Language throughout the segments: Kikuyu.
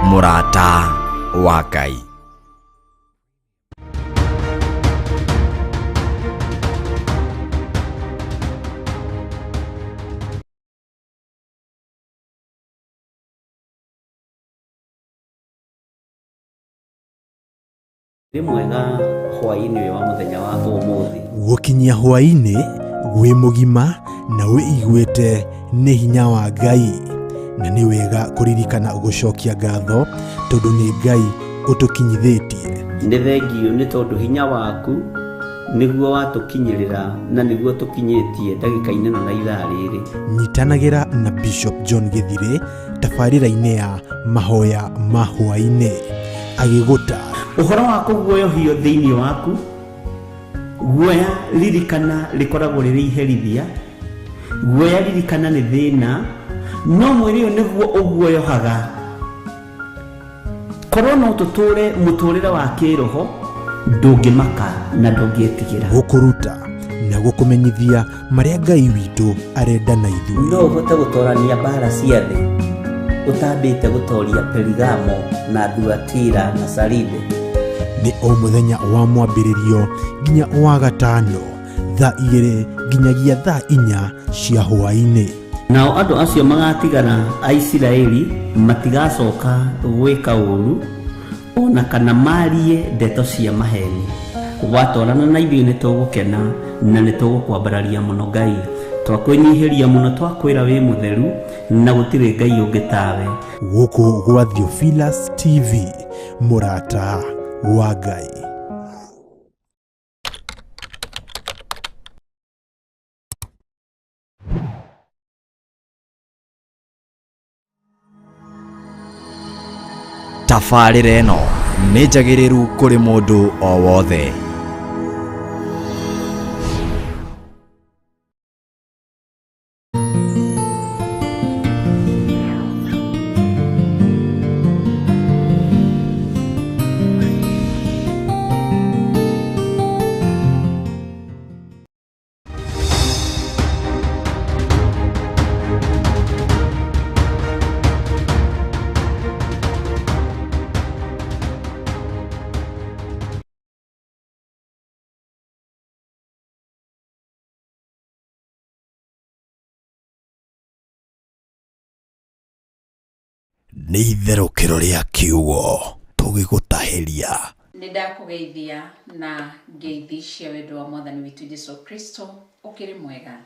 Mũrata wa Ngai. Wĩ mwega hwaĩ-inĩ ũyũ wa mũthenya wa ũmũthĩ. Gũkinyia hwaĩ-inĩ wĩ mũgima na wĩiguĩte nĩ hinya wa Ngai, na nĩ wega kũririkana gũcokia ngatho tondũ nĩ Ngai ũtũkinyithĩtie. Nĩ thengiũ nĩ tondũ hinya waku nĩguo watũkinyĩrĩra na nĩguo tũkinyĩtie ndagĩka-inĩ ĩno na ithaa rĩrĩ. Nyitanagĩra na Bishop John Gĩthirĩ tabarĩra-inĩ ya mahoya ma hwaĩ-inĩ agĩgũta Ũhoro wa kũguoyohio thĩinĩ waku, guoya ririkana rĩkoragwo rĩrĩ iherithia, guoya ririkana nĩ thĩna, no mwĩrĩ ũyũ nĩguo ũguoyohaga. Korwo no tũtũre mũtũrĩre wa kĩroho, ndũngĩmaka na ndũngĩtigĩra. Gũkũruta na gũkũmenyithia marĩa Ngai witũ arenda na ithuĩ. No ũhote gũtorania mbara cia thĩ ũtambĩte gũtoria Perigamo na Thuatira na Saride. Nĩ o mũthenya wa mwambĩrĩrio nginya wa gatano thaa 2 nginyagia thaa 4 cia hwaĩ-inĩ. Nao andũ acio magatigara a Isiraeli matigacoka gwĩka ũũru o na kana maarie ndeto cia maheeni. Watwarana na ithuĩ nĩ tũgũkena na nĩ tũgũkwambararia mũno Ngai. Twakwĩnyihĩria mũno twakwĩra wĩ mũtheru na gũtirĩ Ngai ũngĩ tawe. Gũkũ gwa Theophilus TV, mũrata wa Ngai. Tabarĩra ĩno nĩ njagĩrĩru kũrĩ mũndũ o wothe. Nĩ itherũkĩro rĩa kiugo tũgĩgũtahĩria. Nĩ ndakũgeithia na ngeithi cia wendo wa Mwathani witũ Jesu Kristo. Ũkĩrĩ mwega?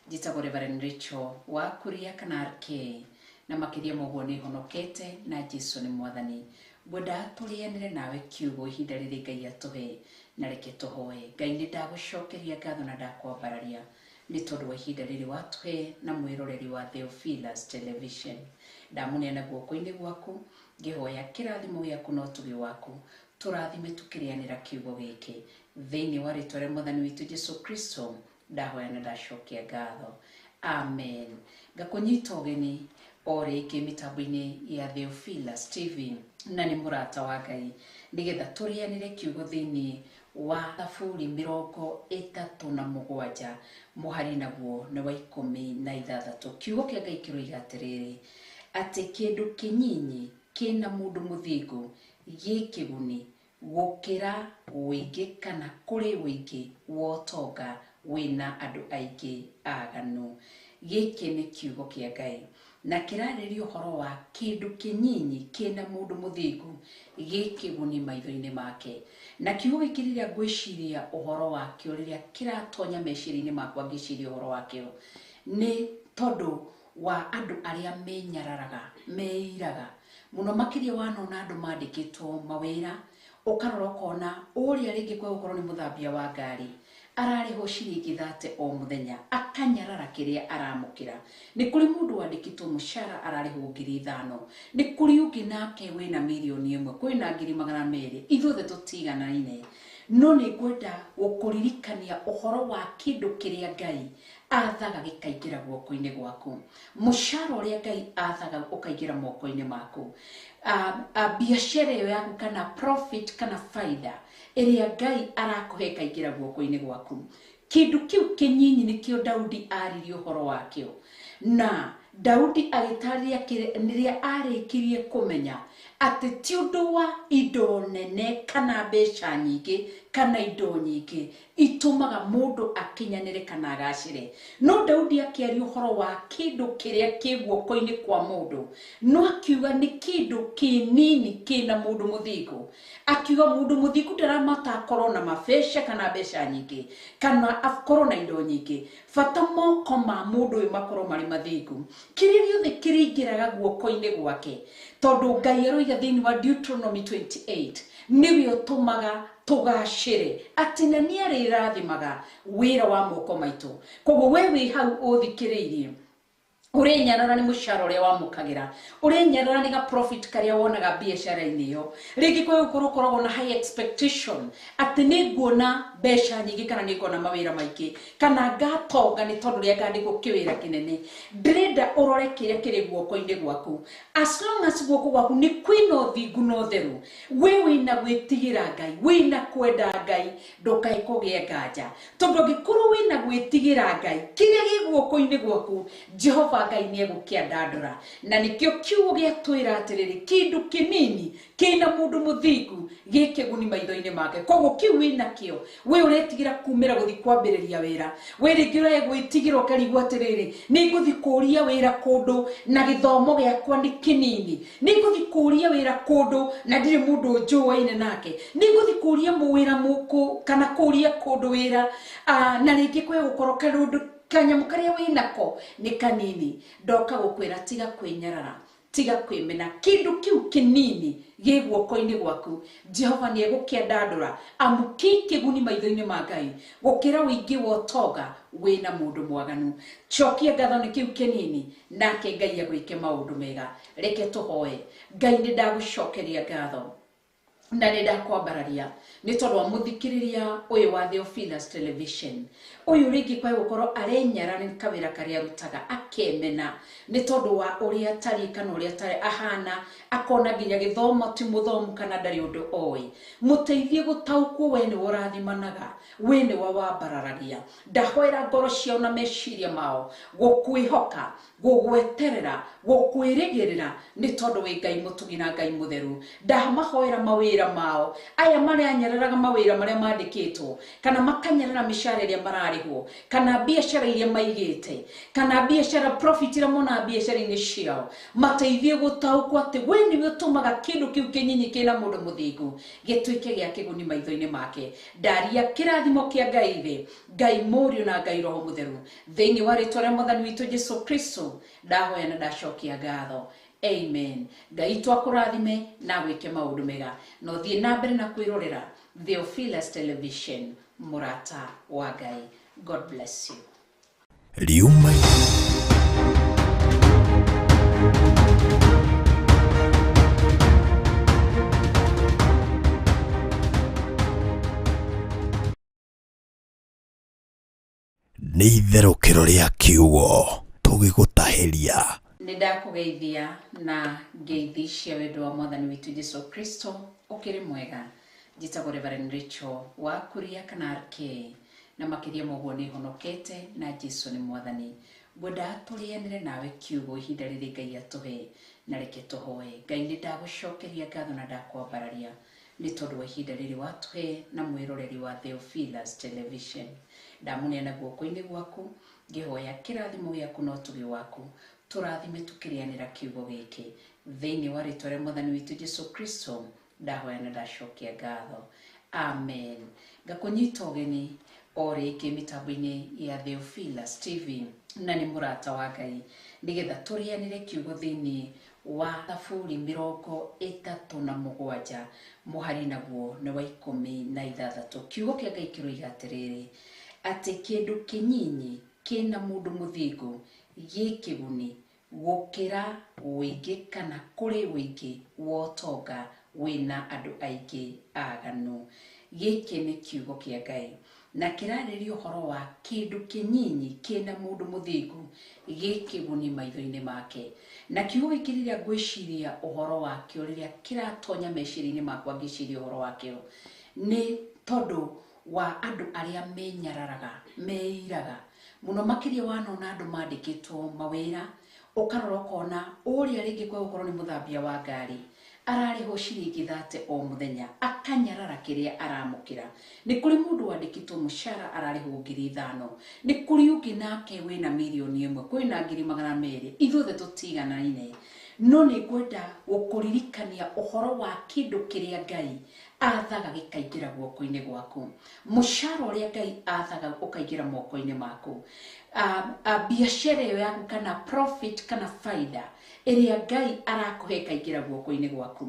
Njĩtagwo Reverend Rachel wa Kuria kana RK, na makĩria ma ũguo nĩ honokete na Jesu nĩ Mwathani. Ngwenda tũrĩanĩre nawe kiugo ihinda rĩrĩ Ngai atũhe, na reke tũhoe. Ngai, nĩ ndagũcokeria ngatho na ndakwambararia nĩ tondũ wa ihinda rĩrĩ watũhe na mwĩroreri wa Theophilus Television. Ndamũneana guoko-inĩ gwaku, ngĩhoya kĩrathimo gĩaku na ũtugi waku, tũrathime tũkĩrĩanĩra kiugo gĩkĩ. Thĩinĩ wa rĩtwa rĩa Mwathani witũ Jesu Kristo, ndahoya na ndacokia ngatho. Amen. Ngakũnyita ũgeni o rĩngĩ mĩtambo-inĩ ya Theophilus TV, na nĩ mũrata wa Ngai, nĩgetha tũrĩanĩre kiugo thĩinĩ wa Thaburi 37 mũhari naguo nĩ wa 16. Kiugo kĩa Ngai kĩroiga atĩrĩrĩ, atĩ kĩndũ kĩnyinyi kĩna mũndũ mũthingu gĩ kĩguni gũkĩra ũingĩ kana kũrĩ ũingĩ wa ũtonga wĩna andũ aingĩ aganu. Gĩkĩ nĩ kiugo kĩa Ngai na kĩrarĩrĩria ũhoro wa kĩndũ kĩnyinyi kĩna mũndũ mũthingu gĩ kĩguni maitho-inĩ make. Na kiugo gĩkĩ rĩrĩa ngwĩciria ũhoro wakĩo, rĩrĩa kĩratonya meciria-inĩ makwa ngĩciria ũhoro wakĩo, nĩ tondũ wa andũ arĩa menyararaga, meiraga mũno makĩria. Wanona andũ mandĩkĩtwo mawĩra, ũkarora ũkona ũrĩa rĩngĩ kwa gũkorwo nĩ mũthambia wa ngari ararĩhwo ciringi 30 o mũthenya, akanyarara kĩrĩa aramũkĩra. Nĩ kũrĩ mũndũ wandĩkĩtwo mũcara ararĩhwo 5,000, nĩ kũrĩ ũngĩ nake wĩna 1 million, kwĩna 200,000. Ithuothe tũtiganaine, no nĩ ngwenda gũkũririkania ũhoro wa kĩndũ kĩrĩa Ngai athaga gĩkaingĩra guoko-inĩ gwaku, mũcara ũrĩa Ngai athaga ũkaingĩra moko-inĩ maku, biacara ĩyo yaku kana profit kana faida ĩrĩa Ngai arakũhe ĩkaingĩra guoko-inĩ gwaku. Kĩndũ kĩu kĩnyinyi nĩkĩo Daudi aririe ũhoro wakĩo na Daudi agĩtarĩria rĩrĩa arĩkirie kũmenya atĩ ti ũndũ wa indo nene kana mbeca nyingĩ kana indo nyingĩ itũmaga mũndũ akinyanĩre kana agacĩre. No Daudi akĩaria ũhoro wa kĩndũ kĩrĩa kĩ guoko-inĩ kwa mũndũ, no akiuga nĩ kĩndũ kĩnini kĩna mũndũ mũthingu. Akiuga mũndũ mũthingu ndaramata akorwo na mabeca kana mbeca nyingĩ kana akorwo na indo nyingĩ, bata moko ma mũndũ ũyũ makorwo marĩ mathingu. Kĩrĩa gĩothe kĩrĩingĩraga guoko-inĩ gwake, tondũ Ngai aroiga thĩinĩ wa Deuteronomy 28 nĩwe ũtũmaga tũgacĩre, atĩ na nĩ arĩrathimaga wĩra wa moko maitũ. Koguo we wĩ hau ũthikĩrĩirie, ũrenyarara nĩ mũcara ũrĩa wamũkagĩra, ũrenyarara nĩ ga profit karĩa wonaga biacara-inĩ ĩyo. Rĩngĩ kwa gũkorwo ũkoragwo na high expectation atĩ nĩ nguona mbeca nyingĩ kana nĩ nguona mawĩra maingĩ kana ngatonga nĩ tondũ rĩa ngandĩkwo kĩwĩra kĩnene. Ndĩrenda ũrore kĩrĩa kĩrĩ guoko-inĩ gwaku. As long as guoko gwaku nĩ kwĩna ũthingu na ũtheru, we wĩna gwĩtigĩra Ngai, wĩna kwenda Ngai, ndũkae kũgĩa nganja, tondũ angĩkorwo wĩna gwĩtigĩra Ngai, kĩrĩa gĩ guoko-inĩ gwaku Jehova Ngai nĩ egũkĩandandũra. Na nĩkĩo kiugo gĩatwĩra atĩrĩrĩ, kĩndũ kĩnini kĩna mũndũ mũthingu gĩ kĩguni maitho-inĩ make. Koguo kĩu wĩnakĩo, we ũretigĩra kumĩra gũthiĩ kwambĩrĩria wĩra, we rĩngĩ ũregwĩtigĩra ũkarigwo atĩrĩrĩ, nĩ ngũthiĩ kũũria wĩra kũndũ na gĩthomo gĩakwa nĩ kĩnini, nĩ ngũthiĩ kũũria wĩra kũndũ na ndirĩ mũndũ njũaine nake, nĩ ngũthiĩ kũũria wĩra mũkũ kana kũũria kũndũ wĩra, na rĩngĩ kwĩ gũkorwo kaũndũ kanyamũ karĩa wĩnako nĩ kanini. Ndoka gũkwĩra tiga kwĩnyarara, tiga kwĩmena, kĩndũ kĩu kĩnini gĩ guoko-inĩ gwaku Jehova nĩ egũkĩandandũra, amu kĩ kĩguni maitho-inĩ ma Ngai gũkĩra ũingĩ wa ũtonga wĩna mũndũ mwaganu. Cokia ngatho nĩ kĩu kĩnini, nake Ngai agwĩke maũndũ mega. Reke tũhoe. Ngai, nĩ ndagũcokeria ngatho na nĩ ndakwambararia nĩ tondũ wa mũthikĩrĩria ũyũ wa Theophilus Television. Ũyũ rĩngĩ kwa gũkorwo arenyara nĩ kawĩra karĩa arutaga, akemena nĩ tondũ wa ũrĩa atariĩ kana ũrĩa atarĩ ahana, akona nginya gĩthomo ti mũthomu kana ndarĩ ũndũ oĩ. Mũteithie gũtaũkwo we nĩwe ũrathimanaga, we nĩwe wambararagia. Ndahoera ngoro ciao na meciria mao gũkwĩhoka, gũgweterera, gũkwĩrĩgĩrĩra, nĩ tondũ wĩ Ngai mũtugi na Ngai mũtheru. Ndamahoera mawĩra mao aya maranyararaga mawĩra marĩa mandĩkĩtwo, kana makanyarara mĩcara ĩrĩa mararĩhwo, kana biacara iria maigĩte, kana biacara profit iria monaga biacara-inĩ ciao. Mateithie gũtaũkwo atĩ we nĩwe ũtũmaga kĩndũ kĩu kĩnyinyi kĩna mũndũ mũthingu gĩtuĩke gĩa kĩguni maitho-inĩ make. Ndaria kĩrathimo kĩa Ngai thĩ, Ngai Mũriũ na Ngai Roho Mũtheru, thĩinĩ wa rĩtwa rĩa Mwathani witũ Jesu Kristo ndahoya na ndacokia ngatho. Amen. Ngai twakũrathime na gwĩke maũndũ mega. No thiĩ na mbere na kwĩrorera Theophilus Television, mũrata wa Ngai. God bless you. Riuma nĩ itherũkĩro rĩa kiugo tũgĩgũtahĩria. Nĩ ndakũgeithia na ngeithi cia wendo wa Mwathani witũ Jesu Kristo. Ũkĩrĩ mwega. Njĩtagwo Reverend Rachel wa Kuria kana RK, na makĩria ma ũguo nĩ honokete na Jesu nĩ Mwathani. Ngwenda tũrĩanĩre nawe kiugo ihinda rĩrĩ Ngai atũhe, na reke tũhoe. Ngai, nĩ ndagũcokeria ngatho na ndakwambararia nĩ tondũ wa ihinda rĩrĩ watũhe na mwĩroreri wa Theophilus Television. Ndamũneana guoko-inĩ gwaku, ngĩhoya kĩrathimo gĩaku na ũtugi waku, tũrathime tũkĩrĩanĩra kiugo gĩkĩ thĩinĩ wa rĩtwa rĩa Mwathani witũ Jesu Kristo. Ndahoya na ndacokia ngatho. Amen. Ngakũnyita ũgeni o rĩngĩ mĩtambo-inĩ ya Theophilus TV, na nĩ mũrata wa Ngai, nĩgetha tũrĩanĩre kiugo thĩinĩ wa Thaburi 37 mũhari naguo nĩ wa 16. Kiugo kĩa Ngai kĩroiga atĩrĩrĩ, atĩ kĩndũ kĩnyinyi kĩna mũndũ mũthingu gĩ kĩguni gũkĩra ũingĩ kana kũrĩ ũingĩ wa ũtonga wĩna andũ aingĩ aganu. Gĩkĩ nĩ kiugo kĩa Ngai na kĩrarĩrĩria ũhoro wa kĩndũ kĩnyinyi kĩna mũndũ mũthingu gĩ kĩguni maitho-inĩ make. Na kiugo gĩkĩ rĩrĩa ngwĩciria ũhoro wakĩo, rĩrĩa kĩratonya meciria-inĩ makwa ngĩciria ũhoro wakĩo, nĩ tondũ wa andũ arĩa menyararaga, meiraga mũno makĩria. Wanona andũ mandĩkĩtwo mawĩra, Ũkarora ũkona ũrĩa rĩngĩ kwa gũkorwo nĩ mũthambia wa ngari ararĩhwo ciringi 30 o mũthenya, akanyarara kĩrĩa aramũkĩra. Nĩ kũrĩ mũndũ wandĩkĩtwo mũcara ararĩhwo 5,000, nĩ kũrĩ ũngĩ nake wĩna 1,000,000, kwĩna 200,000. Ithuothe tũtiganaine, no nĩ ngwenda gũkũririkania ũhoro wa kĩndũ kĩrĩa Ngai athaga gĩkaingĩra guoko-inĩ gwaku, mũcara ũrĩa Ngai athaga ũkaingĩra moko-inĩ maku, biacara ĩyo yaku kana profit kana faida ĩrĩa Ngai arakũhe ĩkaingĩra guoko-inĩ gwaku.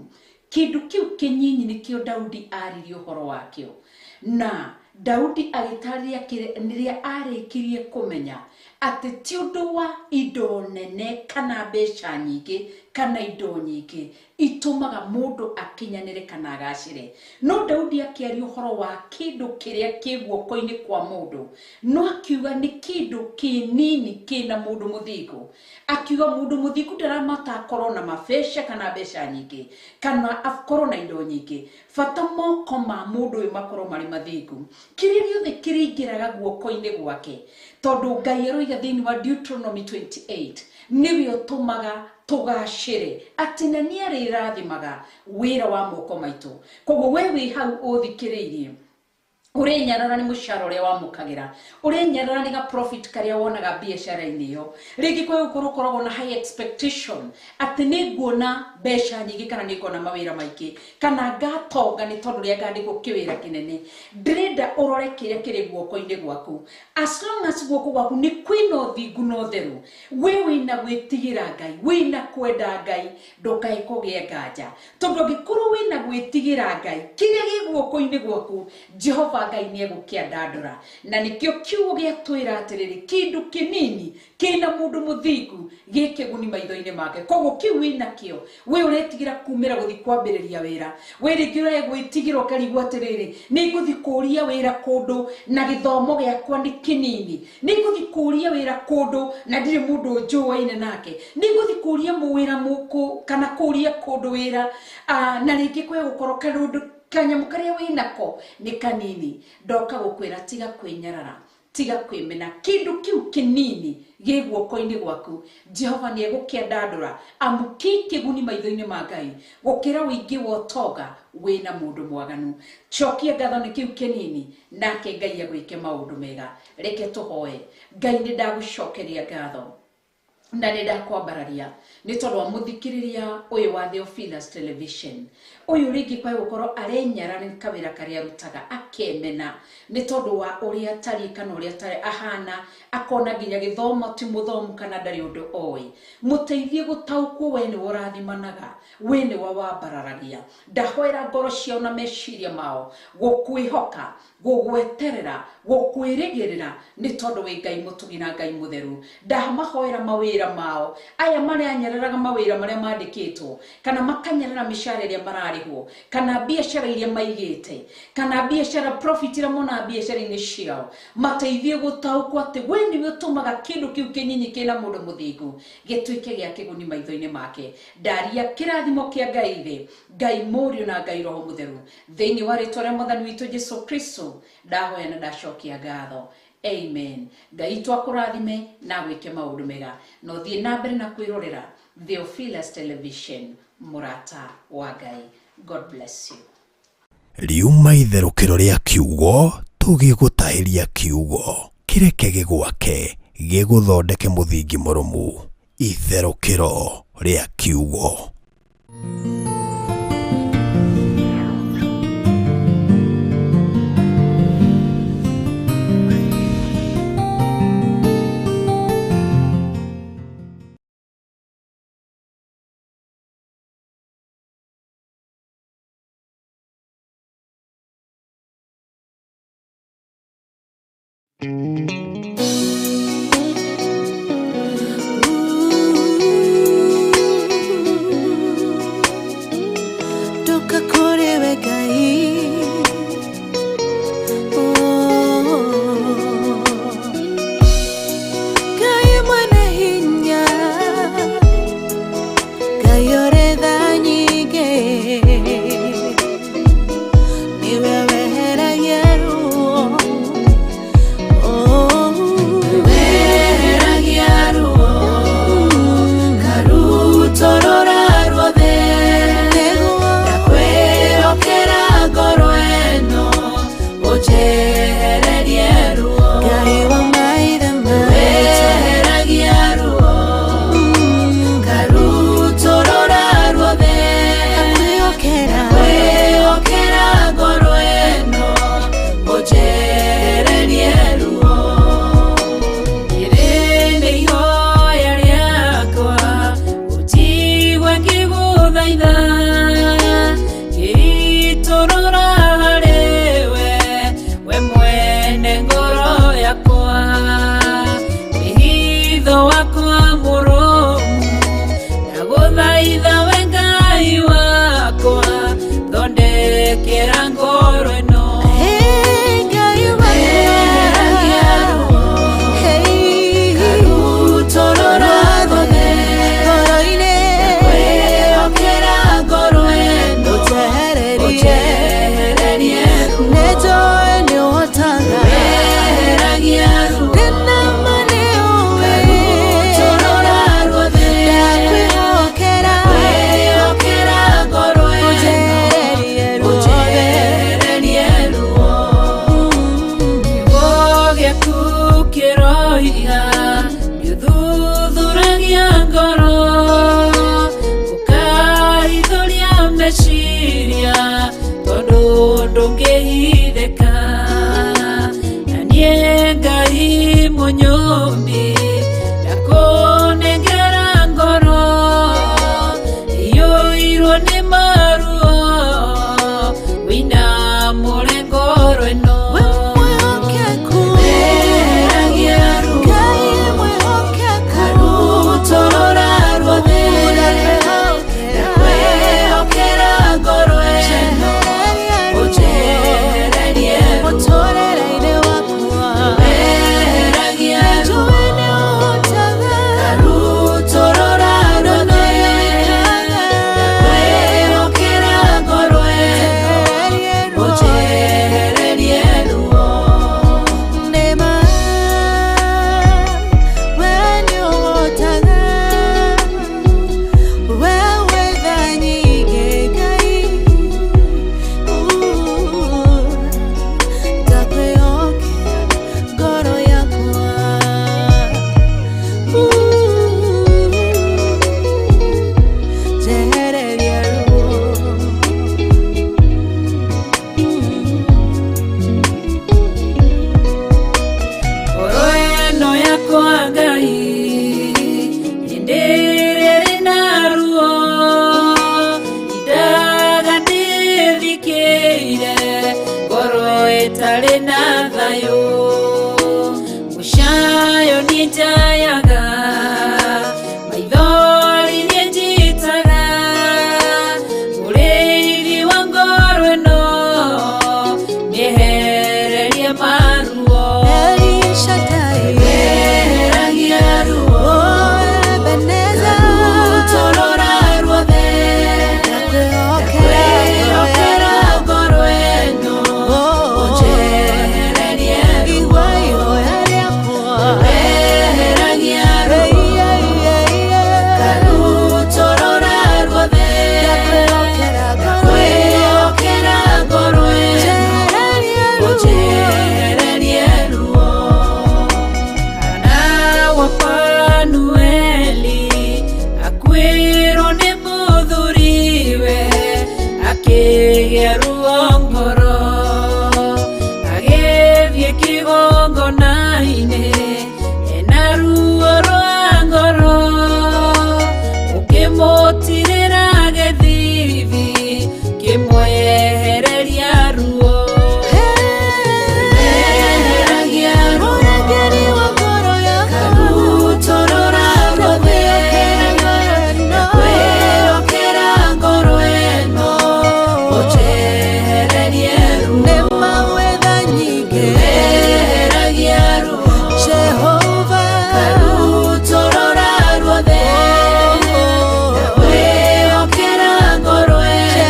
Kĩndũ kĩu kĩnyinyi nĩkĩo Daudi aririe ũhoro wakĩo, na Daudi agĩtarĩria rĩrĩa arĩkirie kũmenya atĩ ti ũndũ wa indo nene kana mbeca nyingĩ kana indo nyingĩ itũmaga mũndũ akinyanĩre kana agacĩre. No Daudi akĩaria ũhoro wa kĩndũ kĩrĩa kĩ guoko-inĩ kwa mũndũ, no akiuga nĩ kĩndũ kĩnini kĩna mũndũ mũthingu. Akiuga mũndũ mũthingu ndaramata akorwo na mabeca kana mbeca nyingĩ kana akorwo na indo nyingĩ, bata moko ma mũndũ ũyũ makorwo marĩ mathingu. Kĩrĩa gĩothe kĩrĩingĩraga guoko-inĩ gwake, tondũ Ngai aroiga thĩinĩ wa Deuteronomy 28 nĩwe ũtũmaga tũgacĩre, atĩ na nĩ arĩrathimaga wĩra wa moko maitũ. Koguo we wĩ hau ũthikĩrĩirie, ũrenyarara nĩ mũcara ũrĩa wamũkagĩra, ũrenyarara nĩ ga profit karĩa wonaga biacara-inĩ ĩyo. Rĩngĩ kwa gũkorwo ũkoragwo na high expectation atĩ nĩ nguona mbeca nyingĩ kana nĩ nguona mawĩra maingĩ kana ngatonga nĩ tondũ rĩa ngandĩkwo kĩwĩra kĩnene. Ndĩrenda ũrore kĩrĩa kĩrĩ guoko-inĩ gwaku. As long as guoko gwaku nĩ kwĩna ũthingu na ũtheru, we wĩna gwĩtigĩra Ngai, wĩna kwenda Ngai, ndũkae kũgĩa nganja, tondũ angĩkorwo wĩna gwĩtigĩra Ngai, kĩrĩa gĩ guoko-inĩ gwaku Jehova Ngai nĩ egũkĩandandũra. Na nĩkĩo kiugo gĩatwĩra atĩrĩrĩ, kĩndũ kĩnini kĩna mũndũ mũthingu gĩkĩguni maitho-inĩ make. Koguo kĩu wĩnakĩo, we ũretigĩra kumĩra gũthiĩ kwambĩrĩria wĩra, we rĩngĩ ũregwĩtigĩra ũkarigwo atĩrĩrĩ, nĩ ngũthiĩ kũũria wĩra kũndũ na gĩthomo gĩakwa nĩ kĩnini, nĩ ngũthiĩ kũũria wĩra kũndũ na ndirĩ mũndũ njũaine nake, nĩ ngũthiĩ kũũria wĩra kana kũũria kũndũ wĩra, na rĩngĩ kwĩ gũkorwo kaũndũ kanyamũ karĩa wĩnako nĩ kanini. Ndoka gũkwĩra tiga kwĩnyarara, tiga kwĩmena, kĩndũ kĩu kĩnini gĩ guoko-inĩ gwaku Jehova nĩ egũkĩandandũra, amu kĩ kĩguni maitho-inĩ ma Ngai gũkĩra ũingĩ wa ũtonga wĩna mũndũ mwaganu. Cokia ngatho nĩ kĩu kĩnini, nake Ngai agwĩke maũndũ mega. Reke tũhoe. Ngai, nĩ ndagũcokeria ngatho na nĩ ndakwambararia nĩ tondũ wa mũthikĩrĩria ũyũ wa Theophilus Television. Ũyũ rĩngĩ kwa gũkorwo arenyara nĩ kawĩra karĩa arutaga, akemena nĩ tondũ wa ũrĩa atariĩ kana ũrĩa atarĩ ahana, akona nginya gĩthomo ti mũthomu kana ndarĩ ũndũ oĩ. Mũteithie gũtaũkwo we nĩwe ũrathimanaga, we nĩwe wambararagia. Ndahoera ngoro ciao na meciria mao gũkwĩhoka, gũgweterera, gũkwĩrĩgĩrĩra, nĩ tondũ wĩ Ngai mũtugi na Ngai mũtheru. Ndamahoera mawĩra mao aya maranyararaga mawĩra marĩa mandĩkĩtwo, kana makanyarara mĩcara ĩrĩa mararĩhwo, kana biacara iria maigĩte, kana biacara profit iria monaga biacara-inĩ ciao. Mateithie gũtaũkwo atĩ we nĩwe ũtũmaga kĩndũ kĩu kĩnyinyi kĩna mũndũ mũthingu gĩtuĩke gĩa kĩguni maitho-inĩ make. Ndaria kĩrathimo kĩa Ngai thĩ, Ngai Mũriũ na Ngai Roho Mũtheru, thĩinĩ wa rĩtwa rĩa Mwathani witũ Jesu Kristo ndahoya na ndacokia ngatho. Amen. Ngai twakũrathime na gwĩke maũndũ mega, na ũthiĩ na mbere na kwĩrorera Theophilus Television, mũrata wa Ngai. God bless you. Riuma itherũkĩro rĩa kiugo, tũgĩgũtahĩria kiugo kĩreke gĩgwake gĩgũthondeke mũthingi mũrũmu. Itherũkĩro rĩa kiugo. Toka kũrĩ we Ngai. Oh. Ngai mwene hinya, Ngai ũrĩ tha nyingĩ, nĩwe weheragia ruo. Oh. Ndagũthaitha ngĩitũrũra harĩ we, we mwene ngoro yakwa, wĩhitho wakwa mũrũmu. Ndagũthaitha we Ngai wakwa, thondekera ngoro ĩno. Hey, Ngai wakwa. Hey, Karutũrũra ruothe, ngoro-inĩ. Ndakwĩhokera ngoro ĩno, Ũnjehererie. Ũnjehererie ruo. Nĩnjũĩ nĩũhotaga. Weheragia ruo. Ndĩna ma nĩũĩ. Karutũrũra ruothe, Ndakwĩhokera. Ndakwĩhokera ngoro ĩno, Ũnjehererie ruothe. Ũnjehererie ruo. Kiugo gĩaku kĩroiga nĩũthuthuragia ngoro, ũkaithũria meciria, tondũ ndũngĩhithĩka. Na niĩ Ngai mũnyũmbi, ndakũnengera ngoro iyũirwo nĩ maruo, wĩinamũre ngoro ĩno. We mwĩhokeku. Weheragia ruo. Ngai mwĩhokeku. Karutũrũra ruothe, ndakwĩhokera ngoro ĩno, ũnjehererie ruo. Mũtũũrĩre-inĩ wakwa. Weheragia ruo. Njũĩ nĩũhotaga. Karutũrũra ruothe, ndakwĩhokera ngoro ĩno, ũnjehererie ruo. Nĩma, we nĩũhotaga. We wĩ tha nyingĩ, Ngai. Ndakwĩhokera ngoro yakwa. Njehererie ruo. Ngoro ĩno yakwa Ngai, hĩndĩ ĩrĩa ĩrĩ na ruo, indaga ndĩthikĩire, ngoro ĩtarĩ na thayũ. Mũcayo niĩ njayaga, maithori niĩ njitaga, mũrĩithi wa ngoro ĩno, mĩehererie maruo. El Shaddai. Weheragia ruo. Oh, Ebenezer. Karutũrũra ruothe, Ndakwĩhokera ndakwĩhokera ngoro ĩno, Oh, ũnjehererie ruo. Igua ihoya rĩakwa. Weheragia ruo. Hey, yeah, yeah, yeah. Karutũrũra ruothe, Ndakwĩhokera ngoro ĩno. ndakwĩhokera ngoro ĩno, Njehererie ruo. ũnjehererie ruo. Hana wa Fanueli akuĩrwo nĩ mũthuriwe, akĩgĩa ruo ngoro, agĩthiĩ kĩgongona-inĩ ena ruo rwa ngoro, ũkĩmũtirĩra gĩthithi, kĩmwehereria ruo. Weheragia ruo. Mũrangĩri wa ngoro yakwa. Karutũrũra ruothe, ndakwĩhokera ngoro ĩno, ũnjehererie ruo. Nĩma wĩ tha nyingĩ. Weheragia ruo. Jehova. Karutũrũra ruothe, ndakwĩhokera ngoro ĩno,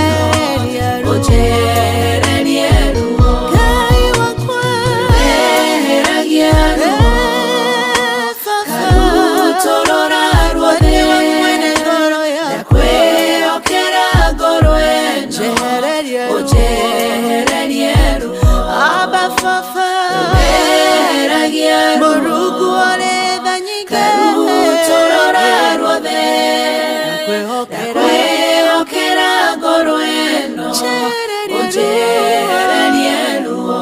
Njehererie ruo. ũnjehererie ruo. Ngai wakwa. Weheragia ruo. Eh, Baba. Karutũrũra ruothe, Nĩwe mwene ngoro yakwa. ndakwĩhokera ngoro ĩno, Njehererie ruo. ũnjehererie ruo. Abba Baba. Weheragia ruo. Mũrungu ũrĩ tha nyingĩ. Karutũrũra ruothe, Ndakwĩhokera. ndakwĩhokera ngoro ĩno, Njehererie ruo. ũnjehererie ruo.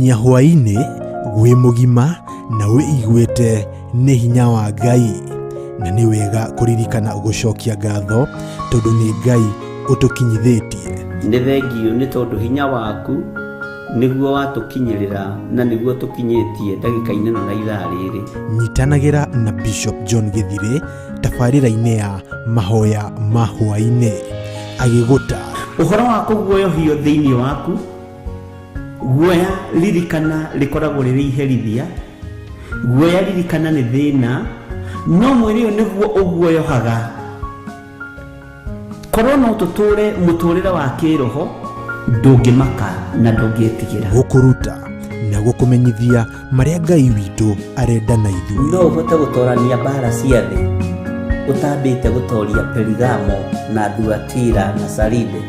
Gũkinyia hwaĩ-inĩ wĩ mũgima na wĩiguĩte nĩ hinya wa Ngai, na nĩ wega kũririkana gũcokia ngatho tondũ nĩ Ngai ũtũkinyithĩtie. Nĩ thengiũ nĩ tondũ hinya waku nĩguo watũkinyĩrĩra na nĩguo tũkinyĩtie ndagĩka-inĩ ĩno na ithaa rĩrĩ. Nyitanagĩra na Bishop John Gĩthirĩ tabarĩra-inĩ ya mahoya ma hwaĩ-inĩ agĩgũta ũhoro wa kũguoyohio thĩinĩ waku. Guoya ririkana rĩkoragwo rĩrĩ iherithia, guoya ririkana nĩ thĩna, no mwĩrĩ ũyũ nĩguo ũguoyohaga. Korwo no tũtũre mũtũrĩre wa kĩroho, ndũngĩmaka na ndũngĩtigĩra. Gũkũruta na gũkũmenyithia marĩa Ngai witũ arenda na ithuĩ. No ũhote gũtorania mbara cia thĩ ũtambĩte gũtoria Perigamo na Thuatira na Saride.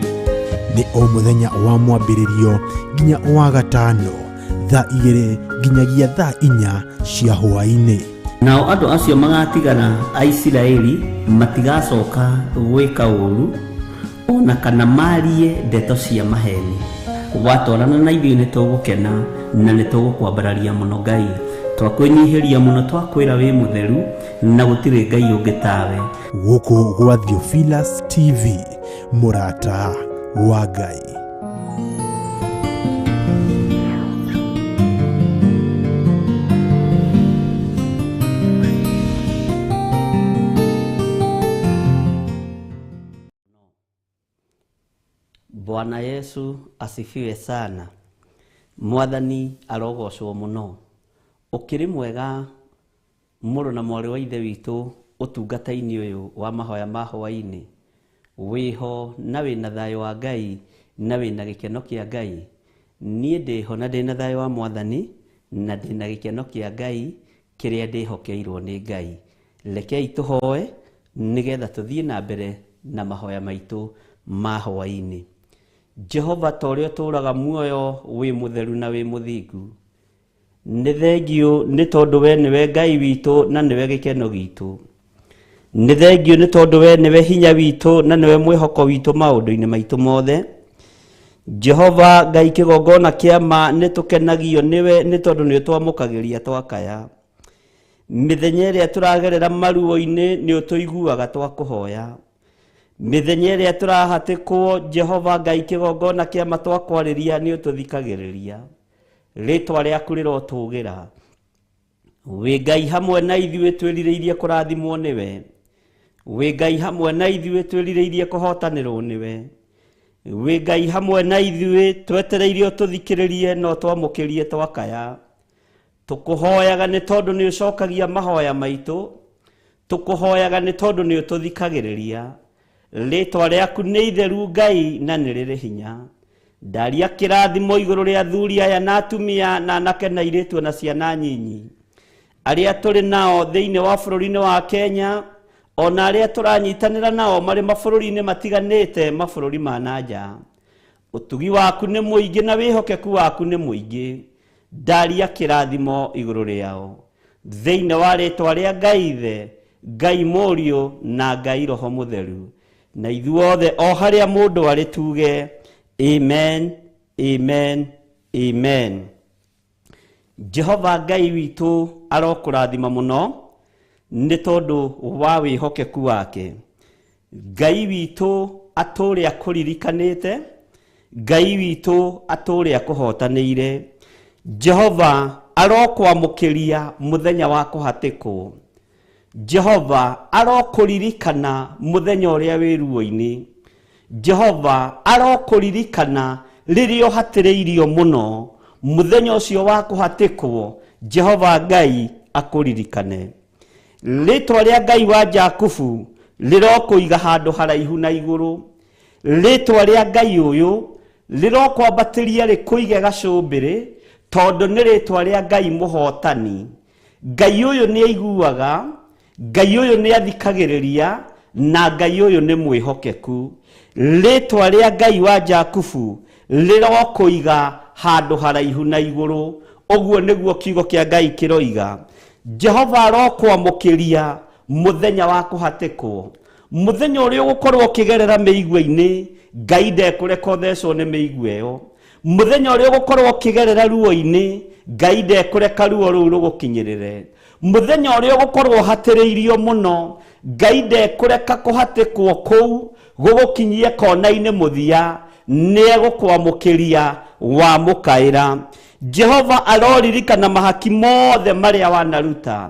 Nĩ o mũthenya wa mwambĩrĩrio nginya wa gatano thaa 2 nginyagia thaa 4 cia hwaĩ-inĩ. Nao andũ acio magatigara a Isiraeli matigacoka gwĩka ũũru ona kana marie ndeto cia maheni. Watwarana na ithuĩ nĩ tũgũkena na nĩ tũgũkwambararia mũno Ngai, twakwĩnyihĩria mũno, twakwĩra wĩ mũtheru na gũtirĩ Ngai ũngĩ tawe. Gũkũ gwa Theophilus TV, mũrata wa Ngai. Bwana Yesu asifiwe sana. Mwathani arogocwo mũno. Ũkĩrĩ mwega mũrũ na mwarĩ wa ithe witũ ũtungata-inĩ ũyũ wa mahoya ma hwaĩ-inĩ. Wĩho na wĩna thayũ wa Ngai na wĩna gĩkeno kĩa Ngai. Niĩ ndĩho na ndĩna thayũ wa Mwathani na ndĩna gĩkeno kĩa Ngai kĩrĩa ndĩhokeirwo nĩ Ngai. Rekei tũhoe nĩgetha tũthiĩ na mbere na mahoya maitũ ma hwaĩ-inĩ. Jehova ta ũrĩa ũtũũraga muoyo wĩ mũtheru na wĩ mũthingu, nĩ thengiũ nĩ tondũ we nĩwe Ngai witũ na nĩwe gĩkeno gitũ. Nĩ thengiũ nĩ tondũ we nĩwe hinya witũ na nĩwe mwĩhoko witũ maũndũ-inĩ maitũ mothe. Jehova Ngai kĩgongona kĩa ma, nĩ tũkenagio nĩwe nĩ tondũ nĩ ũtwamũkagĩria twakaya. Mĩthenya ĩrĩa tũragerera maruo-inĩ nĩ ũtũiguaga twakũhoya. Mĩthenya ĩrĩa tũrahatĩkwo, Jehova Ngai kĩgongona kĩa ma twakwarĩria nĩ ũtũthikagĩrĩria. Rĩtwa rĩaku rĩrotũgĩra. Wĩ Ngai hamwe na ithuĩ twĩrirĩirie kũrathimwo nĩwe. Wĩ Ngai hamwe na ithuĩ twĩrirĩirie kũhotanĩrwo nĩwe. Wĩ Ngai hamwe na ithuĩ twetereire ũtũthikĩrĩrie no twamũkĩrie twakaya. Tũkũhoyaga nĩ tondũ nĩ ũcokagia mahoya maitũ. Tũkũhoyaga nĩ tondũ nĩ ũtũthikagĩrĩria. Rĩtwa rĩaku nĩ itheru Ngai na nĩ rĩrĩ hinya. Ndaria kĩrathimo igũrũ rĩa athuri aya na atumia na anake na airĩtu na ciana nyinyi arĩa tũrĩ nao thĩinĩ wa bũrũri-inĩ wa Kenya, ona arĩa tũranyitanĩra nao marĩ mabũrũri-inĩ matiganĩte, mabũrũri ma na nja. Ũtugi waku nĩ mũingĩ na wĩhokeku waku nĩ mũingĩ. Ndaria kĩrathimo igũrũ rĩao thĩinĩ wa rĩtwa rĩa Ngai Ithe, Ngai Mũriũ na Ngai Roho Mũtheru. Na ithuothe o harĩa mũndũ arĩ tuge amen, amen, amen. Jehova Ngai witũ arokũrathima mũno nĩ tondũ wa wĩhokeku wake. Ngai witũ atũũre akũririkanĩte, Ngai witũ atũũre akũhotanĩire. Jehova arokwamũkĩria mũthenya wa kũhatĩkwo. Jehova arokũririkana mũthenya ũrĩa wĩ ruo-inĩ. Jehova arokũririkana rĩrĩa ũhatĩrĩirio mũno, mũthenya ũcio wa kũhatĩkwo, Jehova Ngai akũririkane. Rĩtwa rĩa Ngai wa Jakubu rĩrokũiga handũ haraihu na igũrũ. Rĩtwa rĩa Ngai ũyũ rĩrokwambatĩria rĩkũige gacũmbĩrĩ, tondũ nĩ rĩtwa rĩa Ngai mũhotani. Ngai ũyũ nĩ aiguaga, Ngai ũyũ nĩ athikagĩrĩria, na Ngai ũyũ nĩ mwĩhokeku. Rĩtwa rĩa Ngai wa Jakubu rĩrokũiga handũ haraihu na igũrũ. Ũguo nĩguo kiugo kĩa Ngai kĩroiga. Jehova arokwamũkĩria mũthenya wa kũhatĩkwo, mũthenya ũrĩa ũgũkorwo ũkĩgerera mĩigua-inĩ. Ngai ndekũreka ũthecwo nĩ mĩigua ĩyo. Mũthenya ũrĩa ũgũkorwo ũkĩgerera ruo-inĩ, Ngai ndekũreka ruo rũu rũgũkinyĩrĩre. Mũthenya ũrĩa ũgũkorwo ũhatĩrĩirio mũno, Ngai ndekũreka kũhatĩkwo kũu gũgũkinyie kona-inĩ mũthia, nĩegũkwamũkĩria wamũkaĩra. Jehova aroririkana mahaki mothe marĩa wanaruta.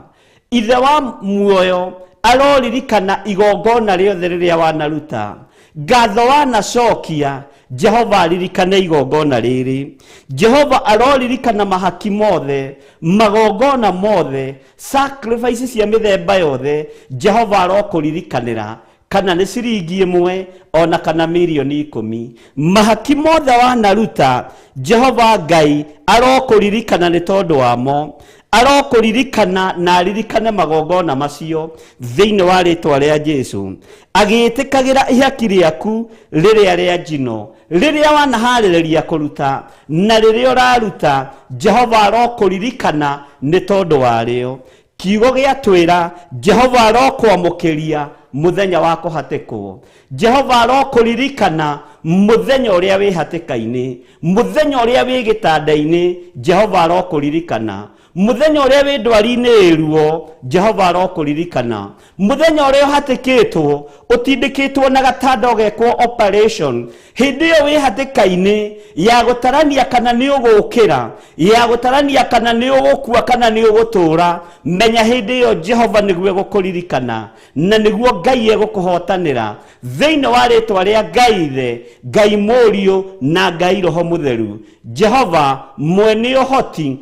Ithe wa muoyo aroririkana igongona rĩothe rĩrĩa wanaruta. Ngatho wanacokia, Jehova aririkane igongona rĩrĩ. Jehova aroririkana mahaki mothe, magongona mothe, sacrifice cia mĩthemba yothe, Jehova arokũririkanĩra, kana nĩ ciringi ĩmwe ona kana mirioni 10. Mahaki mothe wanaruta, Jehova Ngai arokũririkana nĩ tondũ wamo. Arokũririkana na aririkane magongona macio thĩinĩ wa rĩtwa rĩa Jesu. Agĩĩtĩkagĩra ihaki rĩaku rĩrĩa rĩa njino, rĩrĩa wanaharĩrĩria kũruta na rĩrĩa ũraruta, Jehova arokũririkana nĩ tondũ warĩo. Kiugo gĩatwĩra Jehova arokwamũkĩria mũthenya wa kũhatĩkwo. Jehova arokũririkana mũthenya ũrĩa wĩ hatĩka-inĩ, mũthenya ũrĩa wĩ gĩtanda-inĩ, Jehova arokũririkana. Mũthenya ũrĩa wĩ ndwari-inĩ ĩruo, Jehova arokũririkana. Mũthenya ũrĩa ũhatĩkĩtwo, ũtindĩkĩtwo na gatanda ũgekwo operation, hĩndĩ ĩyo wĩ hatĩka-inĩ ya gũtarania kana nĩ ũgũkĩra, ya gũtarania kana nĩ ũgũkua kana nĩ ũgũtũũra, menya hĩndĩ ĩyo Jehova nĩguo egũkũririkana na nĩguo Ngai egũkũhotanĩra thĩinĩ wa rĩtwa rĩa Ngai Ithe, Ngai Mũriũ na Ngai Roho Mũtheru. Jehova mwene ũhoti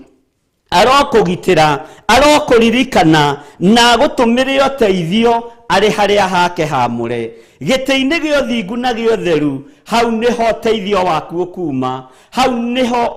arokũgitĩra, arokũririkana na agũtũmĩre ũteithio arĩ harĩa hake hamũre. Gĩtĩ-inĩ gĩa ũthingu na gĩa ũtheru, hau nĩho ũteithio waku ũkuma, hau nĩho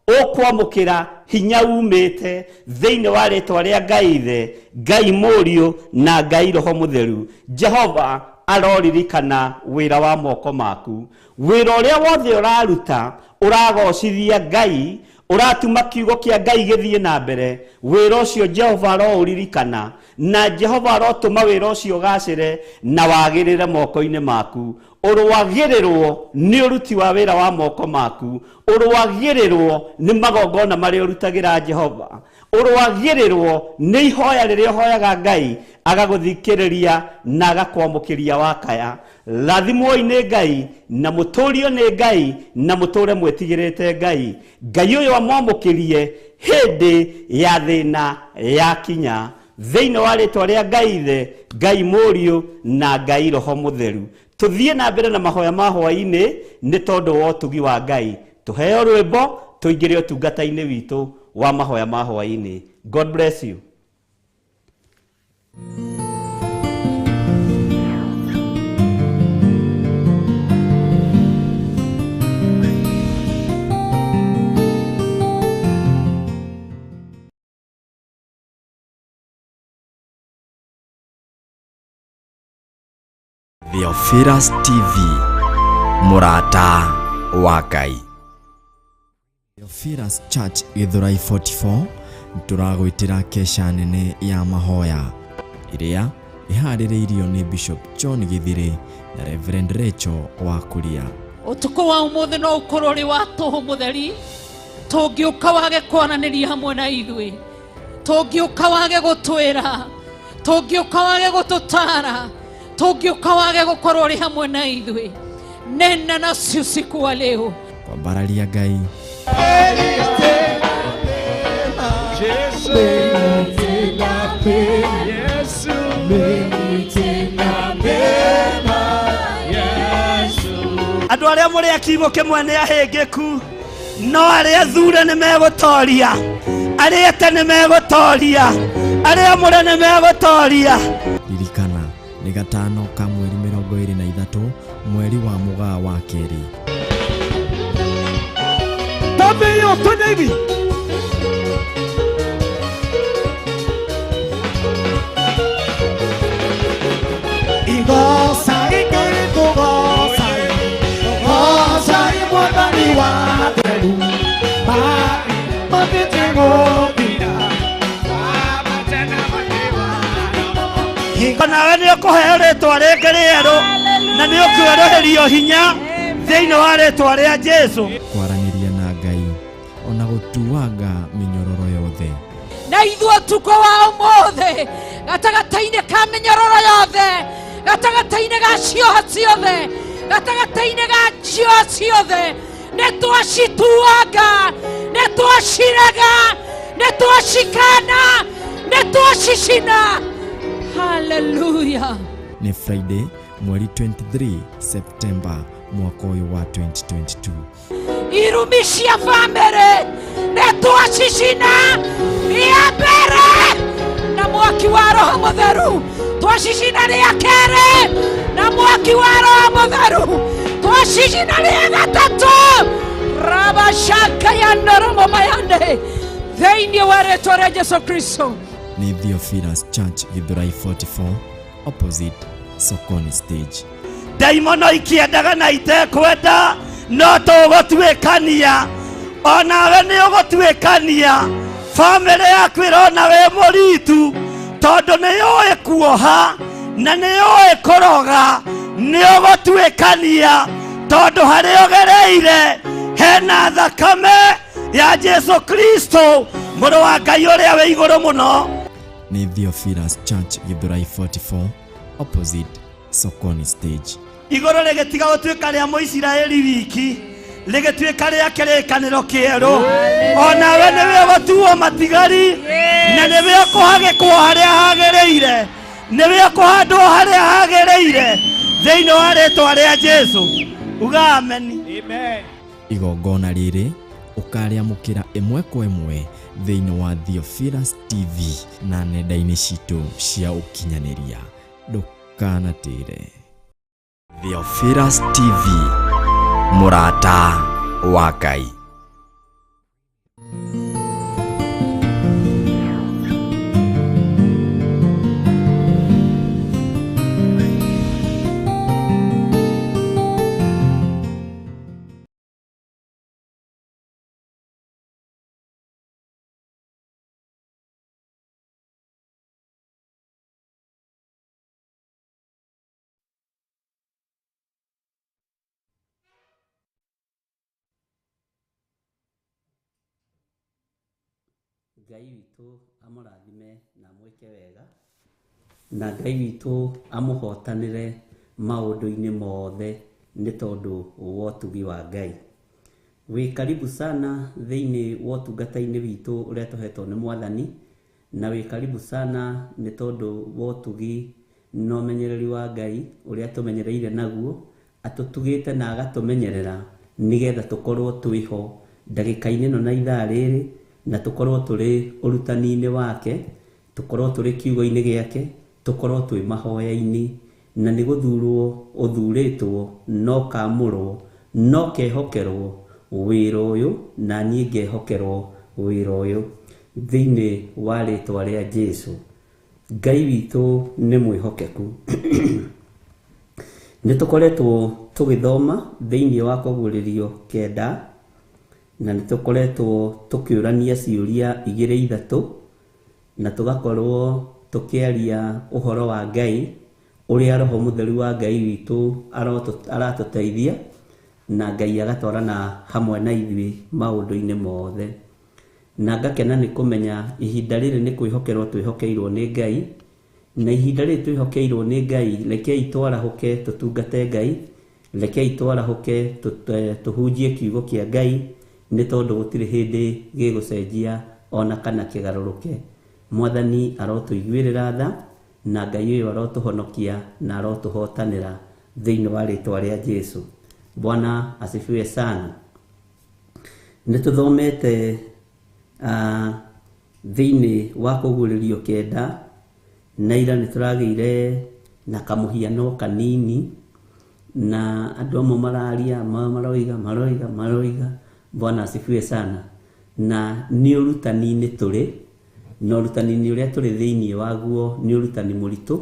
ũkwamũkĩra hinya umĩte thĩinĩ wa rĩtwa rĩa Ngai Ithe, Ngai Mũriũ na Ngai Roho Mũtheru. Jehova aroririkana wĩra wa moko maku, wĩra ũrĩa wothe ũraruta ũragocithia Ngai, ũratuma kiugo kĩa Ngai gĩthiĩ na mbere. Wĩra ũcio Jehova aroũririkana na Jehova arotũma wĩra ũcio ũgacĩre na wagĩrĩre moko-inĩ maku. Ũrwagĩrĩrwo nĩ ũruti wa wĩra wa moko maku, ũrwagĩrĩrwo nĩ magongona marĩa ũrutagĩra Jehova, ũrwagĩrĩrwo nĩ ihoya rĩrĩa ũhoyaga Ngai agagũthikĩrĩria na agakwamũkĩria wakaya. Rathimwoi nĩ Ngai na mũtũrio nĩ Ngai na mũtũre mwĩtigĩrĩte Ngai. Ngai ũyũ amwamũkĩrie hĩndĩ ya thĩna yakinya thĩinĩ wa rĩtwa rĩa Ngai Ithe, Ngai Mũriũ na Ngai Roho Mũtheru. Tũthiĩ na mbere na mahoya ma hwaĩ-inĩ nĩ tondũ wa ũtugi wa Ngai. Tũheo rwĩmbo tũingĩre ũtungata-inĩ witũ wa mahoya ma hwaĩ-inĩ. God bless you. Theophilus TV, mũrata wa Ngai. Theophilus Church Githurai 44 tũragwĩtĩra kesha nene ya mahoya ĩrĩa ĩharĩrĩirio nĩ Bishop John Githiri na Reverend Rachel wa Kuria. Ũtukũ wa ũmũthĩ no ũkorwo ũrĩ wa tũhũ mũtheri, tũngĩũka wage kwaranĩria hamwe na ithuĩ, tũngĩũka wage gũtwĩra, tũngĩũka wage gũtũtara, tũngĩũka wage gũkorwo ũrĩ hamwe na ithuĩ. Nena nasi usiku wa leo. Kwambararia Ngai, Andũ arĩa mũrĩ a kiugo kĩmwe nĩ ahĩngĩku, no arĩa thure nĩ megũtoria, arĩa ete nĩ megũtoria, arĩa amũre nĩ megũtoria. Ririkana nĩ gatano ka mweri 23 mweri wa Mũgaa wa kerĩ. Tabio, twende hivi. Igosa ikugosa, gosa imwathani wa theru, mari mathĩtĩgũthira. Nawe nĩ ũkũheo rĩtwa rĩngĩ rĩerũ na nĩ ũkwerũhĩrio hinya thĩinĩ wa rĩtwa rĩa Jesu. Kwaranĩria Na ithuĩ ũtukũ wa ũmũthĩ gatagatĩ-inĩ ka mĩnyororo yothe, gatagatĩ-inĩ ga cioha ciothe, gatagatĩ-inĩ ga cioha ciothe, nĩ twacituanga, nĩ twacirega, nĩ twacikana, nĩ twacicina. Hallelujah. Nĩ Friday mweri 23 September mwaka ũyũ wa 2022. Irumi cia bamĩrĩ nĩ twacicina rĩa mbere na mwaki wa Roho Mũtheru, twacicina rĩa kerĩ na mwaki wa Roho Mũtheru, twacicina rĩa gatatũ rabashakayanoromomayane thĩinĩ wa rĩtwa rĩa Jesu Kristo. Nĩ Theophilus Church Githurai 44 opposite Sokoni stage. Ndaimono ikiendaga na itekwenda no tũgũtuĩkania, onawe nĩ ũgũtuĩkania. Bamĩrĩ yaku ĩrona wĩ mũritu tondũ nĩ yũĩ kuoha na nĩ yũĩ kũroga. Nĩ ũgũtuĩkania tondũ harĩa ũgereire hena thakame ya Jesu Kristo mũrũ wa Ngai ũrĩa wĩ igũrũ mũno. Nĩ Theophilus Church Githurai 44 opposite Sokoni stage. Igũrũ rĩgĩtiga gũtuĩka rĩa Mũisiraeli wiki, rĩgĩtuĩka rĩa kĩrĩkanĩro kĩerũ. Onawe nĩwe ũgũtuo matigari na nĩwe ũkũhagĩkwo harĩa hagĩrĩire, nĩwe ũkũhandwo harĩa hagĩrĩire thĩinĩ wa rĩtwa rĩa Jesu. Uga ameni. Amen. Igongona rĩrĩ ũkarĩamũkĩra ĩmwe kwa ĩmwe thĩinĩ wa Theophilus TV na nenda-inĩ citũ cia ũkinyanĩria. Ndũkanatĩre. Theophilus TV, mũrata wa Ngai. Ngai witũ amũrathime na amwĩke wega, na Ngai witũ amũhotanĩre maũndũ-inĩ mothe nĩ tondũ wa ũtugi wa Ngai. Wĩ karibu sana thĩinĩ wa ũtungata-inĩ witũ ũrĩa tũhetwo nĩ Mwathani, na wĩ karibu sana nĩ tondũ wa ũtugi na ũmenyereri wa Ngai ũrĩa tũmenyereire naguo, atũtugĩte na agatũmenyerera nĩgetha tũkorwo twĩho ndagĩka-inĩ ĩno na ithaa rĩrĩ, na tũkorwo tũrĩ ũrutani-inĩ wake, tũkorwo tũrĩ kiugo-inĩ gĩake, tũkorwo twĩ mahoya-inĩ, na nĩ gũthurwo ũthurĩtwo no kamũrwo no kehokerwo wĩra ũyũ, na niĩ ngehokerwo wĩra ũyũ thĩinĩ wa rĩtwa rĩa Jesu. Ngai witũ nĩ mwĩhokeku. Nĩ tũkoretwo tũgĩthoma thĩinĩ wa kũguũrĩrio 9, na nĩ tũkoretwo tũkĩũrania ciũria igĩrĩ ithatũ, na tũgakorwo tũkĩaria ũhoro wa Ngai ũrĩa Roho Mũtheru wa Ngai witũ aratũteithia, na Ngai agatwarana hamwe na ithuĩ maũndũ-inĩ mothe. Na ngakena nĩ kũmenya ihinda rĩrĩ nĩ kwĩhokerwo twĩhokeirwo nĩ Ngai, na ihinda rĩrĩ twĩhokeirwo nĩ Ngai, rekei twarahũke tũtungate Ngai, rekei twarahũke tũhunjie kiugo kĩa Ngai, nĩ tondũ gũtirĩ hĩndĩ gĩgũcenjia ona kana kĩgarũrũke. Mwathani arotũiguĩrĩra tha, na Ngai ũyũ arotũhonokia na arotũhotanĩra thĩinĩ wa rĩtwa rĩa Jesu. Bwana asifiwe sana. Nĩ tũthomete thĩinĩ wa kũguũrĩrio 9, na ira nĩ tũragĩire na kamũhiano kanini, na andũ amwe mararia, maroiga maroiga maroiga. Bwana asifiwe sana. Na nĩ ũrutani-inĩ tũrĩ, na ũrutani-inĩ ũrĩa tũrĩ thĩinĩ waguo nĩ ũrutani mũritũ,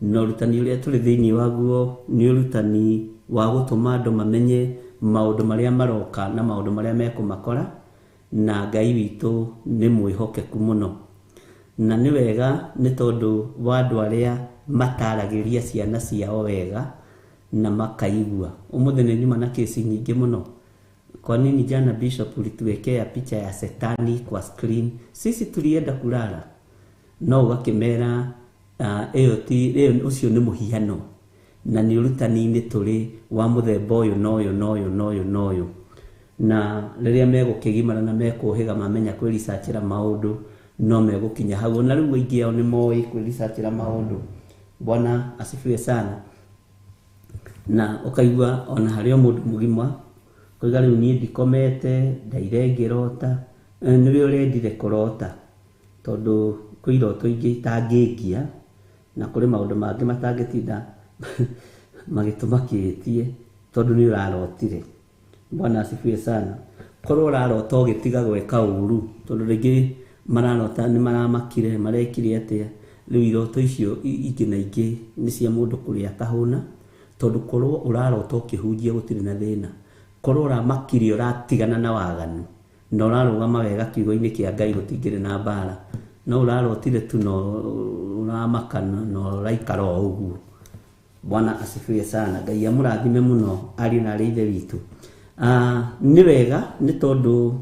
na ũrutani ũrĩa tũrĩ thĩinĩ waguo nĩ ũrutani wa gũtũma andũ mamenye maũndũ marĩa maroka na maũndũ marĩa mekũmakora, na Ngai witũ nĩ mwĩhokeku mũno. Na nĩ wega nĩ tondũ wa andũ arĩa mataragĩria ciana ciao wega na makaigua. Ũmũthĩ nĩ nyuma na kĩci nyingĩ mũno. Kwa nini jana Bishop ulituwekea picha ya setani kwa screen? Sisi tulienda kulala. No ũgakĩmera ĩyo ti ĩyo ũcio nĩ mũhiano na nĩ ũrutani-inĩ tũrĩ wa mũthemba ũyũ na ũyũ na ũyũ na ũyũ na ũyũ. Na rĩrĩa megũkĩgimara na mekũhĩga mamenya kwĩricachĩra maũndũ no megũkinya hau. Na rĩu aingĩ ao nĩ moĩ kwĩricachĩra maũndũ. Bwana asifiwe sana. Na ũkaigua ona harĩ o mũndũ mũgima koiga rĩu niĩ ndikomete ndaire ngĩrota. Nĩwe ũrendire kũrota tondũ kwĩ iroto ingĩ itangĩngia na kũrĩ maũndũ mangĩ matangĩtinda magĩtũmakĩtie tondũ nĩ ũrarotire. Bwana asifiwe sana. Korwo ũrarota ũgĩtiga gwĩka ũru tondũ rĩngĩ mararota nĩ maramakire marekire atĩa, rĩu iroto icio ingĩ na ingĩ nĩ cia mũndũ kũrĩa akahũna tondũ korwo ũrarota ũkĩhunjia gũtirĩ na thĩna. Korwo ũramakire ũratigana na waganu na ũrarũgama wega kiugo-inĩ kĩa Ngai gũtingĩrĩ na mbara. No ũrarotire tu na ũramaka na ũraikara o ũguo. Bwana asifiwe sana. Ngai amũrathime mũno ariũ na arĩ ithe witũ. Nĩ wega nĩ tondũ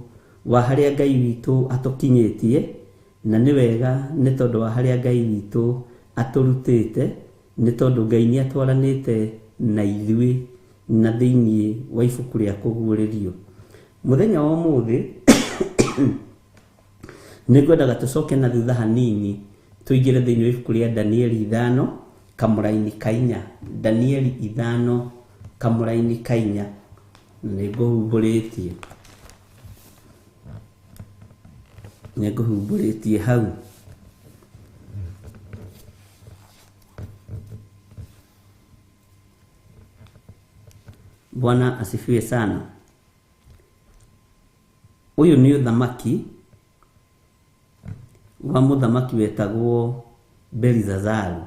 wa harĩa Ngai witũ atũkinyĩtie na nĩ wega nĩ tondũ wa harĩa Ngai witũ atũrutĩte nĩ tondũ Ngai nĩ atwaranĩte na ithuĩ na thĩinĩ wa ibuku rĩa kũguũrĩrio. Mũthenya wa ũmũthĩ nĩngwendaga tũcoke na thutha hanini tũingĩre thĩinĩ wa ibuku rĩa Danieli 5 kamũraini ka 4. Danieli 5 kamũraini ka 4. Nĩngũhumbũrĩtie hau. Bwana asifiwe sana. Ũyũ nĩ ũthamaki wa mũthamaki wetagwo Belizazaru.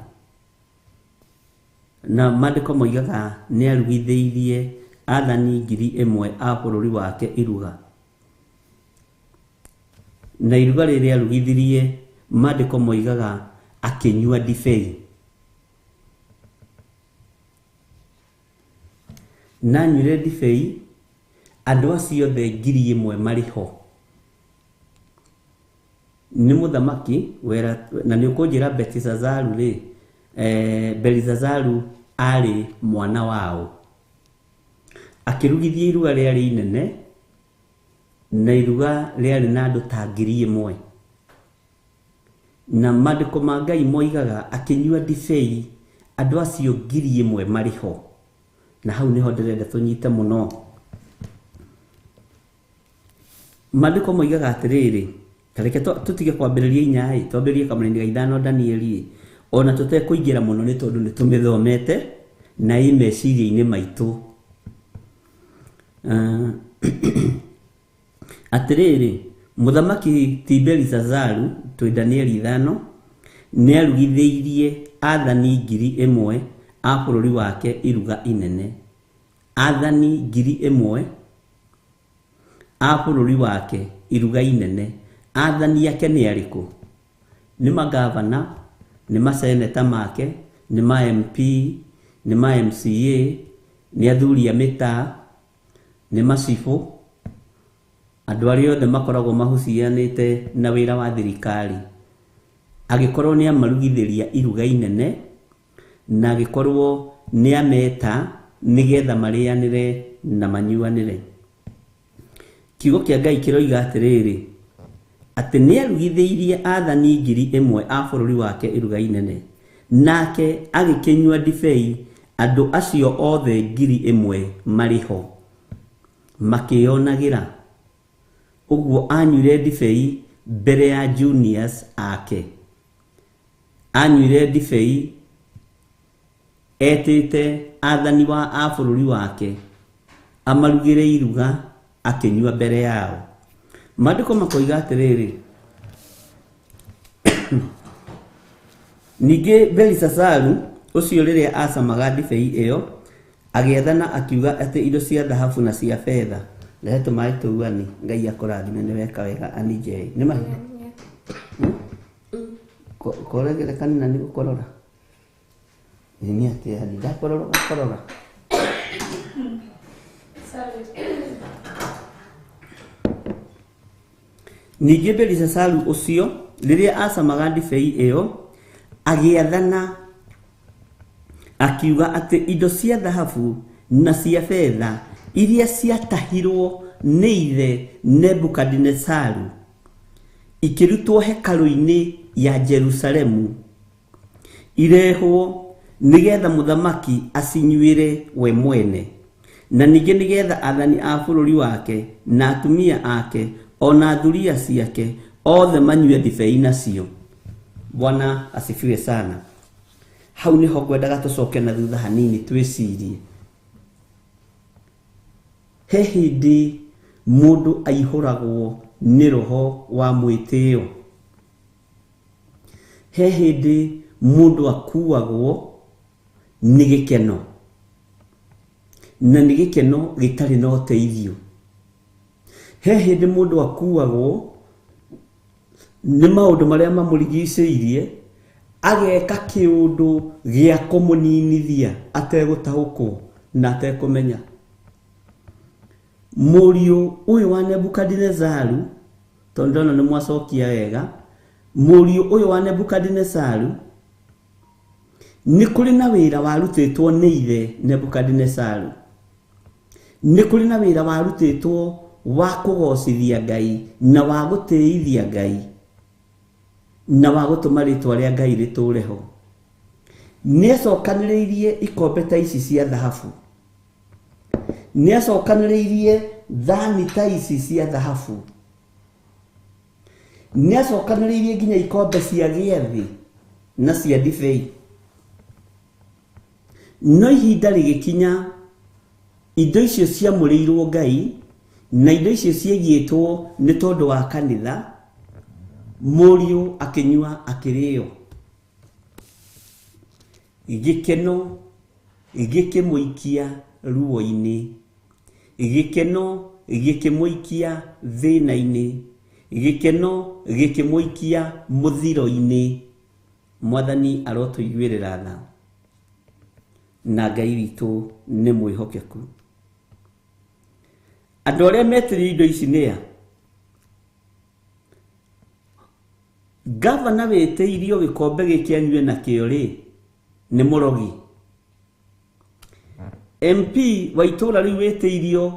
Na maandĩko moigaga nĩ arugithĩirie athani 1,000 a bũrũri wake iruga. Na iruga rĩrĩa arugithirie maandĩko moigaga akĩnyua ndibei. Na anyuire ndibei andũ acio othe 1,000 marĩ ho. Nĩ mũthamaki wera na nĩ ũkũnjĩra Belizazaru rĩ, Belizazaru arĩ mwana wao. Akĩrugithia iruga rĩarĩ inene na iruga rĩarĩ na andũ ta 1,000. Na maandĩko ma Ngai moigaga akĩnyua ndibei andũ acio 1,000 marĩ ho. Na hau nĩho ndĩrenda tũnyite mũno. Maandĩko moigaga atĩrĩrĩ, tareke tũtige kwambĩrĩria 4 twambĩrĩrie kamũraini ga 5 Danieli ona tũtekũingĩra mũno nĩ tondũ nĩ tũmĩthomete na ĩ meciria-inĩ maitũ. Atĩrĩrĩ, mũthamaki ti Belizazaru twĩ Danieli 5 nĩ arugithĩirie athani 1,000 a bũrũri wake iruga inene. Athani 1,000 a bũrũri wake iruga inene. Athani ake nĩ arĩkũ? Nĩ magavana, nĩ maseneta make, nĩ ma MP, nĩ ma MCA, nĩ athuri a mĩtaa, nĩ macibũ, andũ arĩa othe makoragwo mahucianĩte na wĩra wa thirikari. Agĩkorwo nĩ amarugithĩria iruga inene na agĩkorwo nĩ ameta nĩgetha marĩanĩre na manyuanĩre. Kiugo kĩa Ngai kĩroiga atĩrĩrĩ, atĩ nĩ arugithĩirie athani 1,000 a bũrũri wake iruga inene, nake agĩkĩnyua ndibei andũ acio othe 1,000 marĩ ho makĩonagĩra. Ũguo anyuire ndibei mbere ya juniors ake. Anyuire ndibei etĩte athani wa a bũrũri wake amarugĩre iruga akĩnyua mbere yao. Maandĩko makoiga atĩrĩrĩ, ningĩ Belisasaru ũcio rĩrĩa acamaga ndibei ĩyo agĩathana akiuga atĩ indo cia thahabu na cia betha. Rehe tũmaĩ tũu Ani, Ngai akũrathime nĩ weka wega Ani J. Nĩ mahiũ? Koregerekani na nĩ gũkorora. Nĩ atĩa Ani, ndakorora ũgakorora. Sorry. Ningĩ Belishazaru ũcio rĩrĩa acamaga ndibei ĩyo agĩathana akiuga atĩ indo cia thahabu na cia betha iria ciatahirwo nĩ ithe Nebukadinezaru ikĩrutwo hekarũ-inĩ ya Jerusalemu irehwo nĩgetha mũthamaki acinyuĩre we mwene, na ningĩ nĩgetha athani a bũrũri wake na atumia ake ona thuriya ciake othe manyue ndibei nacio. Bwana asifiwe sana. Hau niho ngwendaga tũcoke na thutha hanini twĩcirie. He hĩndĩ mũndũ aihũragwo nĩ roho wa mwĩtĩo. He hĩndĩ mũndũ akuagwo nĩ gĩkeno, na nĩ gĩkeno gĩtarĩ na ũteithio. He hĩndĩ mũndũ akuagwo nĩ maũndũ marĩa mamũrigicĩirie, ageka kĩũndũ gĩa kũmũninithia ategũtaũkwo na atekũmenya. Mũriũ ũyũ wa Nebukadinezaru, tondũ ndona nĩ mwacokia wega, mũriũ ũyũ wa Nebukadinezaru nĩ kũrĩ na wĩra warutĩtwo nĩ ithe Nebukadinezaru. Nĩ kũrĩ na wĩra warutĩtwo wa kũgocithia Ngai na wa gũtĩithia Ngai na wa gũtũma rĩtwa rĩa Ngai rĩtũre ho. Nĩacokanĩrĩirie ikombe ta ici cia thahabu, nĩacokanĩrĩirie thani ta ici cia thahabu, nĩacokanĩrĩirie nginya ikombe cia gĩathĩ na cia ndibei. No ihinda rĩgĩkinya indo icio ciamũrĩirwo Ngai na indo icio ciaigĩtwo nĩ tondũ wa kanitha, mũriũ akĩnyua akĩrĩo. Gĩkeno gĩkĩmũikia ruo-inĩ, gĩkeno gĩkĩmũikia thĩna-inĩ, gĩkeno gĩkĩmũikia mũthiro-inĩ. Mwathani arotũiguĩrĩra tha, na Ngai witũ nĩ mwĩhokeku. Andũ arĩa metĩrĩirio indo ici nĩ a? Gavana wĩtĩirio gĩkombe gĩkĩ anyue nakĩo rĩ, nĩ mũrogi. MP wa itũra rĩu wĩtĩirio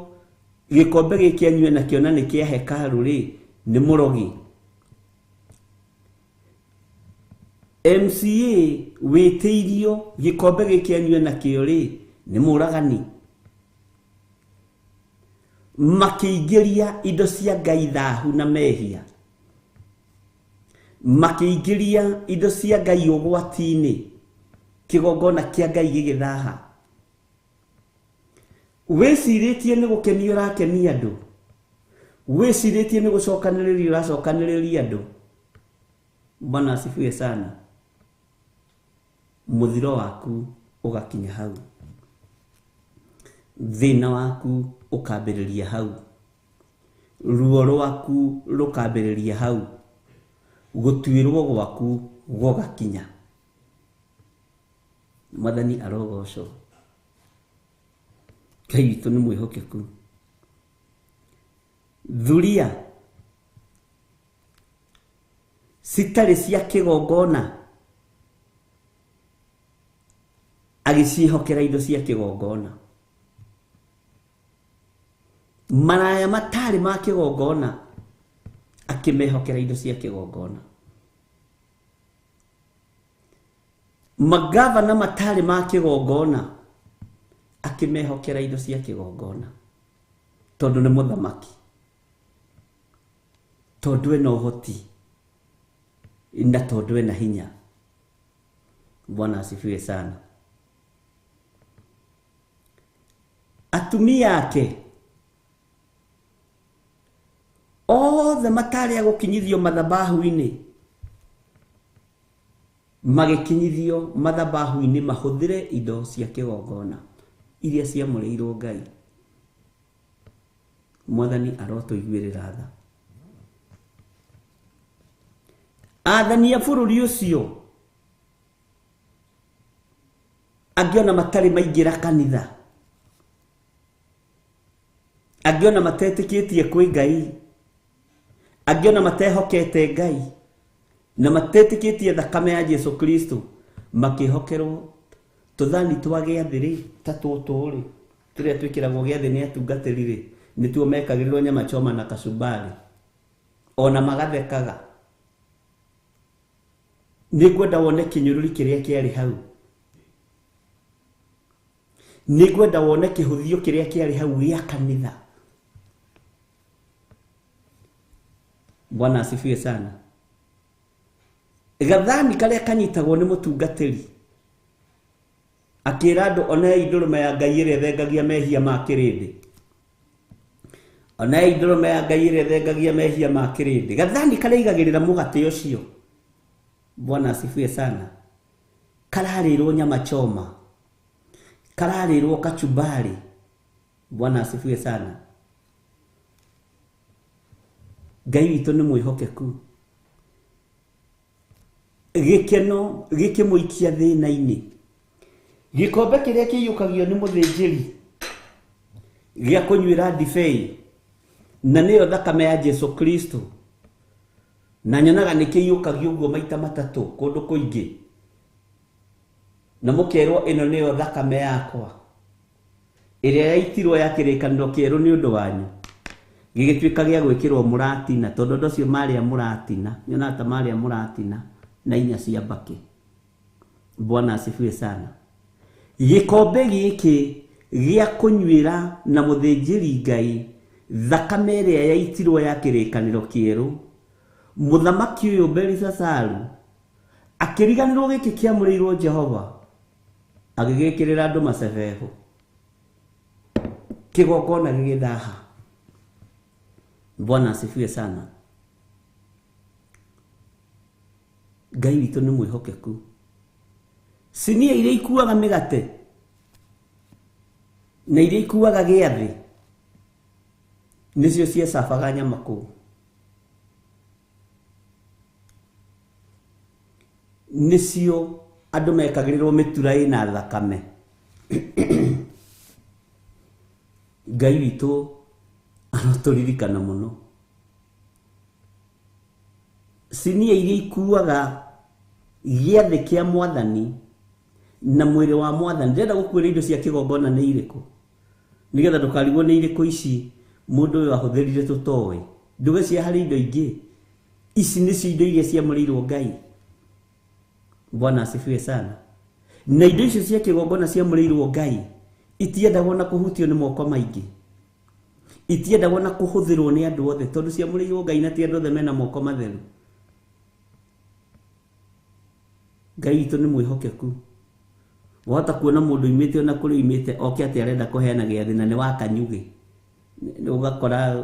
gĩkombe gĩkĩ anyue nakĩo na nĩ kĩa hekarũ rĩ, nĩ mũrogi. MCA wĩtĩirio gĩkombe gĩkĩ anyue nakĩo rĩ, nĩ mũragani. Makĩingĩria indo cia Ngai thahu na mehia, makĩingĩria indo cia Ngai ũgwati-inĩ, kĩgongona kĩa Ngai gĩgĩthaha. Wĩcirĩtie nĩ gũkenia ũrakenia andũ, wĩcirĩtie nĩ gũcokanĩrĩria ũracokanĩrĩria andũ. Bwana asifiwe sana. Mũthiro waku ũgakinya hau, thĩna waku ũkambĩrĩria hau, ruo rwaku rũkambĩrĩria hau, gũtuĩrwo gwaku gũgakinya. Mwathani arogocwo. Ngai witũ nĩ mwĩhokeku. Thuria citarĩ cia kĩgongona agĩciĩhokera indo cia kĩgongona. Maraya matarĩ ma kĩgongona akĩmehokera indo cia kĩgongona. Magavana matarĩ ma kĩgongona akĩmehokera indo cia kĩgongona, tondũ nĩ mũthamaki, tondũ ena ũhoti na tondũ ena hinya. Bwana asifiwe sana. Atumia ake othe matarĩ a gũkinyithio mathabahu-inĩ magĩkinyithio mathabahu-inĩ mahũthĩre indo cia kĩgongona iria ciamũrĩirwo Ngai. Mwathani arotũiguĩrĩra tha. Athani a bũrũri ũcio angĩ ona matarĩ maingĩra kanitha, angĩ ona matetĩkĩtie kwĩ Ngai, Angĩ ona matehokete Ngai na matetĩkĩtie thakame ya Jesu Kristo makĩhokerwo tũthani twa gĩathĩ rĩ ta tũtũ rĩ tũrĩa twĩkĩragwo gĩathĩ nĩ atungatĩri rĩ nĩtuo mekagĩrĩrwo nyama choma na kachumbari ona magathekaga. Nĩngwenda wone kĩnyũrũri kĩrĩa kĩarĩ hau, nĩngwenda wone kĩhũthio kĩrĩa kĩarĩ hau gĩa kanitha. Bwana asifiwe sana. Gathani karĩa kanyitagwo nĩ mũtungatĩri akĩra andũ onei ndũrũme ya Ngai ĩrĩa ĩthengagia mehia ma kĩrĩndĩ, onei ndũrũme ya Ngai ĩrĩa ĩthengagia mehia ma kĩrĩndĩ. Gathani karĩa igagĩrĩra mũgate ũcio, Bwana asifiwe sana, kararĩrwo nyama choma, kararĩrwo kachumbari. Bwana asifiwe sana. Ngai witũ nĩ mwĩhokeku. Gĩkeno gĩkĩmũikia thĩna-inĩ. Gĩkombe kĩrĩa kĩiyũkagio nĩ mũthĩnjĩri gĩa kũnyuĩra ndibei na nĩyo thakame ya Jesu Kristo, na nyonaga nĩ kĩiyũkagio ũguo maita matatũ kũndũ kũingĩ, na mũkerwo ĩno nĩyo thakame yakwa ĩrĩa yaitirwo ya kĩrĩkanĩro kĩerũ nĩ ũndũ wanyu, gĩgĩtuĩka gĩa gwĩkĩrwo mũratina, tondũ andũ acio marĩa mũratina nyonaga ta marĩa mũratina na inya cia mbakĩ. Bwana asifiwe sana. Gĩkombe gĩkĩ gĩa kũnyuĩra na mũthĩnjĩri Ngai thakame ĩrĩa yaitirwo ya kĩrĩkanĩro kĩerũ, mũthamaki ũyũ Belisasaru akĩriganĩrwo gĩkĩ kĩamũrĩirwo Jehova, agĩgĩkĩrĩra andũ macebeho, kĩgongona gĩgĩthaha. Bwana asifiwe sana. Ngai witũ nĩ mwĩhokeku. Cinia iria ikuaga mĩgate na iria ikuaga gĩathĩ nĩcio ciacabaga nyama kũu, nĩcio andũ mekagĩrĩrwo mĩtura ĩna thakame. Ngai witũ arotũririkana mũno. Cinia iria ikuaga gĩathĩ kĩa mwathani na mwĩrĩ wa mwathani, ndĩrenda gũkuĩra indo cia kĩgongona nĩ irĩkũ nĩgetha ndũkarigwo nĩ irĩkũ ici mũndũ ũyũ ahũthĩrire tũtoĩ. Nduge cia harĩ indo ingĩ, ici nĩcio indo iria ciamũrĩirwo Ngai. Bwana asifiwe sana. Na indo icio cia kĩgongona ciamũrĩirwo Ngai itiendagwo na kũhutio nĩ moko maingĩ, itiendagwo na kũhũthĩrwo nĩ andũ othe, tondũ ciamũrĩirwo Ngai na ti andũ othe mena moko matheru. Ngai witũ nĩ mwĩhokeku. Wahota kuona mũndũ oimĩte ona kũrĩa oimĩte oke atĩ arenda kũheana gĩathĩ na nĩ wa kanyugĩ, ũgakora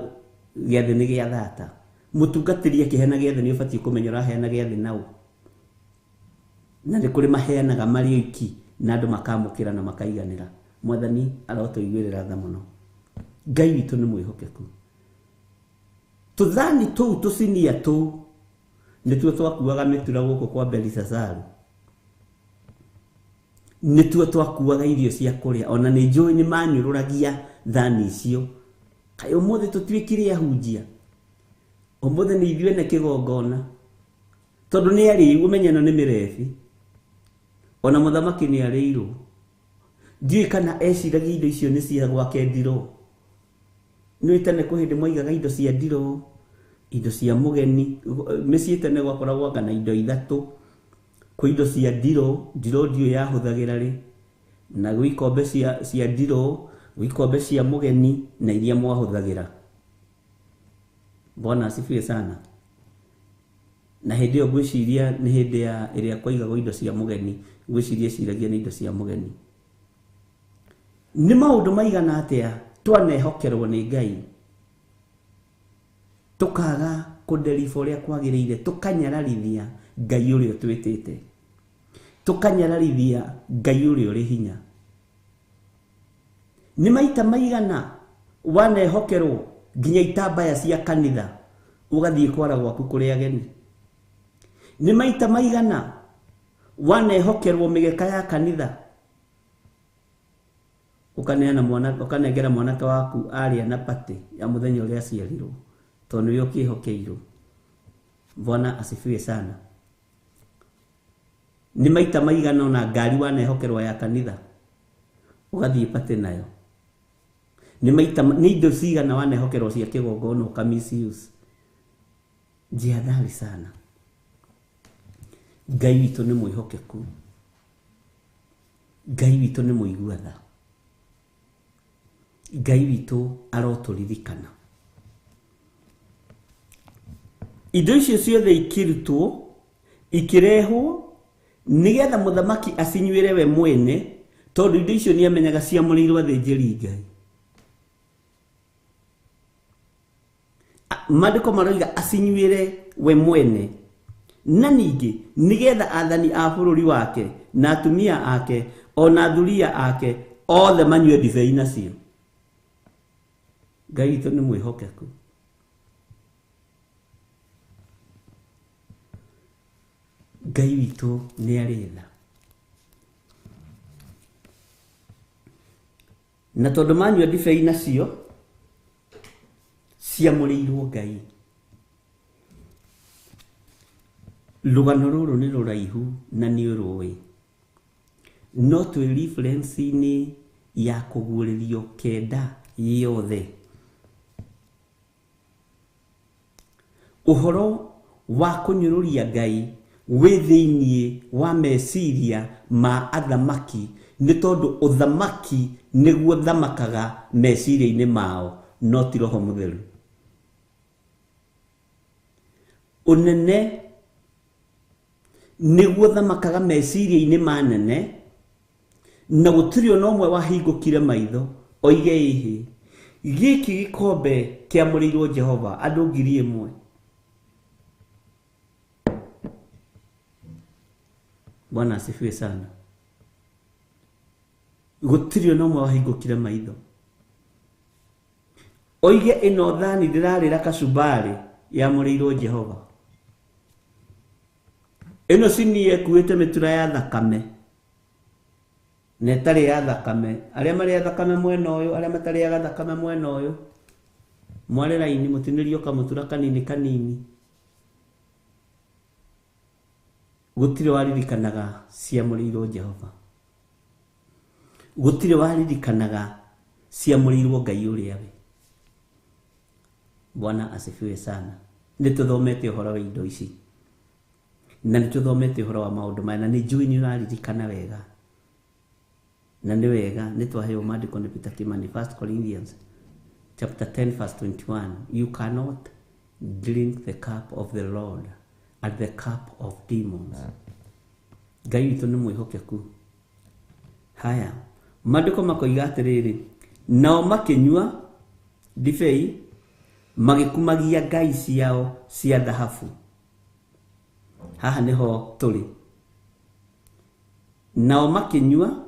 gĩathĩ nĩ gĩa thata. Mũtungatĩri akĩheana gĩathĩ nĩ ũbatiĩ kũmenya ũraheana gĩathĩ naũ, na nĩ kũrĩ maheanaga marĩ oiki na andũ makamũkĩra na makaiganĩra. Mwathani arotũiguĩrĩra tha mũno. Ngai witũ nĩ mwĩhokeku. Tũthani tũu tũcinia tũu nĩtuo twakuaga mĩtura gũkũ kwa Belisasaru, nĩtuo twakuaga irio cia kũrĩa, ona nĩ njũĩ nĩ manyũrũragia thani icio. Kaĩ ũmũthĩ tũtuĩkire ahunjia, ũmũthĩ nĩ ithuĩ ene kĩgongona, tondũ nĩ arĩu, ũmenye ĩno nĩ mĩrebi, ona mũthamaki nĩ arĩirwo. Ndiũĩ kana eciragia indo icio nĩ cia gwake ndirũ. Nĩũĩ tene kwĩ hĩndĩ moigaga indo cia ndirũ, indo cia mũgeni. Mĩciĩ tene gwakoragwo anga na indo ithatũ, kwĩ indo cia ndirũ, ndirũ ndiũĩ yahũthagĩra rĩ, na gwĩ ikombe cia ndirũ, gwĩ ikombe cia mũgeni na iria mwahũthagĩra. Bwana asifiwe sana. Na hĩndĩ ĩyo ngwĩciria nĩ hĩndĩ ya ĩrĩa kwaigagwo indo cia mũgeni, ngwĩciria ciragia nĩ indo cia mũgeni. Nĩ maũndũ maigana atĩa twanehokerwo nĩ Ngai tũkaga kũnderiba ũrĩa kwagĩrĩire, tũkanyararithia Ngai ũrĩa ũtwĩtĩte, tũkanyararithia Ngai ũrĩa ũrĩ hinya. Nĩ maita maigana wanehokerwo nginya itambaya cia kanitha ũgathiĩ kwara gwaku kũrĩ ageni. Nĩ maita maigana wanehokerwo mĩgeka ya kanitha ukaneana mwana, ukanengera mwanake waku aria na pate ya muthenya uria aciarirwo, tondu nĩwe ũkĩhokeirwo. Bwana asifiwe sana. Nĩ maita maigana ona ngari wanehokerwo ya kanitha ũgathiĩ pate nayo. Nĩ maita nĩ indo cigana wanehokerwo cia kĩgongona ũka misuse. Jihadhari sana. Ngai witũ nĩ mwĩhokeku. Ngai witũ nĩ mũigua tha. Ngai witũ arotũririkana. Indo icio ciothe ikĩrutwo ikĩrehwo nĩgetha mũthamaki acinyuĩre we mwene, tondũ indo icio nĩamenyaga ciamũrĩirwo athĩnjĩri Ngai. Maandĩko maroiga acinyuĩre we mwene, na ningĩ nĩgetha athani a bũrũri wake na atumia ake ona athuria ake othe manyue ndibei nacio. Ngai witũ nĩ mwĩhokeku. Ngai witũ nĩ arĩ tha. Na tondũ manyua ndibei nacio ciamũrĩirwo Ngai. Rũgano rũrũ nĩ rũraihu na nĩ ũrũĩ, no twĩ reference-inĩ ya kũguũrĩrio kenda yothe. Ũhoro wa kũnyũrũria Ngai wĩ thĩiniĩ wa meciria ma athamaki, nĩ tondũ ũthamaki nĩguo thamakaga meciria-inĩ mao, no ti Roho Mũtheru. Ũnene nĩguo thamakaga meciria-inĩ ma nene, na gũtirĩ ona ũmwe wahingũkire maitho oige ĩhĩ, gĩkĩ gĩkombe kĩamũrĩirwo Jehova andũ 1,000. Bwana asifiwe sana. Gũtirĩ ona ũmwe wahingũkire maitho oige ĩno thani ndĩrarĩra kacumbari yamũrĩirwo Jehova, ĩno cinia ĩkuĩte mĩtura ya thakame na ĩtarĩ ya thakame, arĩa marĩa thakame mwena ũyũ, arĩa matarĩaga thakame mwena ũyũ, mware raini mũtinĩrio kamũtura kanini kanini. Gũtirĩ waririkanaga ciamũrĩirwo Jehova. Gũtirĩ waririkanaga ciamũrĩirwo Ngai ũrĩa we. Bwana asifiwe sana. Nĩ tũthomete ũhoro wa indo ici, na nĩ tũthomete ũhoro wa maũndũ maya, na nĩ njũĩ nĩ ũraririkana wega, na nĩ wega nĩ twaheo maandĩko nĩ Peter Kimani, 1 Corinthians chapter 10 verse 21, you cannot drink the cup of the Lord and the cup of demons. Ngai witũ nĩ mwĩhokeku. Haya, maandĩko makoiga atĩrĩrĩ, nao makĩnyua ndibei magĩkumagia ngai ciao cia thahabu. Haha nĩho tũrĩ. Nao makĩnyua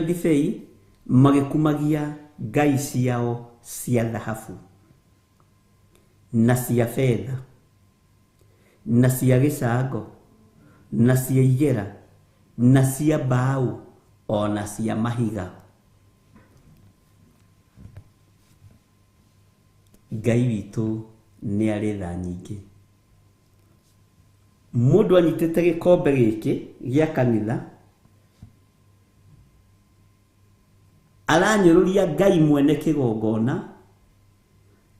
ndibei magĩkumagia ngai ciao cia thahabu na cia betha na cia gĩcango na cia igera na cia mbaũ ona cia mahiga. Ngai witũ nĩ arĩ tha nyingĩ. Mũndũ anyitĩte gĩkombe gĩkĩ gĩa kanitha aranyũrũria Ngai mwene kĩgongona,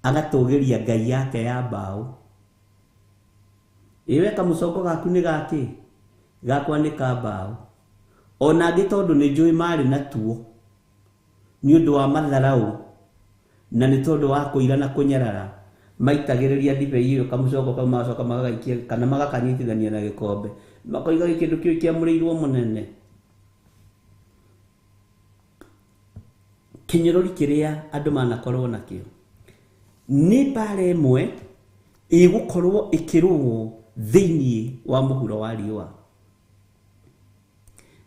agatũgĩria ngai yake ya mbaũ. Ĩwe kamũcongo gaku nĩ gakĩ? Gakwa nĩ ka mbaũ. Ona angĩ tondũ nĩ njũĩ marĩ natuo nĩ ũndũ wa matharaũ na nĩ tondũ wa kũira na kũnyarara, maitagĩrĩria ndibei ĩyo kamũcongo kau, magacoka magagaikia kana magakanyitithania na gĩkombe, makoiga kĩndũ kĩu kĩamũrĩirwo mũnene. Kĩnyũrũri kĩrĩa andũ manakorwo nakĩo nĩ mbara ĩmwe ĩgũkorwo ĩkĩrũo thĩiniĩ wa mũhuro wa riũa.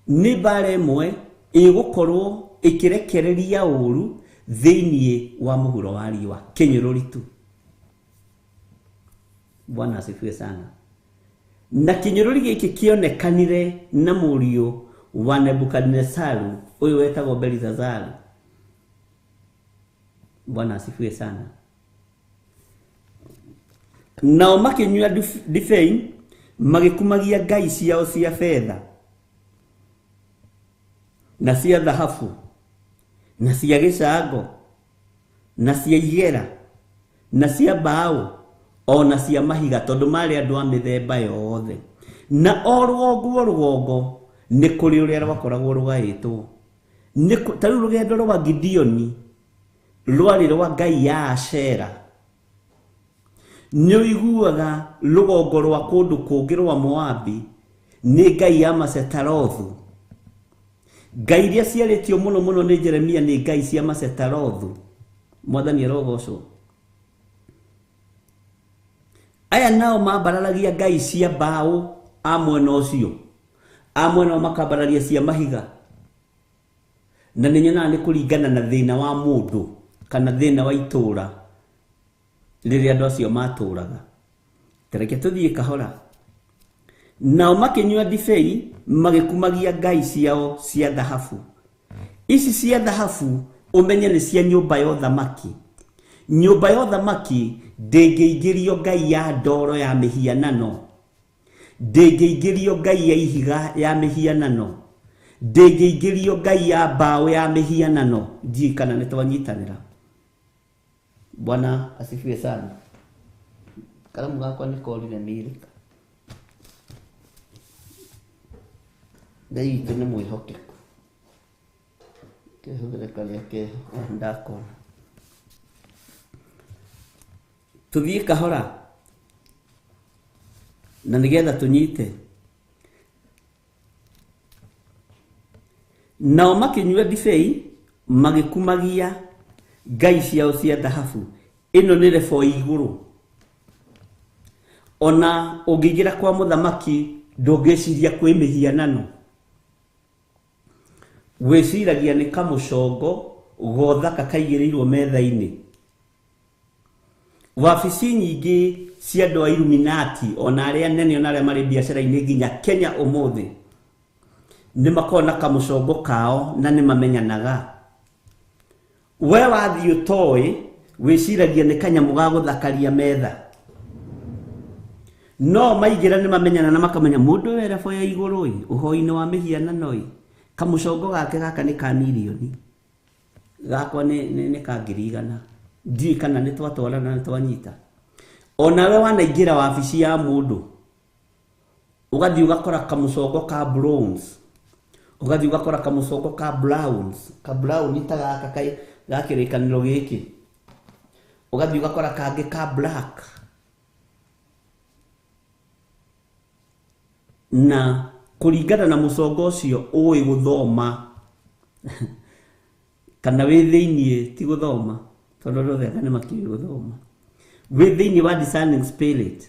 Nĩ mbara ĩmwe ĩgũkorwo ĩkĩrekereria ũru thĩiniĩ wa mũhuro wa riũa. Kĩnyũrũri tu. Bwana asifiwe sana. Na kĩnyũrũri gĩkĩ kĩonekanire na mũriũ wa Nebukadnezaru ũyũ wetagwo Belshazaru. Bwana asifiwe sana. Nao makĩnyua ndibei magĩkumagia ngai ciao cia betha na cia thahabu na cia gĩcango na cia igera na cia mbaũ o na cia mahiga, tondũ marĩ andũ a mĩthemba yothe. Na o rũgongo rũgongo nĩ kũrĩ ũrĩa rwakoragwo rũgaĩtwo. Ta rĩu rũgendo rwa Gideoni rwarĩ rwa ngai ya Ashera. Nĩ ũiguaga rũgongo rwa kũndũ kũngĩ rwa Moabi nĩ ngai ya Masetarothu. Ngai iria ciarĩtio mũno mũno nĩ Jeremia nĩ ngai cia Masetarothu. Mwathani arogocwo. Aya nao mambararagia ngai cia mbaũ a mwena ũcio, a mwena makambararia cia mahiga. Na nĩ nyonaga nĩ kũringana na thĩna wa mũndũ kana thĩna wa itũũra rĩrĩa andũ acio matũũraga. Tareke tũthiĩ kahora. Nao makĩnyua ndibei magĩkumagia ngai ciao cia thahabu. Ici cia thahabu ũmenye nĩ cia nyũmba ya ũthamaki. Nyũmba ya ũthamaki ndĩngĩingĩrio ngai ya ndoro ya mĩhianano, ndĩngĩingĩrio ngai ya ihiga ya mĩhianano, ndĩngĩingĩrio ngai ya mbaũ ya mĩhianano. Ndiũĩ kana nĩ twanyitanĩra. Bwana asifiwe sana. Karamu gakwa nĩ korire mĩrĩka. Ngai witũ nĩ mwĩhokeku. Kehũthĩre karĩa keho ndakona. Tũthiĩ kahora na nĩgetha tũnyite. Nao makĩnyua ndibei magĩkumagia ngai ciao cia thahabu. Ĩno nĩ rebo igũrũ. Ona ũngĩingĩra kwa mũthamaki ndũngĩciria kwĩ mĩhianano. Wĩciragia nĩ kamũcongo gothaka kaigĩrĩirwo metha-inĩ. Wabici nyingĩ cia andũ a Illuminati ona arĩa nene ona arĩa marĩ biacara-inĩ nginya Kenya ũmũthĩ nĩ makoragwo na kamũcongo kao na nĩ mamenyanaga. We wathiĩ ũtoĩ wĩciragia nĩ kanyamũ ga gũthakaria metha, no maingĩra nĩ mamenyana na makamenya mũndũ ũyũ erebo ya igũrũ ĩ, ũhoi-inĩ wa mĩhianano ĩ, kamũcongo gake gaka nĩ ka mirioni, gakwa nĩ ka 100,000. Ndiũĩ kana nĩ twatwarana nĩ twanyita. Onawe wanaingĩra wabici ya mũndũ ũgathiĩ ũgakora kamũcongo ka bronze, ũgathiĩ ũgakora kamũcongo ka browns, ka brown ta gaka ga kĩrĩkanĩro gĩkĩ, ũgathiĩ ũgakora kangĩ ka black. Na kũringana na mũcongo ũcio ũĩ gũthoma kana wĩ thĩiniĩ ti gũthoma, tondũ andũ othe nĩ makĩũĩ gũthoma. Wĩ thĩiniĩ wa discerning spirit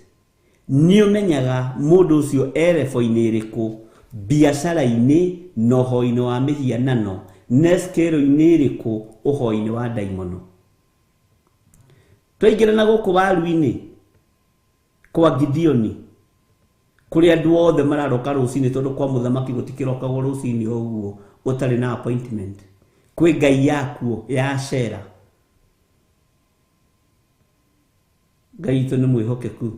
nĩ ũmenyaga mũndũ ũcio e rebo-inĩ ĩrĩkũ, biacara-inĩ na ũhoi-inĩ wa mĩhianano, na scale-inĩ ĩrĩkũ ũhoi-inĩ wa ndaimono. Twaingĩra na gũkũ waru-inĩ kwa Gideoni kũrĩa andũ othe mararoka rũcinĩ, tondũ kwa mũthamaki gũtikĩrokagwo rũcinĩ o ũguo ũtarĩ na appointment. Kwĩ ngai yakuo ya Ashera. Ngai witũ nĩ mwĩhokeku.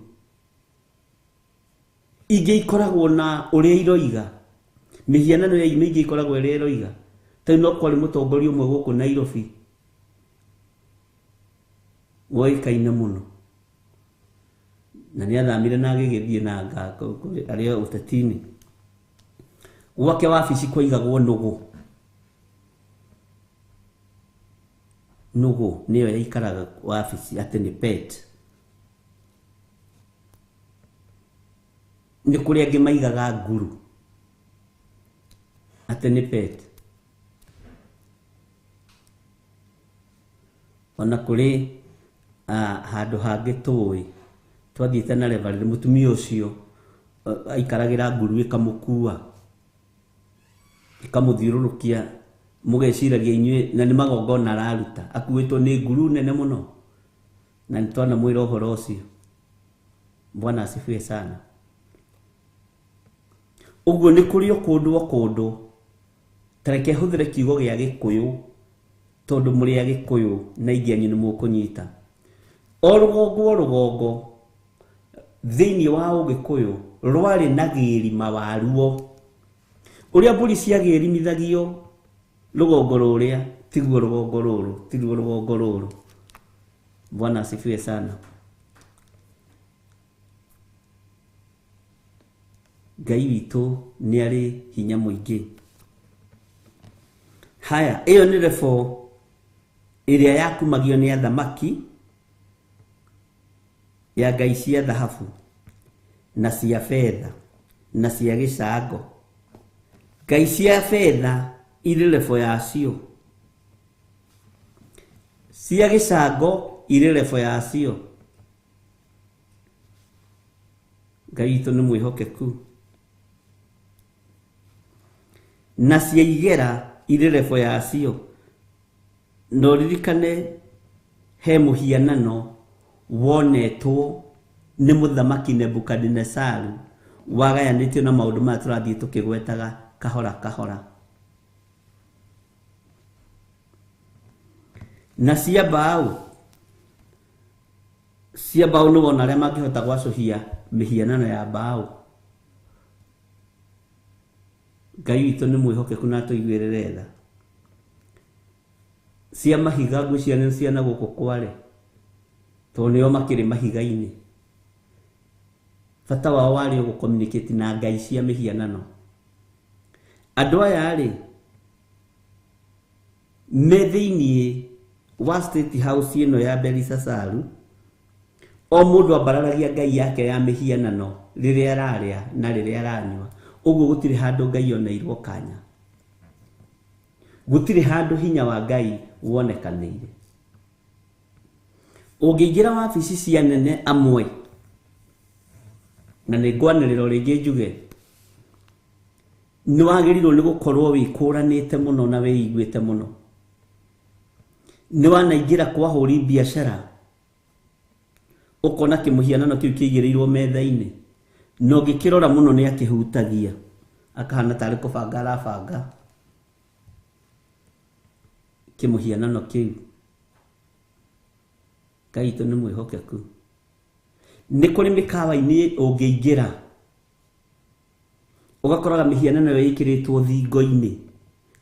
Ingĩ ikoragwo na ũrĩa iroiga, mĩhianano ya mĩingĩ ĩkoragwo ĩrĩa ĩroiga. Ta rĩu no kwarĩ mũtongoria ũmwe gũkũ Nairobi woĩkaine mũno na nĩ athamire na agĩgĩthiĩ na anga arĩ ũteti-inĩ. Gwake wabici kwaigagwo nũgũ. Nũgũ nĩyo yaikaraga wabici atĩ nĩ pet. Nĩ kũrĩ angĩ maigaga nguru atĩ nĩ pet. Ona kũrĩ handũ hangĩ tũĩ twathiĩte na reverend, mũtumia ũcio aikaragĩra nguru ĩkamũkua ĩkamũthiũrũrũkia, mũgeciragia inyuĩ na nĩ magongona araruta, akuĩtwo nĩ nguru nene mũno, na nĩ twanamwĩra ũhoro ũcio. Bwana asifiwe sana. Ũguo nĩ kũrĩ o kũndũ o kũndũ. Ta reke hũthĩre kiugo gĩa Gĩkũyũ tondũ mũrĩ a Gĩkũyũ na aingĩ anyu nĩ mũkũnyita. O rũgongo o rũgongo Thĩinĩ wa Ũgĩkũyũ rwarĩ na gĩrima waruo. Ũrĩa mbũri ciagĩrimithagio rũgongo rũrĩa tiguo rũgongo rũrũ, tiguo rũgongo rũrũ. Bwana asifiwe sana. Ngai witũ nĩ arĩ hinya mũingĩ. Haya, ĩyo nĩ rebo ĩrĩa yakumagio nĩ athamaki ya ngai cia thahabu na cia betha na cia gĩcango. Ngai cia betha irĩ rebo yacio, cia gĩcango irĩ rebo yacio. Ngai witũ nĩ mwĩhokeku. Na cia igera irĩ rebo yacio. Na ũririkane he mũhianano wonetwo nĩ mũthamaki Nebukadinesaru wagayanĩtio na maũndũ maya tũrathiĩ tũkĩgwetaga kahora kahora. Na cia mbaũ, cia mbaũ nĩ wona arĩa mangĩhota gwacũhia mĩhianano ya mbaũ. Ngai witũ nĩ mwĩhokeku na atũiguĩrĩre tha. Cia mahiga ngwĩciria nĩ cia na gũkũ Kware, tondũ nĩo makĩrĩ mahiga-inĩ. Bata wao warĩ o gũ-communicate na ngai cia mĩhianano. Andũ aya rĩ me thĩiniĩ wa State House ĩno ya Belisasaru, o mũndũ ambararagia ngai yake ya mĩhianano rĩrĩa ararĩa na rĩrĩa aranyua. Ũguo gũtirĩ handũ Ngai oneirwo kanya, gũtirĩ handũ hinya wa Ngai wonekanĩire. Ũngĩingĩra wabici cia nene amwe, na nĩ ngwanĩrĩra o rĩngĩ njuge, nĩ wagĩrĩirwo nĩ gũkorwo wĩkũranĩte mũno na wĩiguĩte mũno. Nĩ wanaingĩra kwa hũri biacara ũkona kĩmũhianano kĩu kĩigĩrĩirwo metha-inĩ, na ũngĩkĩrora mũno nĩ akĩhutagia akahana tarĩ kũbanga arabanga kĩmũhianano kĩu. Ngai witũ nĩ mwĩhokeku. Nĩ kũrĩ mĩkawa-inĩ ũngĩingĩra ũgakoraga mĩhianano ĩyo ĩkĩrĩtwo thingo-inĩ.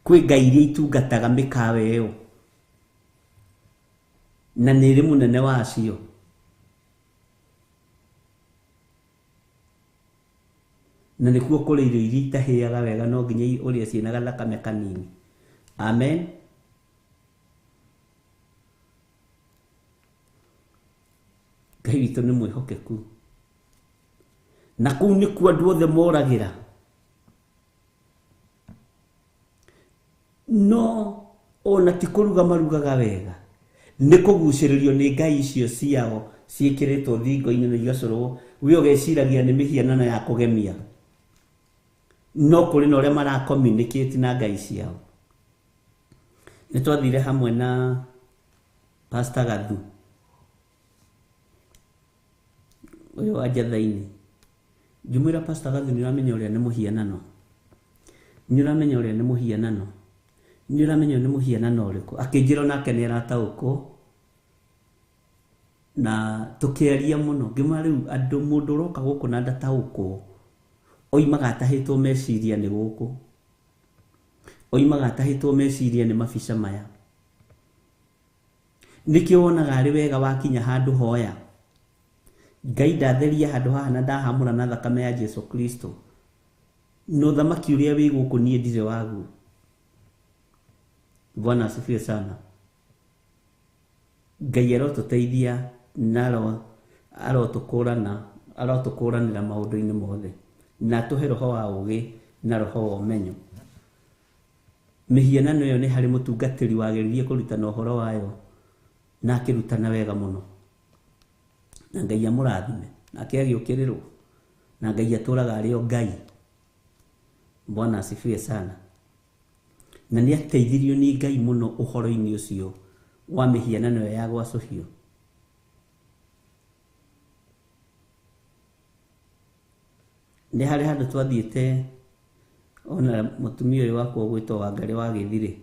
Kwĩ ngai iria itungataga mĩkawa ĩyo na nĩ ĩrĩ mũnene wacio. Na nĩkuo kũrĩ irio iria itahĩaga wega, no nginya ũrĩe ciĩna gathakame kanini. Amen. Ngai witũ nĩ mwĩhokeku. Na kũu nĩkuo andũ othe moragĩra. No ona ti kũruga marugaga wega, nĩ kũgucĩrĩrio nĩ ngai icio ciao ciĩkĩrĩtwo thingo-inĩ na igacorwo, we ũgeciragia nĩ mĩhianano ya kũgemia, no kũrĩ na ũrĩa mara communicate na ngai ciao. Nĩ twathire hamwe na Pastor Gathu ũyũ wa Njatha-inĩ. Ngĩmwĩra Pastor Gathu, nĩ ũramenya ũrĩa nĩ mũhianano, nĩ ũramenya ũrĩa nĩ mũhianano, nĩ ũramenya nĩ mũhianano ũrĩkũ. Akĩnjĩra onake nĩ arataũkwo, na tũkĩaria mũno. Ngĩmwĩra rĩu andũ, mũndũ ũroka gũkũ na ndataũkwo, oimaga atahĩtwo meciria nĩ gũkũ, oimaga atahĩtwo meciria nĩ mabica maya. Nĩkĩo wonaga arĩ wega wakinya handũ hoya, Ngai ndatheria handũ haha na ndahamũra na thakame ya Jesu Kristo, na ũthamaki ũrĩa wĩ gũkũ niĩ ndirĩ waguo. Bwana asifiwe sana. Ngai arotũteithia na arotũkũrana, arotũkũranĩra maũndũ-inĩ mothe, na atũhe roho wa ũũgĩ na roho wa ũmenyo. Mĩhianano ĩyo nĩ harĩ mũtungatĩri wageririe kũrutana ũhoro wayo na akĩrutana wega mũno, na Ngai amũrathime, nake agĩũkĩrĩrwo, na Ngai atũraga arĩ o Ngai. Bwana asifiwe sana. Na nĩ ateithirio nĩ Ngai mũno ũhoro-inĩ ũcio wa mĩhianano ĩyo ya gwacũhio. Nĩ harĩ handũ twathiĩte ona mũtumia ũyũ wakwa ũgwĩtwo Wangarĩ wa Gĩthirĩ,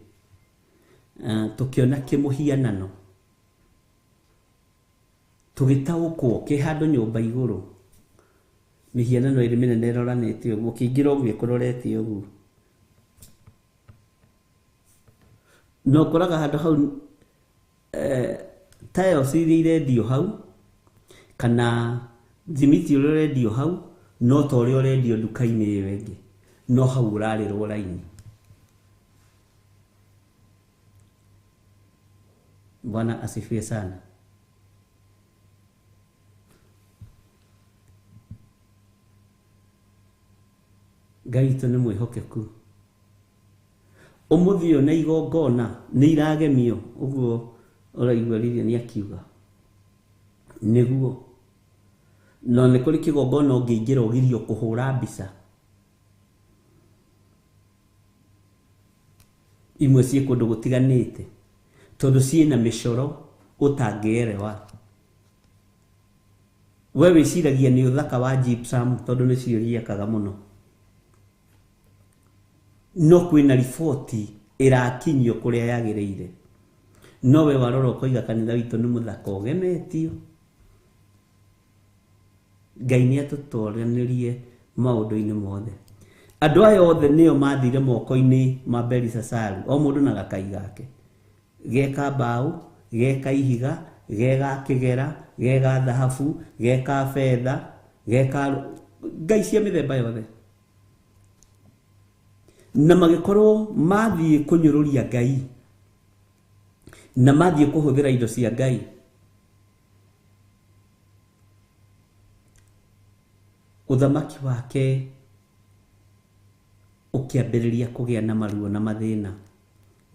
tũkĩona kĩmũhianano, tũgĩtaũkwo kĩ handũ nyũmba igũrũ. Mĩhianano ĩrĩ mĩnene ĩroranĩte ũguo, ũkĩingĩra ũguo ĩkũrorete ũguo. Na ũkoraga handũ hau tiles iria irendio hau kana thimiti ũrĩa ũrendio hau no ta ũrĩa ũrendio nduka-inĩ ĩyo ĩngĩ, no hau ũrarĩrwo raini. Bwana asifiwe sana. Ngai witũ nĩ mwĩhokeku. Ũmũthĩ ũyũ na igongona nĩ iragemio ũguo ũraigua Lilian akiuga nĩguo, no nĩ kũrĩ kĩgongona ũngĩingĩra ũgirio kũhũra mbica imwe ciĩ kũndũ gũtiganĩte tondũ ciĩna mĩcoro ũtangĩerewa. We wĩciragia nĩ ũthaka wa gypsum tondũ nĩcio ciakaga mũno, no kwĩna riboti ĩrakinyio kũrĩa yagĩrĩire. No we warora ũkoiga kanitha witũ nĩ mũthaka ũgemetio. Ngai nĩ atũtoranĩrie maũndũ-inĩ mothe. Andũ aya othe nĩo mathire moko-inĩ ma Belisasaru, o mũndũ na gakai gake, geka mbaũ, geka ihiga, gega kĩgera, gega thahabu, geka betha, geka ngai cia mĩthemba yothe. Na magĩkorwo mathiĩ kũnyũrũria Ngai na mathiĩ kũhũthĩra indo cia Ngai. Ũthamaki wake ũkĩambĩrĩria kũgĩa na maruo na mathĩna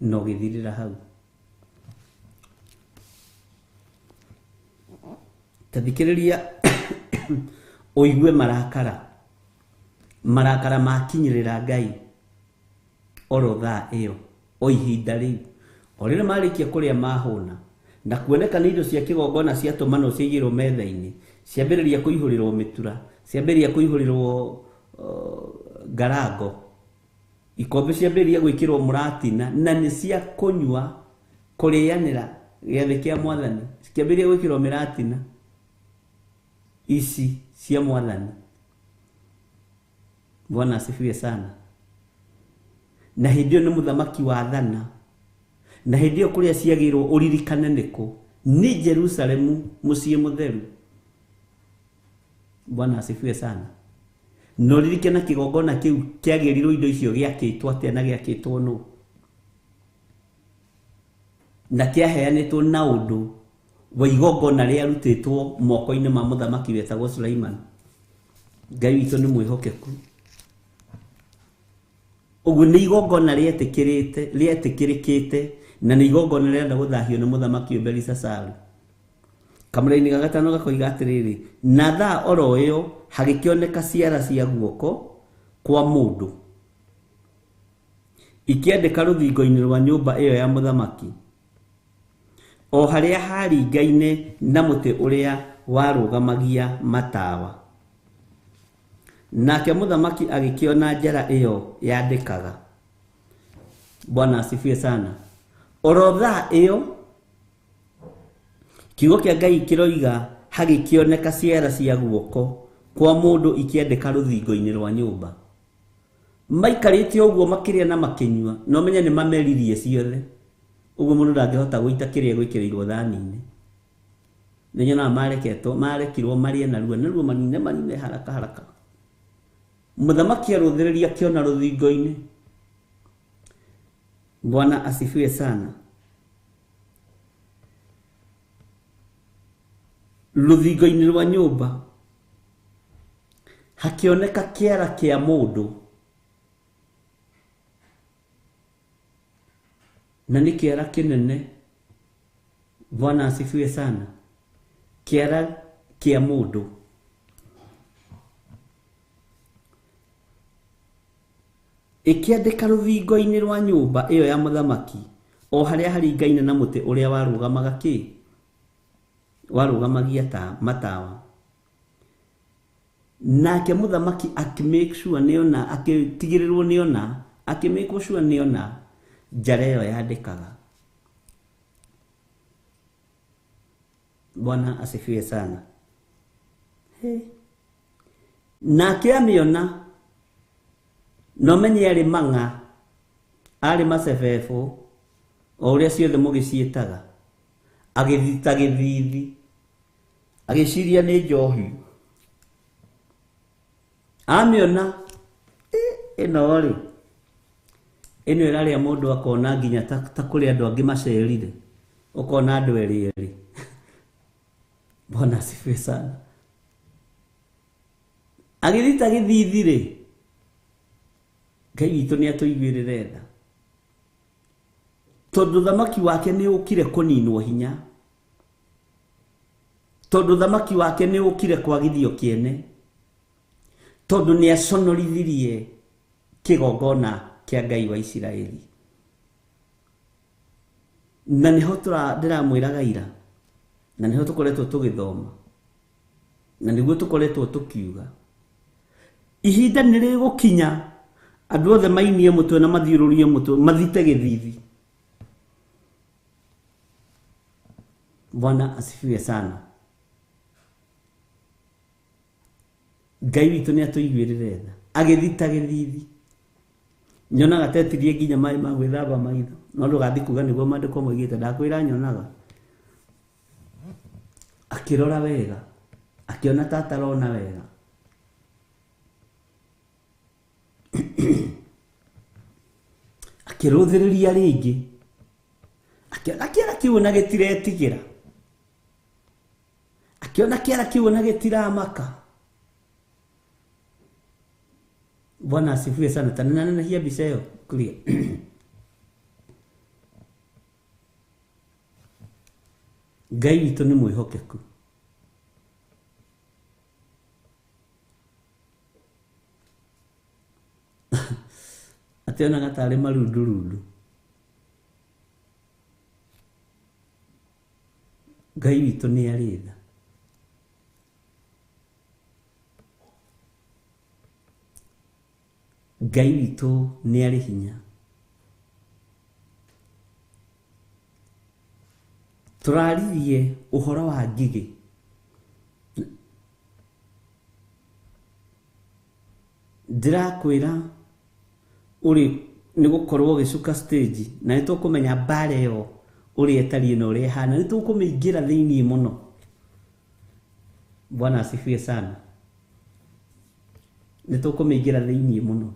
na ũgĩthirĩra hau. Ta thikĩrĩria ũigue marakara, marakara makinyĩrĩra Ngai oro thaa ĩyo, o ihinda rĩu, o rĩrĩa marĩkia kũrĩa mahũna na kuoneka nĩ indo cia kĩgongona ciatũmanwo ciaigĩrwo metha-inĩ, ciambĩrĩria kũihũrĩrwo mĩtura, ciambĩrĩria kũihũrĩrwo ngarango, ikombe ciambĩrĩria gwĩkĩrwo mũratina na nĩ cia kũnyua kũrĩanĩra gĩathĩ kĩa mwathani, cikĩambĩrĩria gwĩkĩrwo mĩratina ici cia mwathani. Bwana asifiwe sana. Na hĩndĩ ĩyo nĩ mũthamaki wathana, na hĩndĩ ĩyo kũrĩa ciagĩrwo ũririkane nĩkũ, nĩ Jerusalemu mũciĩ mũtheru. Bwana asifiwe sana. Na ũririkane kĩgongona kĩu kĩagĩrirwo indo icio gĩakĩtwo atĩa na gĩakĩtwo nũ, na kĩaheanĩtwo na ũndũ wa igongona rĩarutĩtwo moko-inĩ ma mũthamaki wetagwo Suleiman. Ngai witũ nĩ mwĩhokeku. Ũguo nĩ igongona rĩetĩkĩrĩte, rĩetĩkĩrĩkĩte na nĩ igongona rĩrenda gũthahio nĩ mũthamaki ũyũ Belisasaru. Kamũra-inĩ ga gatano gakoiga atĩrĩrĩ, na thaa oro ĩyo hagĩkĩoneka ciara cia guoko kwa mũndũ ikĩandĩka rũthingo-inĩ rwa nyũmba ĩyo ya mũthamaki, o harĩa haringaine na mũtĩ ũrĩa warũgamagia matawa. Nake mũthamaki agĩkĩona njara ĩyo yandĩkaga. Bwana asifiwe sana. Oro thaa ĩyo kiugo kĩa Ngai kĩroiga hagĩkĩoneka ciara cia guoko kwa mũndũ ikĩandĩka rũthingo-inĩ rwa nyũmba. Maikarĩte ũguo makĩrĩa na makĩnyua, no menye nĩ mameririe ciothe. Ũguo mũndũ ndangĩhota gũita kĩrĩa gwĩkĩrĩirwo thani-inĩ. Nĩ nyonaga mareketwo, marekirwo marĩe narua narua, manine manine haraka haraka. Mũthamaki arũthĩrĩria akĩona rũthingo-inĩ. Bwana asifiwe sana. Rũthingo-inĩ rwa nyũmba hakĩoneka kĩara kĩa mũndũ, na nĩ kĩara kĩnene. Bwana asifiwe sana. Kĩara kĩa mũndũ. Ĩkĩandĩka rũthingo-inĩ rwa nyũmba ĩyo ya mũthamaki, o harĩa haringaine na mũtĩ ũrĩa warũgamaga kĩ, warũgamagia ta matawa. Nake mũthamaki akĩ-make sure nĩona, akĩtigĩrĩrwo nĩona, akĩ-make sure nĩona njara ĩyo yandĩkaga. Bwana asifiwe sana. He. Nake amĩona no menye arĩ mang'a arĩ macebebo o ũrĩa ciothe mũgĩciĩtaga agĩthita gĩthithi agĩciria nĩ njohi amĩona ĩno rĩ ĩno ĩrarĩa mũndũ akona nginya ta kũrĩ andũ angĩ macerire ũkona andũ erĩ erĩ. Bwana asifiwe sana. Agĩthita gĩthithi rĩ Ngai witũ nĩ atũiguĩrĩre tha tondũ thamaki wake nĩ ũkire kũninwo hinya tondũ thamaki wake nĩ ũkire kwagithio kĩene tondũ nĩ aconorithirie kĩgongona kĩa Ngai wa Isiraeli. Na nĩho ndĩramwĩraga ira na nĩho tũkoretwo tũgĩthoma na nĩguo tũkoretwo tũkiuga ihinda nĩ rĩgũkinya andũ othe mainie mũtwe na mathiũrũrie mũtwe mathite gĩthithi. Bwana asifiwe sana. Ngai witũ nĩ atũiguĩrĩre tha agĩthita gĩthithi. Nyonaga tetirie nginya maĩ ma gwĩthamba maitho no ndũgathiĩ kuga nĩguo maandĩko moigĩte ndakwĩra nyonaga. Akĩrora wega akĩona ta atarona wega akĩrũthĩrĩria rĩngĩ akĩona kĩara kĩu na gĩtiretigĩra akĩona kĩara kĩu na gĩtiramaka. Bwana asifiwe sana. Tananehia mbica ĩyo clear. Ngai witũ nĩ mwĩhokeku. Ationaga tarĩ marundurundu. Ngai witũ nĩ arĩ tha. Ngai witũ nĩ arĩ hinya. Tũraririe ũhoro wa ngigĩ. Ndĩrakwĩra ũrĩ nĩ gũkorwo ũgĩcuka stage na nĩ tũkũmenya mbara ĩyo ũrĩa ĩtariĩ na ũrĩa ĩhana nĩ tũkũmĩingĩra thĩinĩ mũno. Bwana asifiwe sana. Nĩ tũkũmĩingĩra thĩinĩ mũno.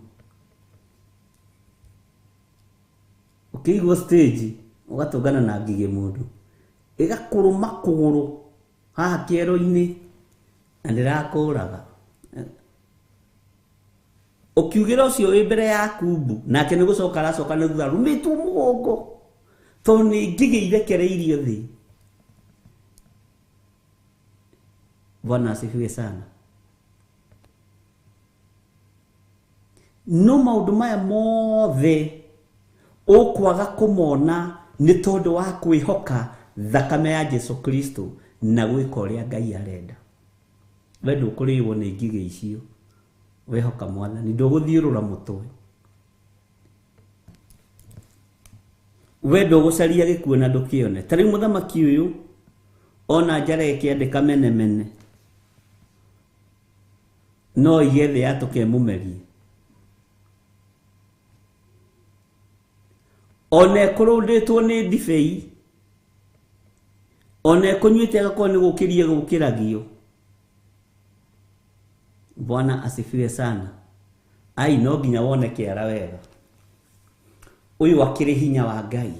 Ũkĩigwo stage ũgatũngana na ngigĩ mũndũ ĩgakũrũma kũgũrũ haha kĩero-inĩ na ndĩrakũraga. Ũkiugĩra ũcio wĩ mbere yaku mbu nake nĩ gũcoka aracoka nĩ thutha rumĩtwo mũgongo tondũ nĩ ngigĩ irekereirio thĩ. Bwana asifiwe sana. No maũndũ maya mothe ũkwaga kũmona nĩ tondũ wa kwĩhoka thakame ya Jesu Kristo na gwĩka ũrĩa Ngai arenda. We ndũkũrĩo nĩ ngigĩ icio wehoka Mwathani ndũgũthiũrũra mũtwe we ndũgũcaria gĩkuũ na ndũkĩone. Ta rĩu mũthamaki ũyũ ona njara ĩkĩandĩka menemene no ige thĩ yatũke mũmerie ona ĩkũrũndĩtwo nĩ ndibei ona ĩkũnyuĩte agakorwo nĩ gũkĩria gũkĩragio. Bwana asifiwe sana. Ai no nginya wone kĩara wega. Ũyũ akĩrĩ hinya wa Ngai.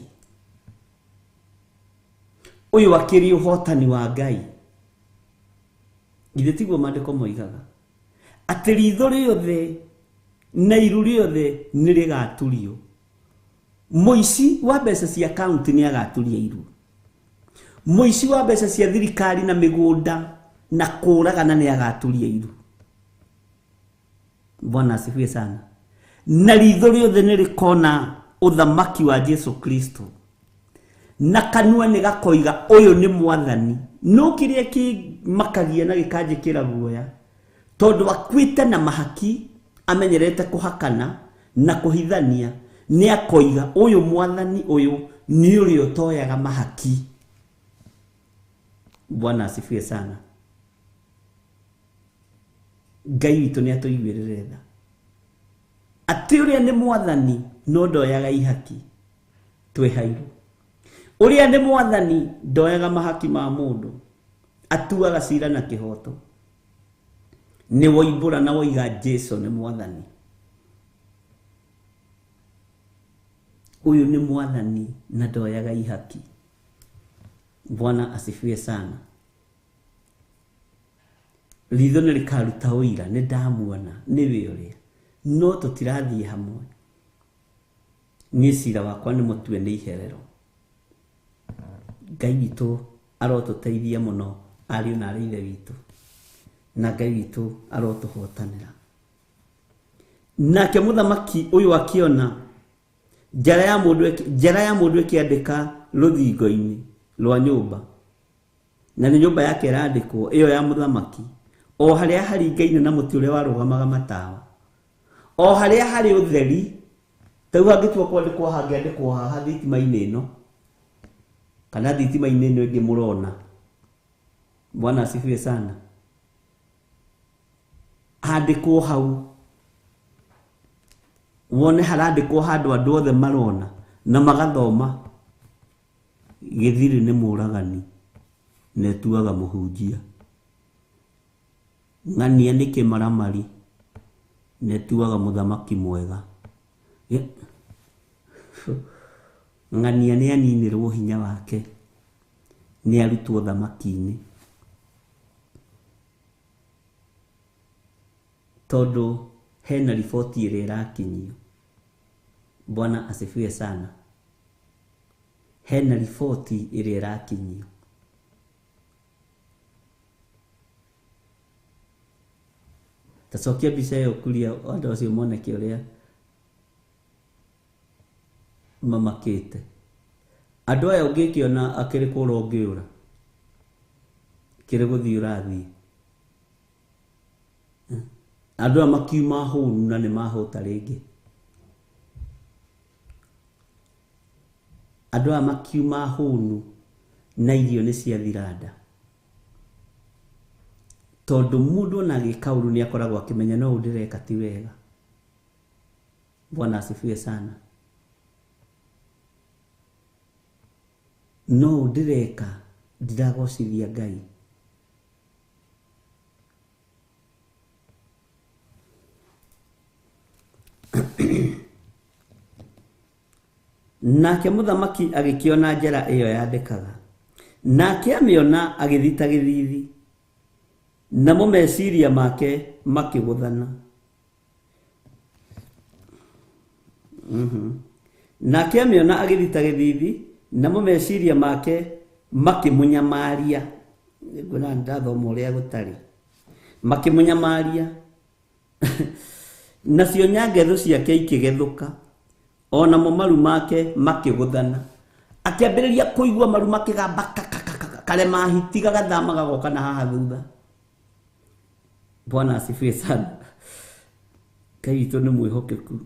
Ũyũ akĩrĩ ũhotani wa Ngai. Githĩ tiguo maandĩko moigaga atĩ ritho rĩothe na iru rĩothe nĩ rĩgaturio. Mũici wa mbeca cia kaunti nĩ agaturia iru. Mũici wa mbeca cia thirikari na mĩgũnda na kũragana nĩ agaturia iru. Bwana asifiwe sana. Na ritho rĩothe nĩ rĩkona ũthamaki wa Jesu Kristo na kanua nĩ gakoiga ũyũ nĩ Mwathani. No kĩrĩa kĩmakagia na gĩkanjĩkĩra guoya tondũ akuĩte na mahaki amenyerete kũhakana na kũhithania nĩ akoiga ũyũ Mwathani ũyũ nĩ ũrĩa ũtoyaga mahaki. Bwana asifiwe sana. Ngai witũ nĩ atũiguĩrĩre tha. Atĩ ũrĩa nĩ mwathani no ndoyaga ihaki twĩhairwo. Ũrĩa nĩ mwathani ndoyaga mahaki ma mũndũ, atuaga cira na kĩhoto. Nĩ woimbũra na woiga Jesu nĩ mwathani. Ũyũ nĩ mwathani na ndoyaga ihaki. Bwana asifiwe sana. Ritho nĩ rĩkaruta ũira, nĩ ndamuona, nĩwe ũrĩa. No tũtirathiĩ hamwe. Niĩ cira wakwa nĩ mũtue nĩ iherero. Ngai witũ arotũteithia mũno ariũ na arĩ ithe witũ. Na Ngai witũ arotũhotanĩra. Nake mũthamaki ũyũ akĩona njara ya mũndũ ĩkĩandĩka rũthingo-inĩ rwa nyũmba. Na nĩ nyũmba yake ĩrandĩkwo ĩyo ya mũthamaki. O harĩa haringaine na mũtĩ ũrĩa warũgamaga matawa. O harĩa harĩ ũtheri, ta rĩu hangĩtua kwandĩkwo hangĩandĩkwo haha thitima-inĩ ĩno, kana thitima-inĩ ĩno ĩngĩ mũrona. Bwana asifiwe sana. Handĩkwo hau, wone harandĩkwo handũ andũ othe marona na magathoma. Gĩthiri nĩ mũragani na etuaga mũhunjia. Ng'ania nĩ kĩmaramari na etuaga mũthamaki mwega. Ng'ania nĩ aninĩrwo hinya wake, nĩ arutwo thamaki-inĩ. Tondũ hena riboti ĩrĩa ĩrakinyio. Bwana asifiwe sana. Hena riboti ĩrĩa ĩrakinyio. Tacokia mbica ĩyo kuria andũ acio moneke ũrĩa mamakĩte. Andũ aya ũngĩkĩona akĩrĩ kũra ũngĩũra, kĩrĩ gũthiĩ ũrathiĩ. Andũ aya makiuma hũnu na nĩ mahũta rĩngĩ. Andũ aya makiuma hũnu na irio nĩ ciathira nda. Tondũ mũndũ ona agĩka ũru nĩ akoragwo akĩmenya no ũũ ndĩreka ti wega. Bwana asifiwe sana. No ũũ ndĩreka ndiragocithia Ngai. Nake mũthamaki agĩkĩona njara ĩyo yandĩkaga. Nake amĩona agĩthita gĩthithi, namo meciria make makĩgũthana. Nake amĩona agĩthita gĩthithi, namo meciria make makĩmũnyamaria. Nguona ndathoma ũrĩa gũtarĩ. Makĩmũnyamaria. Nacio nyangetho ciake ikĩgethũka, ona mo maru make makĩgũthana. Akĩambĩrĩria kũigua maru makĩgamba karema hiti gagathama gagoka na haha thutha. Bwana asifiwe sana. Ngai witũ nĩ mwĩhokeku.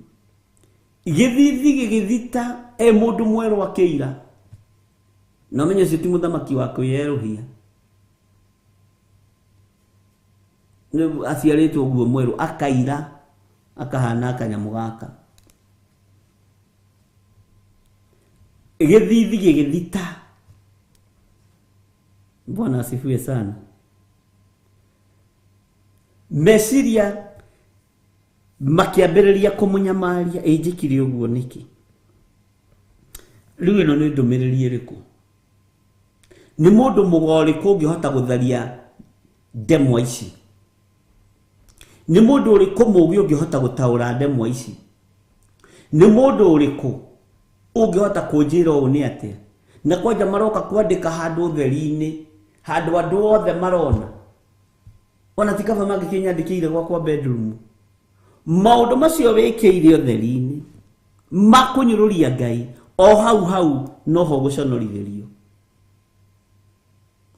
Gĩthithi gĩgĩthita e mũndũ mwerũ akĩira. Na ũmenye ũcio ti mũthamaki wa kwĩyerũhia. Aciarĩtwo ũguo mwerũ akaira akahana kanyamũ gaka. Gĩthithi gĩgĩthita. Bwana asifiwe sana. Meciria makĩambĩrĩria kũmũnyamaria. Ĩ njĩkire ũguo nĩkĩ? Rĩu ĩno nĩ ndũmĩrĩri ĩrĩkũ? Nĩ mũndũ mũgo ũrĩkũ ũngĩhota gũtharia ndemwa ici? Nĩ mũndũ ũrĩkũ mũũgĩ ũngĩhota gũtaũra ndemwa ici? Nĩ mũndũ ũrĩkũ ũngĩhota kũnjĩra ũũ nĩ atĩa? Na kwanja maroka kwandĩka handũ ũtheri-inĩ, handũ andũ othe marona. Ona ti kaba mangĩkĩnyandĩkĩire gwakwa bedroom. Maũndũ macio wĩkĩire ũtheri-inĩ makũnyũrũria Ngai, o hau hau noho gũconorithĩrio.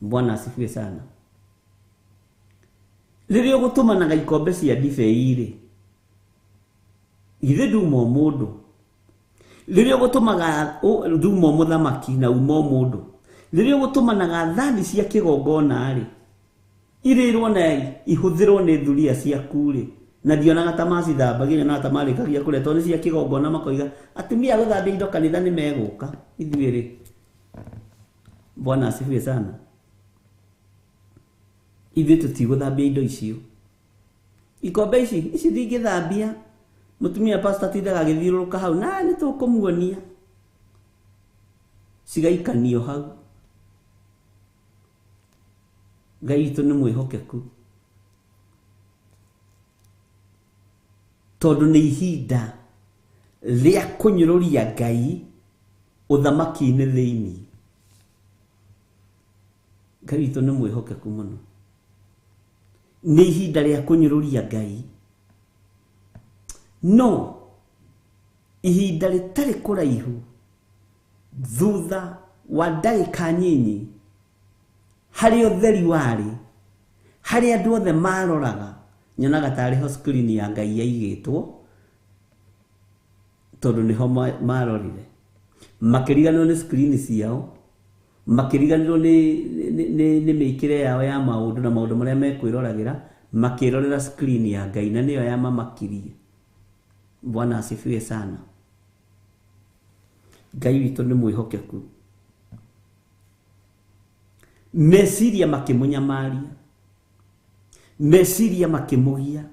Bwana asifiwe sana. Rĩrĩa ũgũtũmanaga ikombe cia ndibei rĩ, githĩ nduma o mũndũ? Rĩrĩa ũgũtũmaga nduma o mũthamaki na uma o mũndũ. Rĩrĩa ũgũtũmanaga thani cia kĩgongona rĩ, Irĩrwo na ihũthĩrwo nĩ thuria ciaku rĩ, na ndionaga ta macithambagia, nyonaga ta marĩkagia kũrĩa tondũ nĩ cia kĩgongona, makoiga atumia a gũthambia indo kanitha nĩ megũka. Ithuĩ rĩ, Bwana asifiwe sana, ithuĩ tũtigũthambia indo icio. Ikombe ici ici ndingĩthambia, mũtumia pastor atindaga agĩthiũrũrũka hau na nĩ tũkũmuonia, cigaikanio hau. Ngai witũ nĩ mwĩhokeku, tondũ nĩ ihinda rĩa kũnyũrũria Ngai ũthamaki-inĩ thĩinĩ. Ngai witũ nĩ mwĩhokeku mũno, nĩ ihinda rĩa kũnyũrũria Ngai. No ihinda rĩtarĩ kũraihu, thutha wa ndagĩka nyinyi, harĩa ũtheri warĩ, harĩa andũ othe maroraga, nyonaga tarĩ ho screen ya Ngai yaigĩtwo, tondũ nĩho marorire. Makĩriganĩrwo nĩ screen ciao, makĩriganĩrwo nĩ mĩikĩre yao ya maũndũ na maũndũ marĩa mekwĩroragĩra, makĩrorera screen ya Ngai na nĩyo yamamakirie. Bwana asifiwe sana. Ngai witũ nĩ mwĩhokeku. Meciria makĩmũnyamaria, meciria makĩmũgia,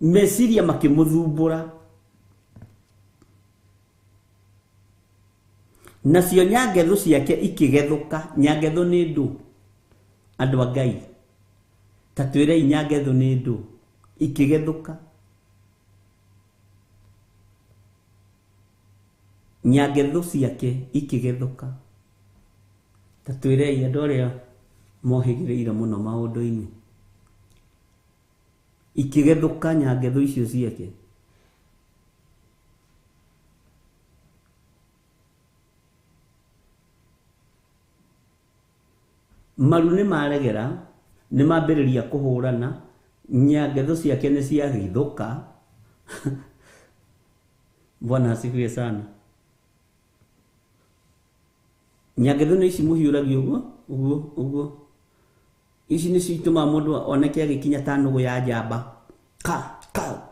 meciria makĩmũthumbũra, nacio nyangethu ciake ikĩgethũka. Nyangethu nĩ ndũ, andũ a Ngai, ta twĩrei nyangethu nĩ ndũ. Ikĩgethũka. Nyangethu ciake ikĩgethũka. Ta twĩrei andũ arĩa mohĩgĩrĩire mũno maũndũ-inĩ, ikĩgethũka nyangethu icio ciake. Maru nĩ maregera, nĩ mambĩrĩria kũhũrana, nyangethu ciake nĩ ciagithũka. Bwana asifiwe sana. Nyangethu nĩ ici mũhiũragio ũguo ũguo ũguo, ici nĩcio itũmaga mũndũ oneke agĩkinya ta nũgũ ya njamba, ka ka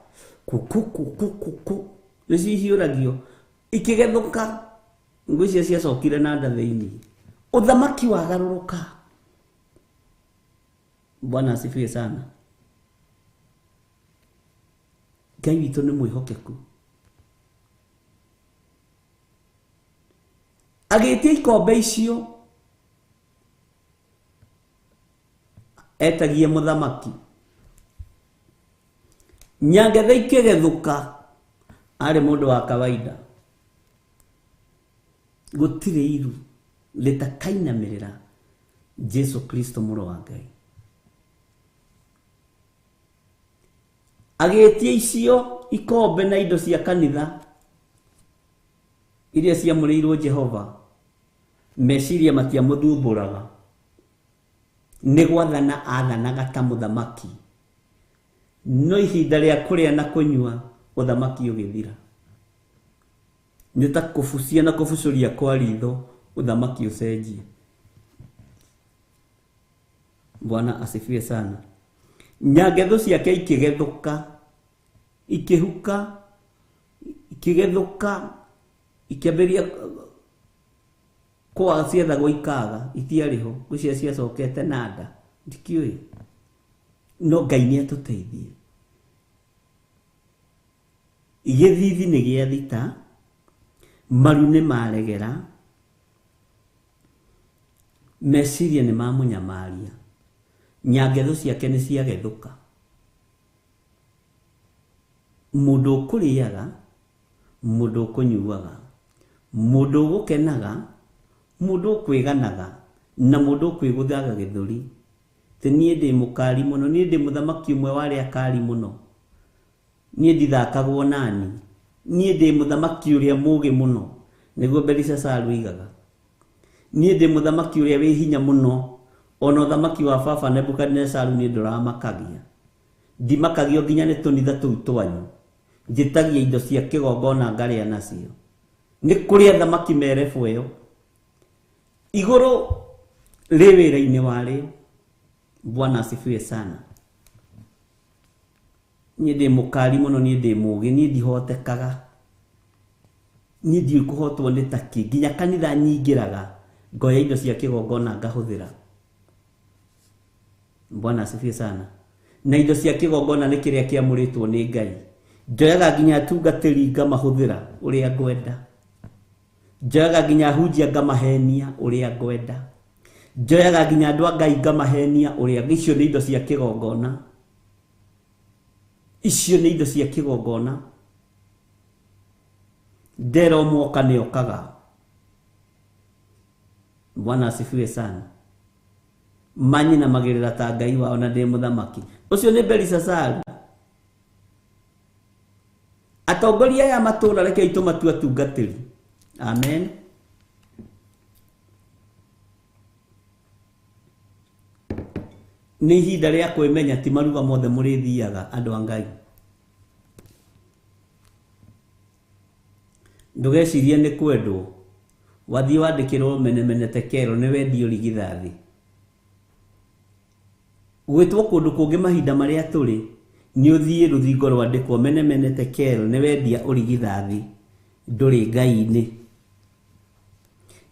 ku ku ku ku ku ku, nĩcio ihiũragio ikĩgethũka. Ngwĩciria ciacokire na nda thĩinĩ, ũthamaki wagarũrũka. Bwana asifiwe sana. Ngai witũ nĩ mwĩhokeku. Agĩtia ikombe icio etagie mũthamaki. Nyangetha ikĩgethũka, arĩ mũndũ wa kawaida, gũtirĩ iru rĩtakainamĩrĩra Jesu Kristo mũrũ wa Ngai. Agĩtia icio ikombe na indo cia kanitha iria ciamũrĩirwo Jehova, meciria matiamũthumbũraga, nĩ gwathana athanaga ta mũthamaki. No ihinda rĩa kũrĩa na kũnyua, ũthamaki ũgĩthira. Nĩ ta kũbucia na kũbucũria kwa ritho, ũthamaki ũcenjie. Bwana asifiwe sana. Nyangethu ciake ikĩgethũka, ikĩhuka, ikĩgethũka, ikĩambĩrĩria kwa ciethagwo ikaga, itiarĩ ho, ngwĩciria ciacokete na nda, ndikĩũĩ. No Ngai nĩ atũteithie. Gĩthithi nĩ gĩa thita, maru nĩ maregera, meciria nĩ mamũnyamaria, nyangethu ciake nĩ ciagethũka. Mũndũ ũkũrĩaga, mũndũ ũkũnyuaga, mũndũ ũgũkenaga, mũndũ ũkwĩganaga, na mũndũ ũkwĩgũthaga gĩthũri. Ti niĩ ndĩ mũkari mũno, niĩ ndĩ mũthamaki ũmwe wa arĩa akari mũno, niĩ ndithakagwo nani, niĩ ndĩ mũthamaki ũrĩa mũũgĩ mũno, nĩguo Belishazaru oigaga. Niĩ ndĩ mũthamaki ũrĩa wĩ hinya mũno, ona ũthamaki wa baba Nebukadinezaru niĩ ndũramakagia. Ndimakagio nginya nĩ tũnitha tũu twanyu, njĩtagia indo cia kĩgongona ngarĩa nacio. Nĩ kũrĩ athamaki merebu ĩyo. Igũrũ Rĩ wĩra-inĩ warĩo. Bwana asifiwe sana. Niĩ ndĩ mũkari mũno, niĩ ndĩ mũgĩ, niĩ ndihotekaga, niĩ ndiũĩ kũhotwo nĩ takĩ. Nginya kanitha nyingĩraga ngoya indo cia kĩgongona ngahũthĩra. Bwana asifiwe sana. Na indo cia kĩgongona nĩ kĩrĩa kĩamũrĩtwo nĩ Ngai. Njoyaga nginya atungatĩri ngamahũthĩra ũrĩa ngwenda. Njoyaga nginya ahunjia ngamahenia ũrĩa ngwenda. Njoyaga nginya andũ a Ngai ngamahenia ũrĩa. Icio nĩ indo cia kĩgongona. Icio nĩ indo cia kĩgongona. Ndera ũmwe oka nĩ okaga. Bwana asifiwe sana. Manyinamagĩrĩra ta Ngai wao na ndĩ mũthamaki. Ũcio nĩ Belisasaru. Atongoria aya matũra rekei tũmatue atungatĩri. Amen. Nĩ ihinda rĩa kwĩmenya ti maruga mothe mũrĩthiaga andũ a Ngai. Ndũgecirie nĩ kwendwo. Wathiĩ wandĩkĩrwo menemene tekero nĩ wendio rigithathi. Gwĩtwo kũndũ kũngĩ mahinda marĩa tũrĩ nĩ ũthiĩ rũthingo rwandĩkwo menemene tekero nĩ wendia ũrigithathi, ndũrĩ Ngai-inĩ.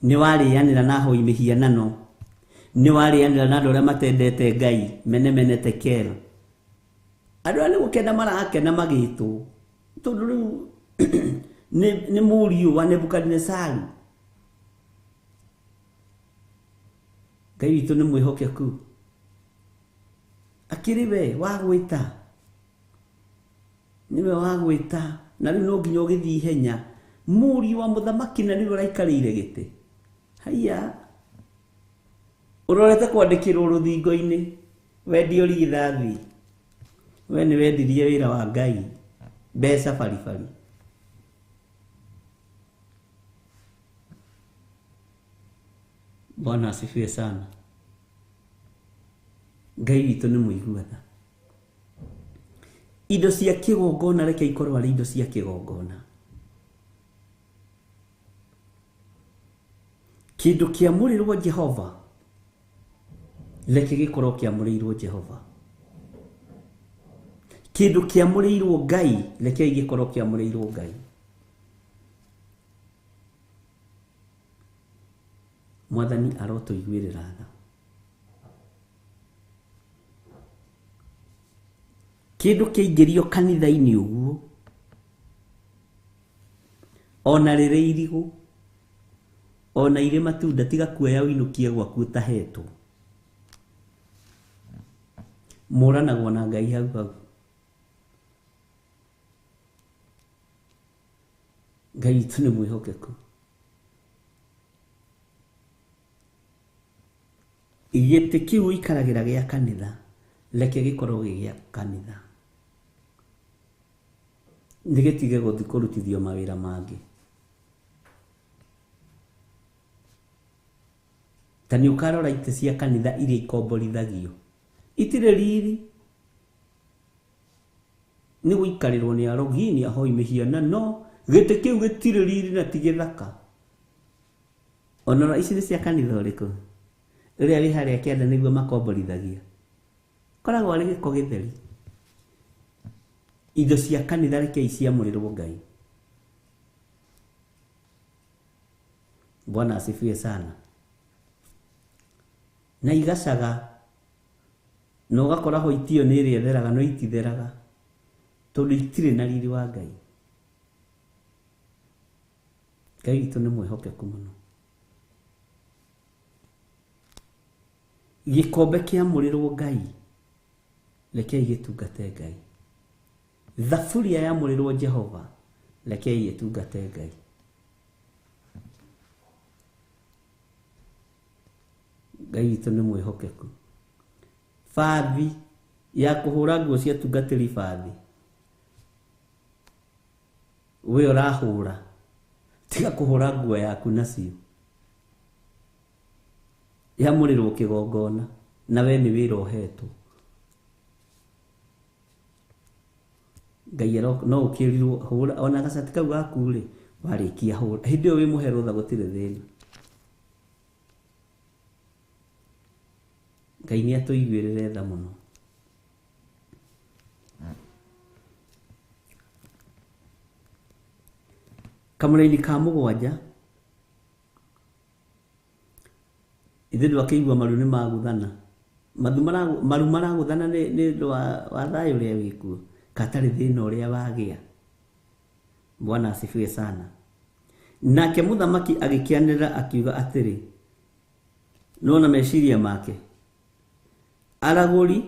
Nĩ warĩanĩra na ahoi mĩhianano, nĩ warĩanĩra na andũ arĩa matendete Ngai, menemene tekero. Andũ aya nĩ gũkena marakena magĩtwo, tondũ rĩu nĩ mũriũ wa Nebukadinesaru. Ngai witũ nĩ mwĩhokeku. Akĩrĩ we wa gwĩta, nĩwe wa gwĩta, na rĩu no nginya ũgĩthiĩ ihenya. Mũriũ wa mũthamaki na nĩwe ũraikarĩire gĩtĩ. Haiya, ũrorete kwandĩkĩrwo rũthingo-inĩ wendio rigithathi. We nĩ wendirie wĩra wa Ngai mbeca baribari. Bwana asifiwe sana. Ngai witũ nĩ mũigua tha. Indo cia kĩgongona reke ikorwo arĩ indo cia kĩgongona. Kĩndũ kĩamũrĩrwo Jehova reke gĩkorwo kĩamũrĩirwo Jehova. Kĩndũ kĩamũrĩirwo Ngai reke gĩkorwo kĩamũrĩirwo Ngai. Mwathani arotũiguĩrĩra tha. Kĩndũ kĩaingĩrio kanitha-inĩ ũguo ona rĩrĩ irigũ ona irĩ matunda tiga kuoya ũinũkie gwaku ũtahetwo. Mũranagwo na Ngai hau hau. Ngai witũ nĩ mwĩhokeku. Gĩtĩ kĩu ũikaragĩra gĩa kanitha reke gĩkorwo gĩ gĩa kanitha. Nĩ gĩtige gũthiĩ kũrutithio mawĩra mangĩ. Ta nĩ ũkarora itĩ cia kanitha iria ikomborithagio itirĩ riri, nĩ gũikarĩrwo nĩ arogi nĩ ahoi mĩhianano. Gĩtĩ kĩu gĩtirĩ riri na ti gĩthaka. Ona ici nĩ cia kanitha ũrĩkũ? Ũrĩa wĩ harĩa kĩanda nĩguo makomborithagia. Koragwo arĩ gĩko gĩtheri. Indo cia kanitha rekei ciamũrĩrwo Ngai. Bwana asifiwe sana. Na igacaga na ũgakora hoiti ĩyo nĩ ĩrĩa ĩtheraga no ititheraga tondũ itirĩ na riri wa Ngai. Ngai witũ nĩ mwĩhokeku mũno. Gĩkombe kĩamũrĩrwo Ngai rekei gĩtungate Ngai. Thaburia yamũrĩrwo Jehova rekei ĩtungate Ngai. Ngai witũ nĩ mwĩhokeku. Bathi ya kũhũra nguo cia tungatĩri bathi we ũrahũra, tiga kũhũra nguo yaku nacio. Yamũrĩrwo kĩgongona na we nĩ wĩra ũhetwo. Ngai no ũkĩrirwo hũra ona gacati kau gaku rĩ, warĩkia hũra hĩndĩ ĩyo wĩ mũhe rũtha gũtirĩ thĩna. Ngai nĩ atũiguĩrĩre tha mũno. Kamũraini ka mũgwanja ithe ndwakĩigua maru nĩ maguthana, maru maraguthana nĩ ũndũ wa thayũ ũrĩa wĩkuo, katarĩ thĩna ũrĩa wagĩa. Bwana asifiwe sana. Nake mũthamaki agĩkĩanĩrĩra akiuga atĩrĩ, nona meciria make, aragũri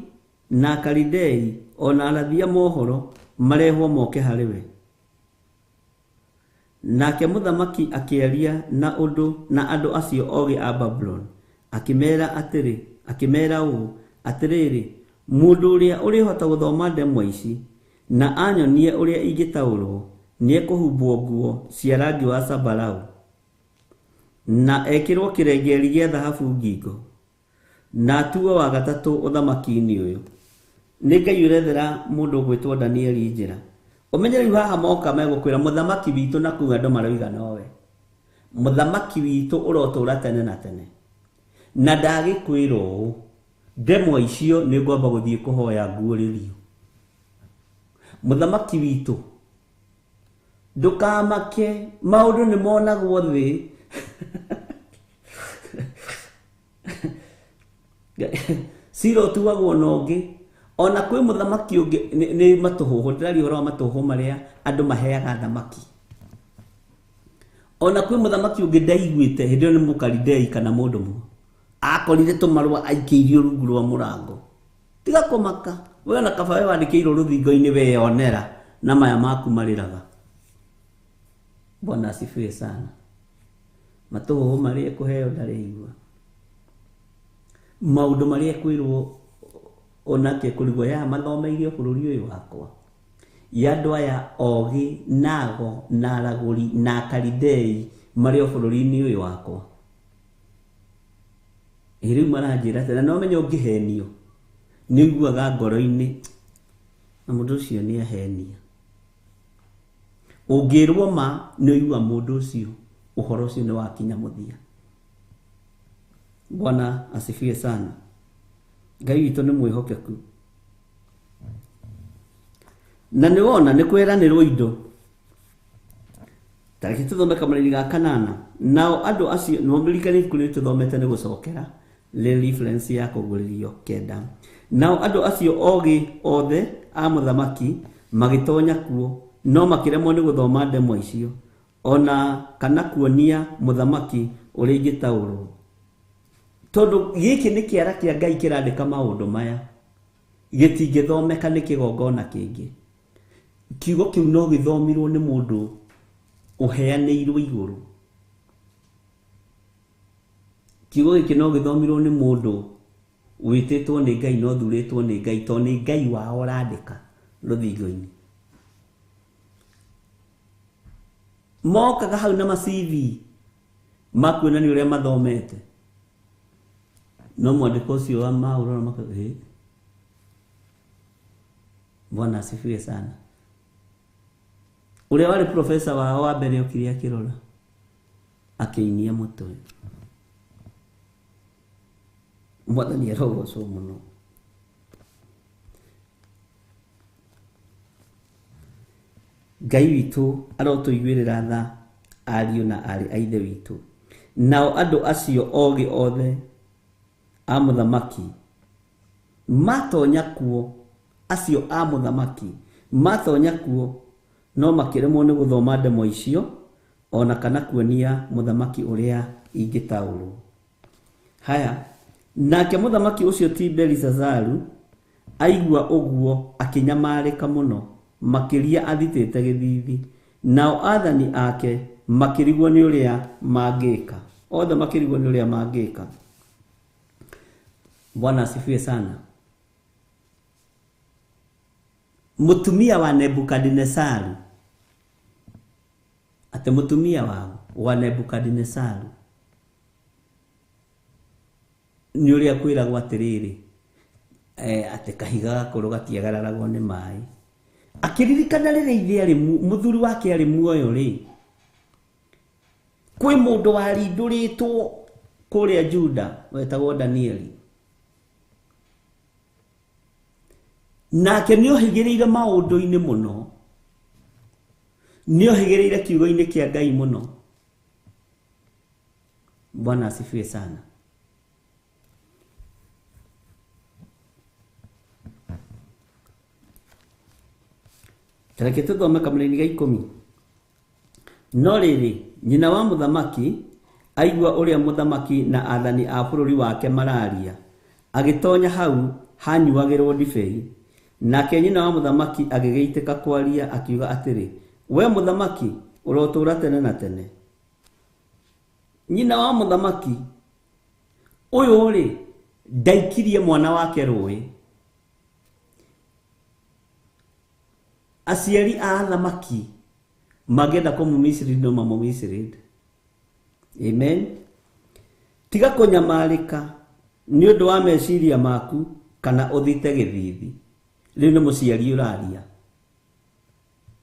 na Akalidei ona arathia mohoro marehwo moke harĩ we. Nake mũthamaki akĩaria na ũndũ na andũ acio ogĩ a Babuloni, akĩmera atĩrĩ, akĩmera ũũ, atĩrĩrĩ, mũndũ ũrĩa ũrĩhota gũthoma ndemwa ici na anyonie ũrĩa ingĩtaũrwo nĩekũhumbwo nguo cia rangi wa zambarau na ekĩrwo kĩrengeri gĩa thahabu ngingo na atuo wa gatatũ ũthamaki-inĩ ũyũ. Nĩ Ngai ũrethera mũndũ ũgwĩtwo Danieli njĩra. Ũmenye rĩu haha moka megũkwĩra mũthamaki witũ na kũu andũ maroiga nowe, mũthamaki witũ ũrotũra tene na tene, na ndagĩkwĩra ũũ, ndemwa icio nĩ ngwamba gũthiĩ kũhoya nguũrĩrio. Mũthamaki witũ ndũkamake, maũndũ nĩ monagwo thĩ. Cira ũtuagwo na ũngĩ. Ona kwĩ mũthamaki ũngĩ nĩ matũhũhũ, ndĩraria ũhoro wa matũhũhũ marĩa andũ maheaga thamaki. Ona kwĩ mũthamaki ũngĩ ndaiguĩte hĩndĩ ĩyo nĩ Mũkalidei kana mũndũ mũno, akorire tũmarũa aikĩirio rungu rwa mũrango. Tiga kũmaka, we ona kaba we wandĩkĩirwo rũthingo-inĩ weyonera na maya maku marĩraga. Bwana asifiwe sana. Matũhũhũ marĩa ekũheo ndarĩigua, maũndũ marĩa ekwĩrwo onake kũrigwo ya mathomeirio bũrũri ũyũ wakwa, ya andũ aya ogĩ nago na aragũri na Akalidei marĩ o bũrũri-inĩ ũyũ wakwa. Rĩu maranjĩra atĩ na no menye ũngĩhenio nĩ ũiguaga ngoro-inĩ na mũndũ ũcio nĩ ahenia. Ũngĩrwo ma nĩ ũigua mũndũ ũcio ũhoro ũcio nĩ wakinya mũthia. Bwana asifiwe sana. Ngai witũ nĩ mwĩhokeku. Na nĩ wona nĩ kwĩranĩrwo indo. Tareke tũthome kamũraini ga kanana. Nao andũ acio nĩ moririkane ibuku rĩrĩ tũthomete nĩ gũcokera rĩ reference ya kũgũrĩrio kenda. Nao andũ acio ogĩ othe a mũthamaki magĩtonya kuo, no makĩremwo nĩ gũthoma ndemwa icio ona kana kuonia mũthamaki ũrĩa ingĩtaũrwo. Tondũ gĩkĩ nĩ kĩara kĩa Ngai kĩrandĩka maũndũ maya, gĩtingĩthomeka nĩ kĩgongona kĩngĩ. Kiugo kĩu no gĩthomirwo nĩ mũndũ ũheanĩirwo igũrũ. Kiugo gĩkĩ no gĩthomirwo nĩ mũndũ wĩtĩtwo nĩ Ngai na ũthurĩtwo nĩ Ngai, tondũ nĩ Ngai wao ũrandĩka rũthingo-inĩ. Mokaga hau na ma CV makuonania ũrĩa mathomete, no mwandĩko ũcio wa maũrora makauga ĩ. Bwana asifiwe sana. Ũrĩa warĩ professor wao wa mbere okire akĩrora akĩinia mũtwe. Mwathani arogocwo mũno. Ngai witũ arotũiguĩrĩra tha ariũ na aarĩ a ithe witũ. Nao andũ acio ogĩ othe a mũthamaki matonya kuo, acio a mũthamaki matonya kuo, no makĩremwo nĩ gũthoma ndemwa icio ona kana kuonia mũthamaki ũrĩa ingĩtaũrwo. Haya, nake mũthamaki ũcio ti Belishazaru aigua ũguo akĩnyamarĩka mũno makĩria athitĩte gĩthithi. Nao athani ake makĩrigwo nĩ ũrĩa mangĩka, othe makĩrigwo nĩ ũrĩa mangĩka. Bwana asifiwe sana. Mũtumia wa Nebukadinesaru, atĩ mũtumia wa Nebukadinesaru nĩ ũrĩa kwĩragwo atĩrĩrĩ, atĩ kahiga gakũrũ gatiagararagwo nĩ maĩ. Akĩririkana rĩrĩa ithe arĩ mũthuri wake arĩ muoyo rĩ, kwĩ mũndũ warindũrĩtwo kũrĩa Juda wetagwo Danieli. Nake nĩ ohĩgĩrĩire maũndũ-inĩ mũno, nĩ ohĩgĩrĩire kiugo-inĩ kĩa Ngai mũno. Bwana asifiwe sana. Tareke tũthome kamũraini ga 10. No rĩrĩ, nyina wa mũthamaki aigua ũrĩa mũthamaki na athani a bũrũri wake mararia, agĩtonya hau hanyuagĩrwo ndibei. Nake nyina wa mũthamaki agĩgĩitĩka kwaria akiuga atĩrĩ, we mũthamaki ũrotũũra tene na tene. Nyina wa mũthamaki ũyũ rĩ, ndaikirie mwana wake rũĩ. Aciari a athamaki mangĩenda kũmũmisiri no mamũmisiri. Amen. Tiga kũnyamarĩka nĩ ũndũ wa meciria maku kana ũthite gĩthithi. Rĩu nĩ mũciari ũraria.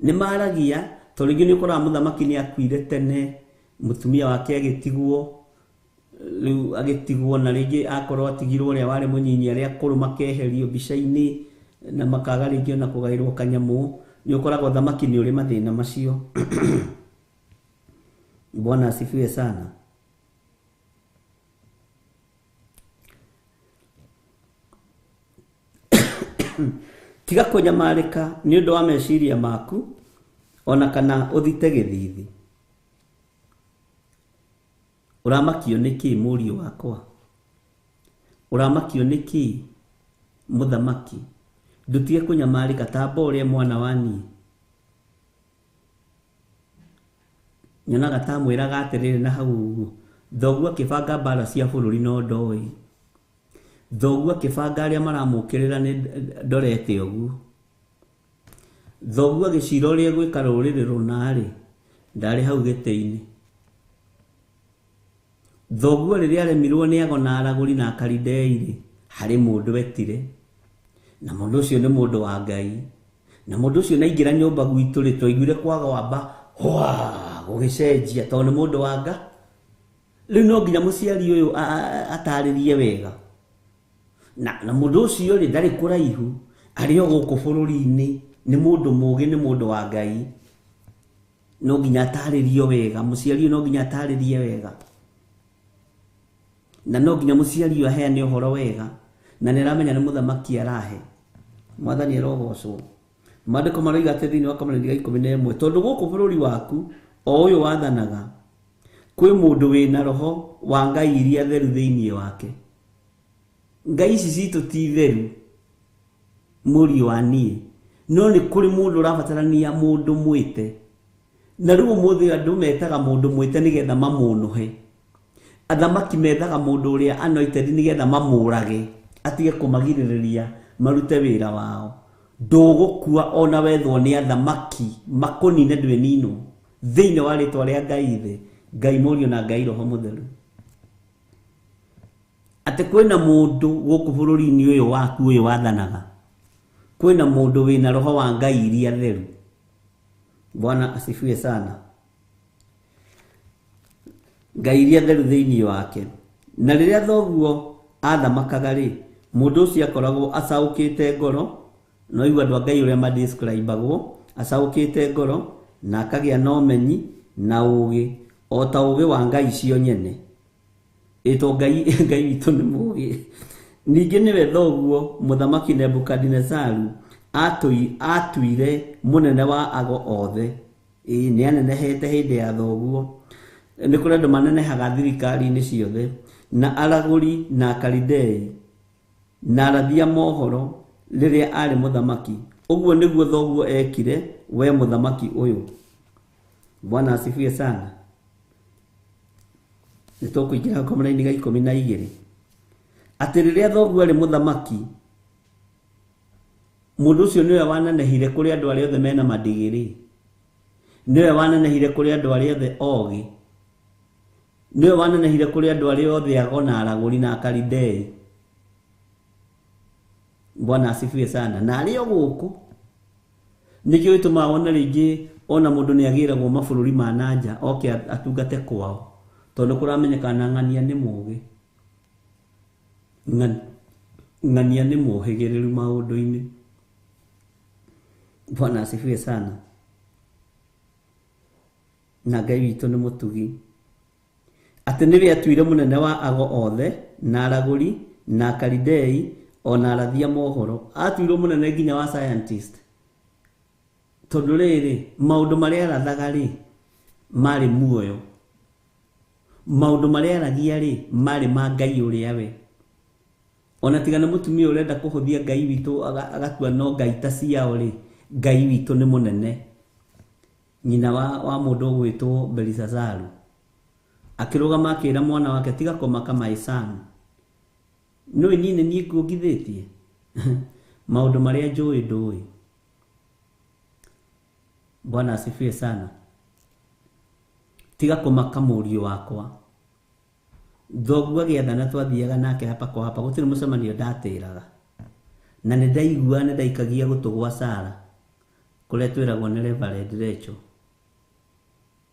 Nĩ maragia tondũ rĩngĩ nĩ ũkoraga mũthamaki nĩ akuire tene, mũtumia wake agĩtigwo, rĩu agĩtigwo na rĩngĩ akorwo atigirwo ũrĩa warĩ mũnyinyi, arĩa akũrũ makeherio mbica-inĩ na makaga rĩngĩ ona kũgaĩrwo kanyamũ. Nĩ ũkoraga ũthamaki nĩ ũrĩ mathĩna macio. Bwana asifiwe sana. Tiga kũnyamarĩka nĩ ũndũ wa meciria maku ona kana ũthite gĩthithi. Ũramakio nĩ kĩ mũriũ wakwa? Ũramakio nĩ kĩ mũthamaki? Ndũtige kũnyamarĩka ta amba ũrĩa mwana wa niĩ. Nyonaga ta mwĩraga atĩrĩrĩ na hau ũguo, thoguo akĩbanga mbara cia bũrũri no ndoĩ. Thoguo akĩbanga arĩa maramũkĩrĩra nĩ ndorete ũguo. Thoguo agĩcira ũrĩa gwĩka rũrĩrĩ rũna-rĩ, ndarĩ hau gĩtĩ-inĩ. Thoguo rĩrĩa aremirwo nĩ ago na aragũri na akaridei-rĩ, harĩ mũndũ etire. Na mũndũ ũcio nĩ mũndũ wa Ngai. Na mũndũ ũcio naingĩra nyũmba gwitũ rĩ, twaiguire kwaga wamba hwa gũgĩcenjia tondũ nĩ mũndũ wa Ngai. Rĩu no nginya mũciari ũyũ atarĩrie wega. Na mũndũ ũcio rĩ, ndarĩ kũraihu, arĩ o gũkũ bũrũri-inĩ, nĩ mũndũ mũũgĩ, nĩ mũndũ wa Ngai. No nginya atarĩrio wega, mũciari ũyũ no nginya atarĩrie wega. Na no nginya mũciari ũyũ aheane ũhoro wega, na nĩ aramenya nĩ mũthamaki arahe. Mwathani arogocwo. Maandĩko maroiga atĩ thĩinĩ wa kamũraini ga 11, tondũ gũkũ bũrũri waku o ũyũ wathanaga kwĩ mũndũ wĩna roho wa Ngai iria theru thĩinĩ wake. Ngai ici citũ ti theru mũriũ wa niĩ, no nĩ kũrĩ mũndũ ũrabatarania mũndũ mwĩte. Na rĩu ũmũthĩ andũ metaga mũndũ mwĩte nĩgetha mamũnũhe. Athamaki methaga mũndũ ũrĩa anointed nĩgetha mamũrage, atige kũmagirĩrĩria marute wĩra wao. Ndũgũkua ona wethwo nĩ athamaki makũnine ndwĩninwo thĩinĩ wa rĩtwa rĩa Ngai Ithe, Ngai Mũriũ na Ngai Roho Mũtheru. Atĩ kwĩna mũndũ gũkũ bũrũri-inĩ ũyũ waku ũyũ wathanaga, kwĩna mũndũ wĩna roho wa Ngai iria theru. Bwana asifiwe sana. Ngai iria theru thĩinĩ wake. Na rĩrĩa thoguo athamakaga rĩ, mũndũ ũcio akoragwo acaũkĩte ngoro, no igua andũ a Ngai ũrĩa madescribagwo, acaũkĩte ngoro na akagĩa na ũmenyi na ũũgĩ o ta ũũgĩ wa Ngai icio nyene. Ĩtwo Ngai Ngai witũ nĩ mũũgĩ. Ningĩ nĩwe thoguo mũthamaki Nebukadinezaru atuire mũnene wa ago othe. Ĩĩ nĩ anenehete hĩndĩ ya thoguo. Nĩ kũrĩ andũ manenehaga thirikari-inĩ ciothe, na aragũri na akaridei na arathi a mohoro rĩrĩa arĩ mũthamaki. Ũguo nĩguo thoguo ekire we mũthamaki ũyũ. Bwana asifiwe sana. Nĩ tũkũingĩra kamũraini ga 12. Atĩ rĩrĩa thoguo arĩ mũthamaki, mũndũ ũcio nĩwe wanenehire kũrĩ andũ arĩa othe mena madigiri, nĩwe wanenehire kũrĩ andũ arĩa othe ogĩ, nĩwe wanenehire kũrĩ andũ arĩa othe ago na aragũri na akaridei. Bwana asifiwe sana. Na arĩ o gũkũ nĩkĩo gĩtũmaga wone rĩngĩ ona mũndũ nĩ agĩragwo mabũrũri ma na nja oke atungate kwao, tondũ kũramenyekana ng'ania nĩ mũũgĩ, ng'ania nĩ mũhĩgĩrĩru maũndũ-inĩ. Bwana asifiwe sana. Na Ngai witũ nĩ mũtugi. Atĩ nĩwe atuire mũnene wa ago othe na aragũri na akaridei ona arathia mohoro. Atuirwo mũnene nginya wa scientist. Tondũ rĩrĩ maũndũ marĩa arathaga rĩ marĩ muoyo. Maũndũ marĩa aragia rĩ marĩ ma Ngai ũrĩa we. Ona tiga nĩ mũtumia ũrenda kũhũthia Ngai witũ agatua no Ngai ta ciao rĩ, Ngai witũ nĩ mũnene. Nyina wa mũndũ ũgwĩtwo Belisazaru akĩrũgama akĩra mwana wake tiga kũmaka my son. Nĩũĩ niĩ nĩ niĩ nguongithĩtie maũndũ marĩa njũĩ ndũĩ. Bwana asifiwe sana. Tiga kũmaka mũriũ wakwa. Thoguo agĩathana twathiaga nake hapa kwa hapa gũtirĩ mũcemanio ndatĩraga. Na nĩ ndaigua nĩ ndaikagia gũtũ gwa Sara kũrĩa twĩragwo nĩ Reverend Rachel.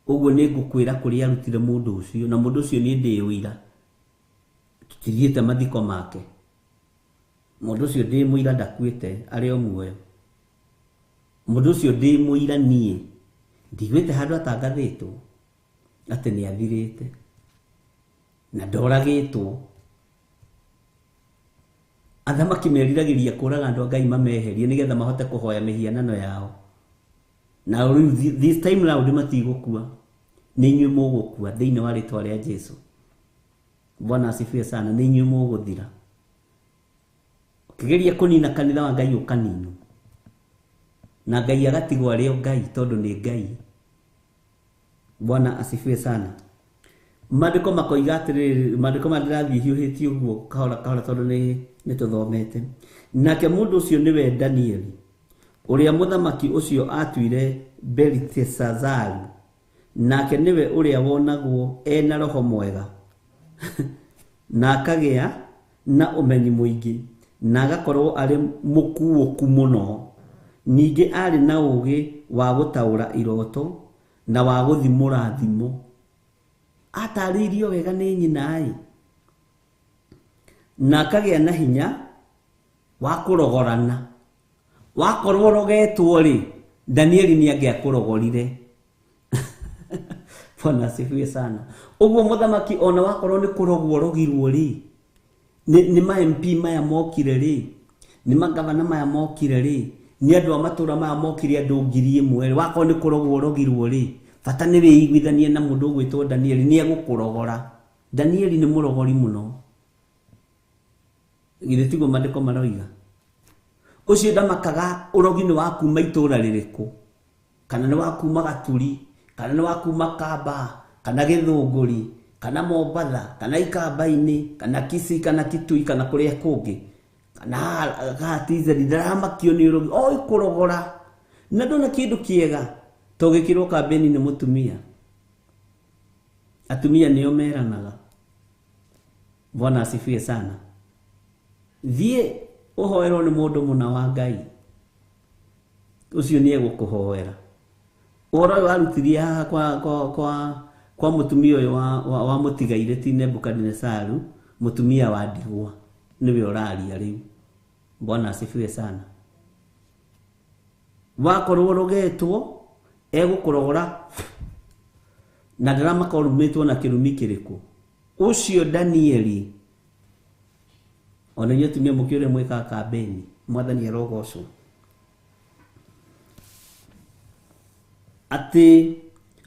Ũguo nĩ ngũkwĩra kũrĩa arutire mũndũ ũcio na mũndũ ũcio niĩ ndĩ ũira. Tũtithiĩte mathiko make. Mũndũ ũcio ndĩ mũira ndakuĩte arĩ o muoyo. Mũndũ ũcio ndĩ mũira niĩ ndiguĩte handũ atangathĩtwo atĩ nĩ athirĩte na ndoragĩtwo. Athamaki meriragĩria kũraga andũ a Ngai mameherie nĩgetha mahote kũhoya mĩhianano yao. Na rĩu this time round matigũkua, nĩ inyuĩ mũgũkua thĩinĩ wa rĩtwa rĩa Jesu. Bwana asifiwe sana. Nĩ inyuĩ mũgũthira. Ũkĩgeria kũnina kanitha wa Ngai ũkaninwo. Na Ngai agatigwo arĩ o Ngai tondũ nĩ Ngai. Bwana asifiwe sana. Maandĩko makoiga atĩrĩrĩ, maandĩko maya ndĩrathiĩ hiũhĩtie ũguo kahora kahora tondũ nĩ tũthomete. Nake mũndũ ũcio nĩwe Danieli, ũrĩa mũthamaki ũcio atuire Beliteshazaru, nake nĩwe ũrĩa wonagwo ena roho mwega na akagĩa na ũmenyi mũingĩ na agakorwo arĩ mũkuũku mũno. Ningĩ arĩ na ũũgĩ wa gũtaũra iroto na wa gũthimũra thimo. Atarĩirio wega nĩ nyina ĩ, na akagĩa na hinya wa kũrogorana. Wakorwo ũrogetwo rĩ, Danieli nĩ angĩakũrogorire. Bwana asifiwe sana. Ũguo mũthamaki ona wakorwo nĩ kũrogwo ũrogirwo rĩ, nĩ ma MP maya mokire rĩ, nĩ magavana maya mokire rĩ, nĩ andũ a matũra maya mokire andũ 1000 rĩ, wakorwo nĩ kũrogwo ũrogirwo rĩ, bata nĩ wĩiguithanie na mũndũ ũgwĩtwo Danieli nĩ egũkũrogora. Danieli nĩ mũrogori mũno. Githĩ tiguo maandĩko maroiga? Ũcio ndamakaga ũrogi nĩ wa kuma itũra rĩrĩkũ, kana nĩ wa kuma Gaturi, kana nĩ wa kuma Kamba, kana Gĩthũngũri, kana Mombatha, kana Ikamba-inĩ, kana Kisii, kana Kitui, kana kũrĩa kũngĩ, kana Gatizeri, ndaramakio nĩ ũrogi, oĩ kũrogora. Na ndona kĩndũ kĩega tũgĩkĩrwo kambĩni nĩ mũtumia. Atumia nĩo meranaga. Bwana asifiwe sana. Thiĩ ũhoerwo nĩ mũndũ mũna wa Ngai, ũcio nĩ egũkũhoera. Ũhoro ũyũ warutirie haha kwa mũtumia ũyũ wa mũtigaire ti Nebukadinesaru, mũtumia wa ndigwa nĩwe ũraria rĩu. Bwana asifiwe sana. Wakorwo ũrogetwo egũkũrogora na ndaramaka ũrumĩtwo na kĩrumi kĩrĩkũ. Ũcio Danieli, ona inyuĩ atumia mũkĩũrĩa mwĩkaga kambĩni, Mwathani arogocwo. Atĩ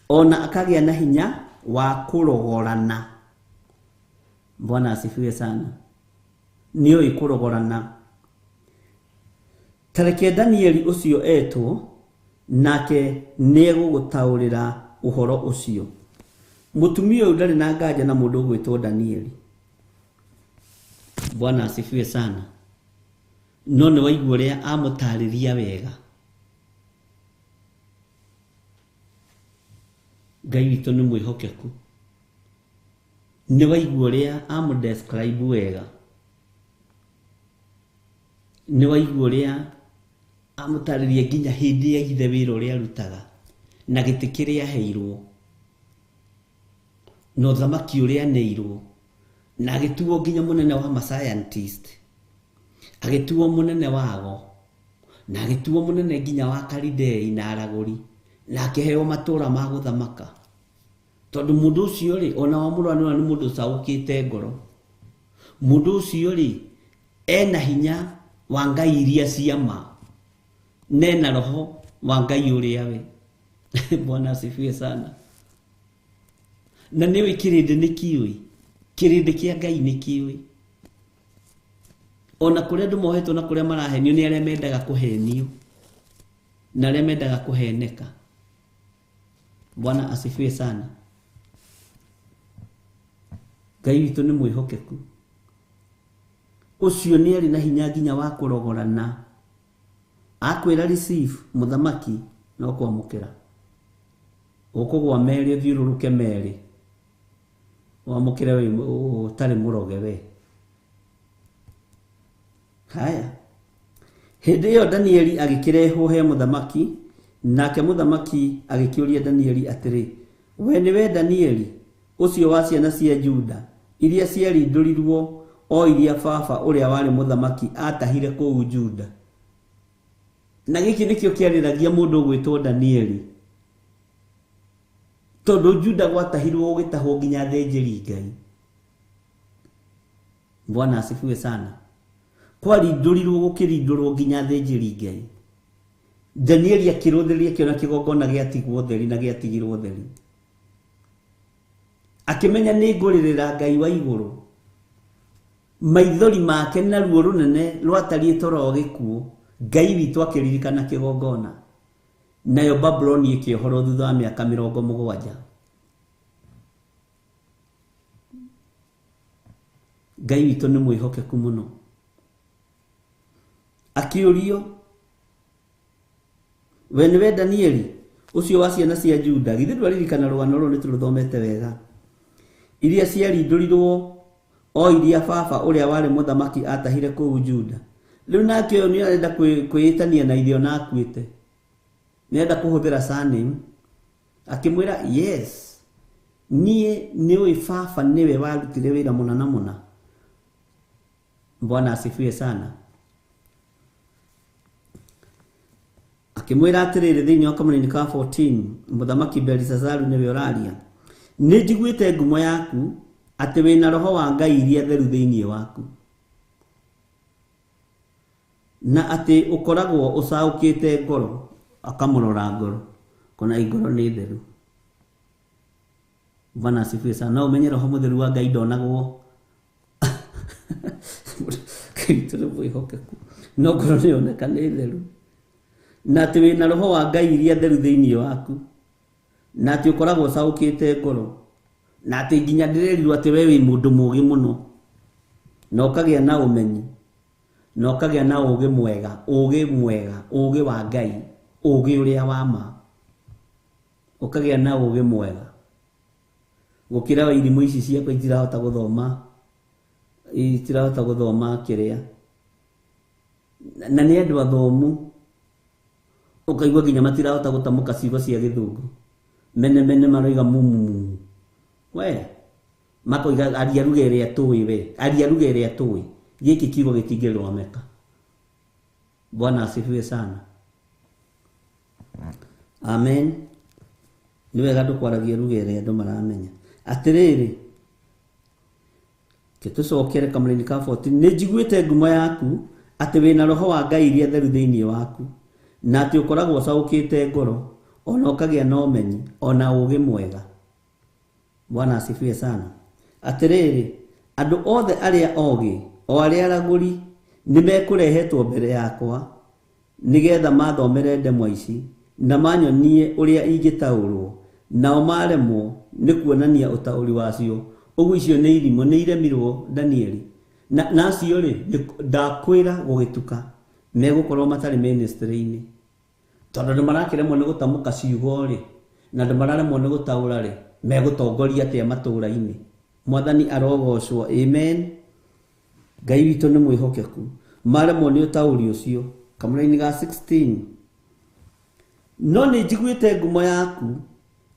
ona akagĩa na hinya wa kũrogorana. Bwana asifiwe sana. Nĩoĩ kũrogorana. Tareke Danieli ũcio etwo, nake nĩegũgũtaũrĩra ũhoro ũcio. Mũtumia ũyũ ndarĩ na nganja na mũndũ ũgwĩtwo Danieli. Bwana asifiwe sana. No nĩ waigua ũrĩa amũtarĩria wega. Ngai witũ nĩ mwĩhokeku. Nĩ waigua ũrĩa amũdescribe wega. Nĩ waigua ũrĩa amũtarĩria nginya hĩndĩ ya ithe wĩra ũrĩa arutaga na gĩtĩ kĩrĩa aheirwo na ũthamaki ũrĩa aneirwo, na agĩtuo nginya mũnene wa ma scientist, agĩtuo mũnene wago, Na agĩtuo mũnene nginya wa Kalidei na aragũri, na akĩheo matũũra ma gũthamaka. Tondũ mũndũ ũcio rĩ, ona wamũrora nĩ nĩ mũndũ ũcaũkĩte ngoro. Mũndũ ũcio rĩ, ena hinya wa Ngai iria cia ma, na ena roho wa Ngai ũrĩa we. Bwana asifiwe sana. Na nĩũĩ kĩrĩndĩ nĩ kĩũĩ, kĩrĩndĩ kĩa Ngai nĩ kĩũĩ. Ona kũrĩa andũ mohetwo na kũrĩa marahenio nĩ arĩa mendaga kũhenio na arĩa mendaga kũheneka. Bwana asifiwe sana. Ngai witũ nĩ mwĩhokeku. Ũcio nĩ arĩ na hinya nginya wa kũrogorana. Akwĩra receive mũthamaki no kwamũkĩra. Ũkũgwa merĩ ũthiũrũrũke merĩ, wamũkĩre wĩ ũtarĩ mũroge we. Haya. Hĩndĩ ĩyo Danieli agĩkĩrehwo he mũthamaki, nake mũthamaki agĩkĩũria Danieli atĩrĩ, we nĩwe Danieli ũcio wa ciana cia Juda iria ciarindũrirwo o iria baba ũrĩa warĩ mũthamaki atahire kũu Juda? Na gĩkĩ nĩkĩo kĩarĩragia mũndũ ũgwĩtwo Danieli, tondũ Juda gwatahirwo gũgĩtahwo nginya athĩnjĩri Ngai. Bwana asifiwe sana. Kwarindũrirwo gũkĩrindũrwo nginya athĩnjĩri Ngai. Danieli akĩrũthĩrĩria akĩona kĩgongona gĩatigwo theri na gĩatigirwo theri. Akĩmenya nĩ ngũrĩrĩra Ngai wa igũrũ. Maithori make na ruo rũnene rwatariĩ ta rwa gĩkuũ, Ngai witũ akĩririkana kĩgongona. Nayo Babuloni ĩkĩohorwo thutha wa mĩaka 70. Ngai witũ nĩ mwĩhokeku mũno. Akĩũrio, we nĩwe Danieli ũcio wa ciana cia Juda? Githĩ ndwaririkana rũgano rũrũ nĩ tũrũthomete wega. Iria ciarindũrirwo o iria baba ũrĩa warĩ mũthamaki atahire kũu Juda. Rĩu nake ũyũ nĩ arenda kwĩĩtania na ithe ona akuĩte. Nĩ arenda kũhũthĩra surname. Akĩmwĩra yes, niĩ nĩũĩ baba nĩwe warutire wĩra mũna na mũna. Bwana asifiwe sana. Akĩmwĩra atĩrĩrĩ thĩinĩ wa kamũraini ka 14, mũthamaki Belishazaru nĩwe ũraria, nĩ njiguĩte ngumo yaku atĩ wĩna roho wa Ngai iria theru thĩinĩ waku, na atĩ ũkoragwo ũcaũkĩte ngoro. Akamũrora ngoro kona ngoro nĩ theru. Bwana asifiwe sana. No ũmenye roho mũtheru wa Ngai ndonagwo. Ngai witũ nĩ mwĩhokeku, no ngoro nĩ yoneka nĩ theru. Na atĩ wĩna roho wa Ngai iria theru thĩinĩ waku, na atĩ ũkoragwo ũcaũkĩte ngoro, na atĩ nginya ndĩrerirwo atĩ we wĩ mũndũ mũũgĩ mũno, na ũkagĩa na ũmenyi, na ũkagĩa na ũũgĩ mwega, ũũgĩ mwega, ũũgĩ wa Ngai, ũũgĩ ũrĩa wa ma, ũkagĩa na ũũgĩ mwega gũkĩra wa irimũ ici ciakwa itirahota gũthoma, itirahota gũthoma kĩrĩa. Na nĩ andũ athomu, ũkaigua nginya matirahota gũtamũka ciugo cia gĩthũngũ. Mene mene maroiga mumu. We makoiga aria ruga ĩrĩa tũĩ, we aria ruga ĩrĩa tũĩ. Gĩkĩ kiugo gĩtingĩrũgamĩka. Bwana asifiwe sana. Amen. Nĩ wega andũ kwaragia ruga ĩrĩa andũ maramenya. Atĩrĩrĩ, tũcokere kamũraini ka 14, nĩ njiguĩte ngumo yaku atĩ wĩna roho wa Ngai iria theru thĩinĩ waku, na atĩ ũkoragwo ũcaũkĩte ngoro, ona ũkagĩa na ũmenyi, ona ũũgĩ mwega. Bwana asifiwe sana. Atĩrĩrĩ, andũ othe arĩa ogĩ, o arĩa aragũri, nĩ mekũrehetwo mbere yakwa nĩgetha mathomere ndemwa ici na manyonie ũrĩa ingĩtaũrwo, nao maremwo nĩ kuonania ũtaũri wacio. Ũguo icio nĩ irimũ, nĩ iremirwo Danieli. Na acio rĩ, ndakwĩra gũgĩtuka megũkorwo matarĩ ministry-inĩ, tondũ andũ marakĩremwo nĩ gũtamũka ciugo rĩ, na andũ mararemwo nĩ gũtaũra rĩ, megũtongoria atĩa matũũra-inĩ? Mwathani arogocwo. Amen. Ngai witũ nĩ mwĩhokeku. Maremwo nĩ ũtaũri ũcio. Kamũraini ga 16, no nĩ njiguĩte ngumo yaku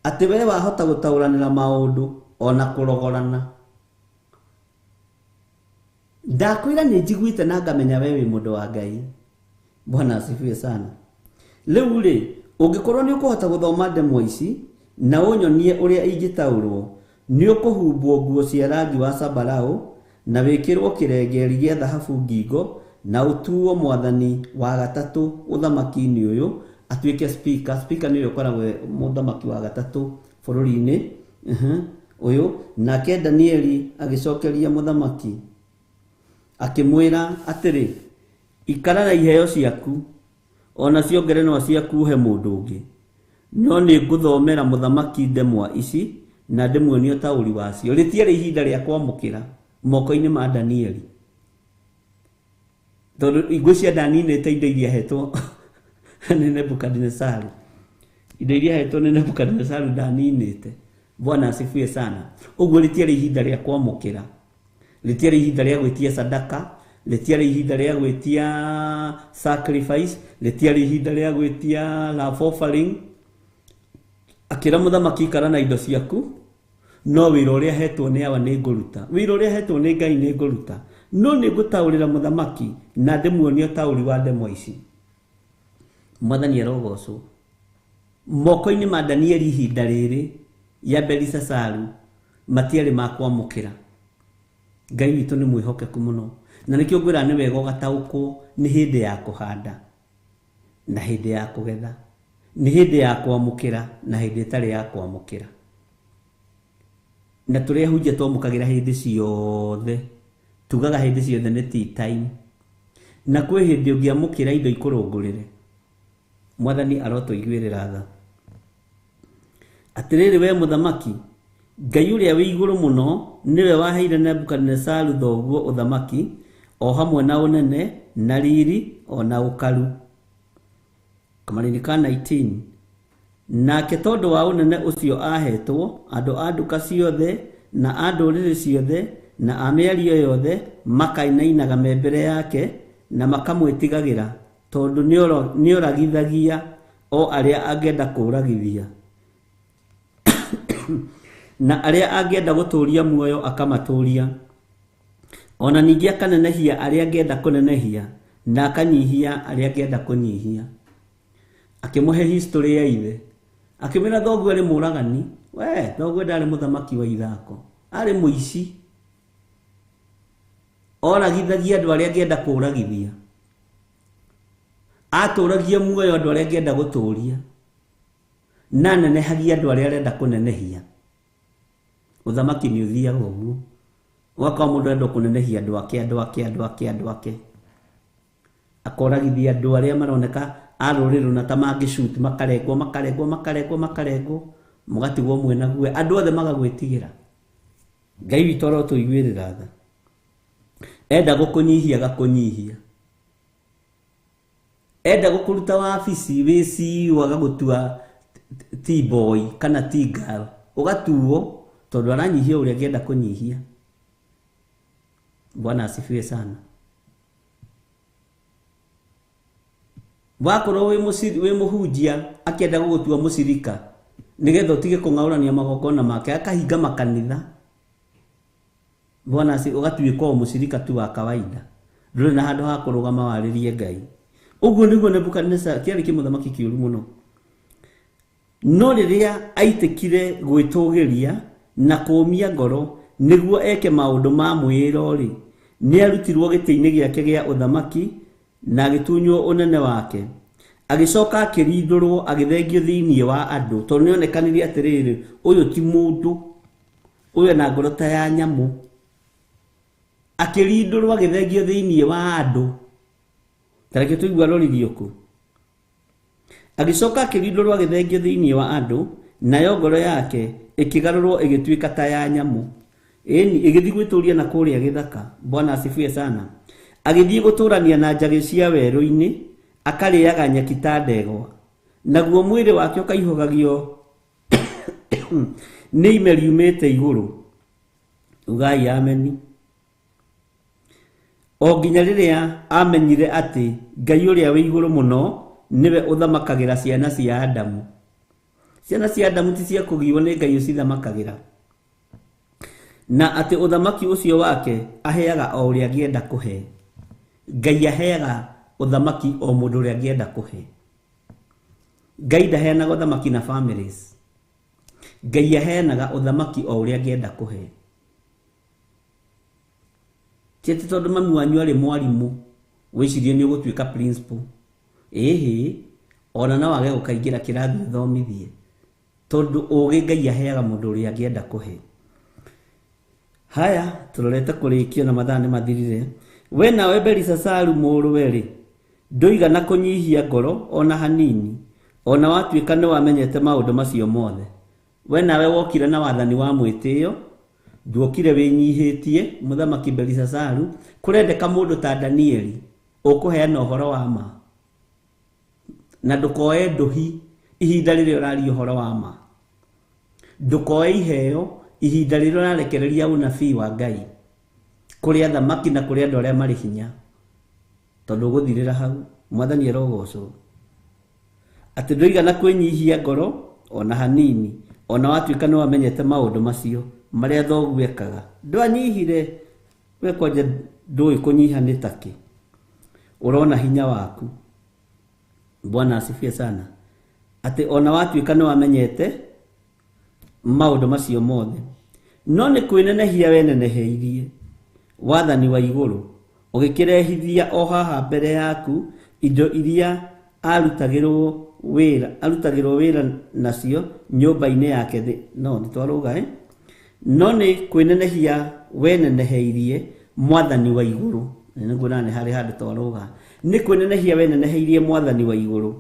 atĩ we wahota gũtaũranĩra maũndũ ona kũrogorana. Ndakwĩra nĩ njiguĩte na ngamenya we wĩ mũndũ wa Ngai. Bwana asifiwe sana. Rĩu rĩ, ũngĩkorwo nĩ ũkũhota gũthoma ndemwa ici na ũnyonie ũrĩa ingĩtaũrwo, nĩ ũkũhumbwo nguo cia rangi wa zambarau na wĩkĩrwo kĩrengeri gĩa thahabu ngingo na ũtuo mwathani wa gatatũ ũthamaki-inĩ ũyũ atuĩke speaker. Speaker nĩwe ũkoragwo mũthamaki wa gatatũ bũrũri-inĩ ũyũ. Nake Danieli agĩcokeria mũthamaki akĩmwĩra atĩrĩ, ikara na iheo ciaku ona cio ngerenwa ciaku ũhe mũndũ ũngĩ, no nĩ ngũthomera mũthamaki ndemwa ici na ndĩmuonie ũtaũri wacio. Rĩtiarĩ ihinda rĩa kwamũkĩra moko-inĩ ma Danieli, tondũ ngwĩciria ndaninĩte indo iria hetwo nĩ Nebukadinesaru. Indo iria hetwo nĩ Nebukadinesaru ndaninĩte. Bwana asifiwe sana. Ũguo rĩtiarĩ ihinda rĩa kwamũkĩra, rĩtiarĩ ihinda rĩa gwĩtia sadaka, rĩtiarĩ ihinda rĩa gwĩtia sacrifice, rĩtiarĩ ihinda rĩa gwĩtia love offering. Akĩra mũthamaki, ikara na indo ciaku, no wĩra ũrĩa hetwo nĩ awa nĩ ngũruta, wĩra ũrĩa hetwo nĩ Ngai nĩ ngũruta, no nĩ ngũtaũrĩra mũthamaki na ndĩmuonie ũtaũri wa ndemwa ici. Mwathani arogocwo. Moko-inĩ ma Danieli ihinda rĩrĩ ya Belisasaru matiarĩ ma kwamũkĩra. Ngai witũ nĩ mwĩhokeku mũno, na nĩkĩo ngwĩra nĩ wega ũgataũkwo nĩ hĩndĩ ya kũhanda na hĩndĩ ya kũgetha, nĩ hĩndĩ ya kwamũkĩra na hĩndĩ ĩtarĩ ya kwamũkĩra. Na tũrĩa hunjia twamũkagĩra hĩndĩ ciothe, tugaga hĩndĩ ciothe nĩ tea time, na kwĩ hĩndĩ ũngĩamũkĩra indo ikũrũngũrĩre. Mwathani arotũiguĩrĩra tha. Atĩrĩrĩ we mũthamaki, Ngai ũrĩa wĩ igũrũ mũno nĩwe waheire Nebukadinesaru thoguo ũthamaki o hamwe na ũnene na riri o na ũkaru. Kamarini ka 19. Nake tondũ wa ũnene ũcio ahetwo, andũ a nduka ciothe na a ndũrĩrĩ ciothe na a mĩario yothe makainainaga me mbere yake na makamwĩtigagĩra, tondũ nĩoragithagia o arĩa angĩenda kũũragithia na arĩa angĩenda gũtũũria muoyo akamatũũria, ona ningĩ akanenehia arĩa angĩenda kũnenehia na akanyihia arĩa angĩenda kũnyihia. Akĩmũhe history ya ithe, akĩmwĩra thoguo arĩ mũragani. We thoguo ndarĩ mũthamaki wa ithako, arĩ mũici, oragithagia andũ arĩa angĩenda kũũragithia, atũũragia muoyo andũ arĩa angĩenda gũtũũria, na anenehagia andũ arĩa arenda kũnenehia. Ũthamaki nĩ ũthiaga ũguo, ũgakorwo mũndũ arenda kũnenehia andũ ake, andũ ake, andũ ake, andũ ake, akoragithia andũ arĩa maroneka a rũrĩrĩ rũna ta mangĩcuti, makarengwo, makarengwo, makarengwo, makarengwo, mũgatigwo mwĩna guoya, andũ othe magagwĩtigĩra. Ngai witũ arotũiguĩrĩra tha. Enda gũkũnyihia agakũnyihia, enda gũkũruta wabici wĩ CEO agagũtua T-boy kana T-girl, ũgatuo tondũ aranyihia ũrĩa angĩenda kũnyihia. Bwana asifiwe sana. Wakorwo wĩ mũhunjia akĩenda gũgũtua mũcirika nĩgetha ũtige kũng'aũrania magongona make, akahinga makanitha. Bwana asi ũgatuĩka o mũcirika tu wa kawaida, ndũrĩ na handũ ha kũrũgama warĩrie Ngai. Ũguo nĩguo Nebukadneza kĩarĩ kĩmũthamaki kĩũru mũno. No rĩrĩa aitĩkire gwĩtũgĩria na kũũmia ngoro nĩguo eke maũndũ ma mwĩĩro-rĩ, nĩarutirwo gĩtĩ-inĩ gĩake gĩa ũthamaki na agĩtunywo ũnene wake. Agĩcoka akĩrindũrwo agĩthengio thĩinĩ wa andũ, tondũ nĩonekanire atĩrĩrĩ, ũyũ ti mũndũ, ũyũ ena ngoro ta ya nyamũ. Akĩrindũrwo agĩthengio thĩinĩ wa andũ. Ta reke tũigue aroririo kũ. Agĩcoka akĩrindũrwo agĩthengio thĩinĩ wa andũ, nayo ngoro yake ĩkĩgarũrwo ĩgĩtuĩka ta ya nyamũ. Ĩni ĩgĩthiĩ gwĩtũũria na kũrĩa gĩthaka. Bwana asifiwe sana. Agĩthiĩ gũtũũrania na njagĩ cia werũ-inĩ, akarĩaga nyeki ta ndegwa, naguo mwĩrĩ wake ũkaihũgagio nĩ ime riumĩte igũrũ. Ugai ameni. O nginya rĩrĩa amenyire atĩ Ngai ũrĩa wĩ igũrũ mũno nĩwe ũthamakagĩra ciana cia Adamu. Ciana cia Adamu ti cia kũgiwo nĩ Ngai ũcithamakagĩra, na atĩ ũthamaki ũcio wake aheaga o ũrĩa angĩenda kũhe. Ngai aheaga ũthamaki o mũndũ ũrĩa angĩenda kũhe. Ngai ndaheanaga ũthamaki na families. Ngai aheanaga ũthamaki o ũrĩa angĩenda kũhe. Ti atĩ tondũ mami wanyu arĩ mwarimũ wĩcirie nĩ ũgũtuĩka principal. Ĩhĩ, ona no wage gũkaingĩra kĩrathi ũthomithie, tondũ ũgĩ Ngai aheaga mũndũ ũrĩa angĩenda kũhe. Haya, tũrorete kũrĩkio na mathaa nĩ mathirire. We nawe Belisasaru mũrũwe-rĩ, ndũigana kũnyihia ngoro ona hanini, ona watuĩka nĩ wamenyete maũndũ macio mothe. We nawe wokire na wathani wa mwĩtĩo, nduokire wĩnyihĩtie mũthamaki Belisasaru. Kũrendeka mũndũ ta Danieli ũkũheana ũhoro wa ma, na ndũkoe ndũhi ihinda rĩrĩa ũraria ũhoro wa ma, ndũkoe iheo ihinda rĩrĩa ũrarekereria ũnabii wa Ngai kũrĩ athamaki na kũrĩ andũ arĩa marĩ hinya, tondũ ũgũthirĩra hau. Mwathani arogocwo atĩ ndũigana kwĩnyihia ngoro ona hanini, ona watuĩka nĩ wamenyete maũndũ macio marĩa thoguo ekaga. Ndwanyihire we, kwanja ndũĩ kũnyiha nĩ takĩ, ũrona hinya waku. Bwana asifiwe sana. Atĩ ona watuĩka nĩ wamenyete maũndũ macio mothe, no nĩ kwĩnenehia weneneheirie wathani wa igũrũ, ũgĩkĩrehithia o haha mbere yaku indo iria arutagĩrwo wĩra nacio nyũmba-inĩ yake thĩ. No nĩ twarũga no nĩ kwĩnenehia weneneheirie mwathani wa igũrũ. Nĩguo nĩ harĩ handũ twarũga, nĩ kwĩnenehia weneneheirie mwathani wa igũrũ.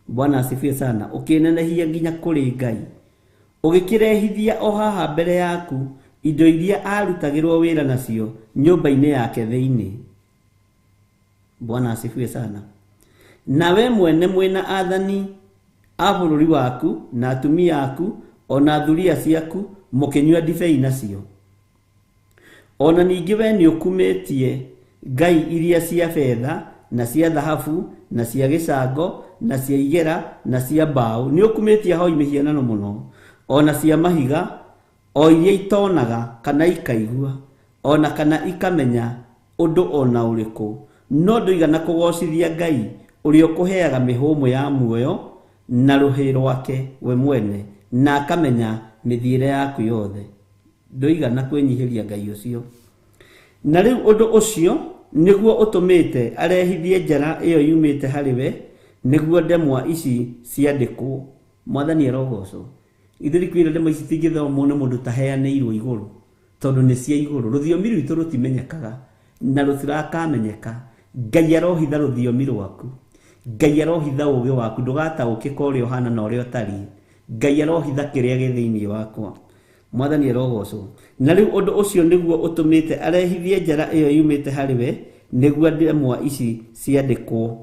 Bwana asifiwe sana. Ũkĩnenehia nginya kũrĩ Ngai, ũgĩkĩrehithia o haha mbere yaku indo iria arutagĩrwo wĩra nacio nyũmba-inĩ yake thĩinĩ. Bwana asifiwe sana. Nawe mwene mwĩna athani a bũrũri waku na atumia aku ona thuriya ciaku mũkĩnyua ndibei nacio. Ona ningĩ we nĩ ũkumĩtie ngai iria cia betha na cia thahabu na cia gĩcango na cia igera na cia mbaũ. Nĩ ũkumĩtie hoi mĩhianano mũno, ona cia mahiga, o iria itonaga kana ikaigua ona kana ikamenya ũndũ ona ũrĩkũ, no ndũigana kũgocithia Ngai ũrĩa ũkũheaga mĩhũmũ ya muoyo na rũhĩ rwake we mwene, na akamenya mĩthiĩre yaku yothe. Ndũigana kwĩnyihĩria Ngai ũcio. Na rĩu ũndũ ũcio nĩguo ũtũmĩte arehithie njara ĩyo yumĩte harĩ we, nĩguo ndemwa ici ciandĩkwo. Mwathani arogocwo. Ithuĩ kwĩra ndemwa ici citingĩthomwo nĩ mũndũ taheanĩirwo igũrũ, tondũ nĩ cia igũrũ. Rũthiomi rwitũ rũtimenyekaga na rũtirakamenyeka. Ngai arohitha rũthiomi rwaku, Ngai arohitha ũũgĩ waku, ndũgataũkĩka ũrĩa ũhana na ũrĩa ũtariĩ. Ngai arohitha kĩrĩa gĩ thĩinĩ wakwa. Mwathani arogocwo. Na rĩu ũndũ ũcio nĩguo ũtũmĩte arehithie njara ĩyo yumĩte harĩ we, nĩguo ndemwa ici ciandĩkwo.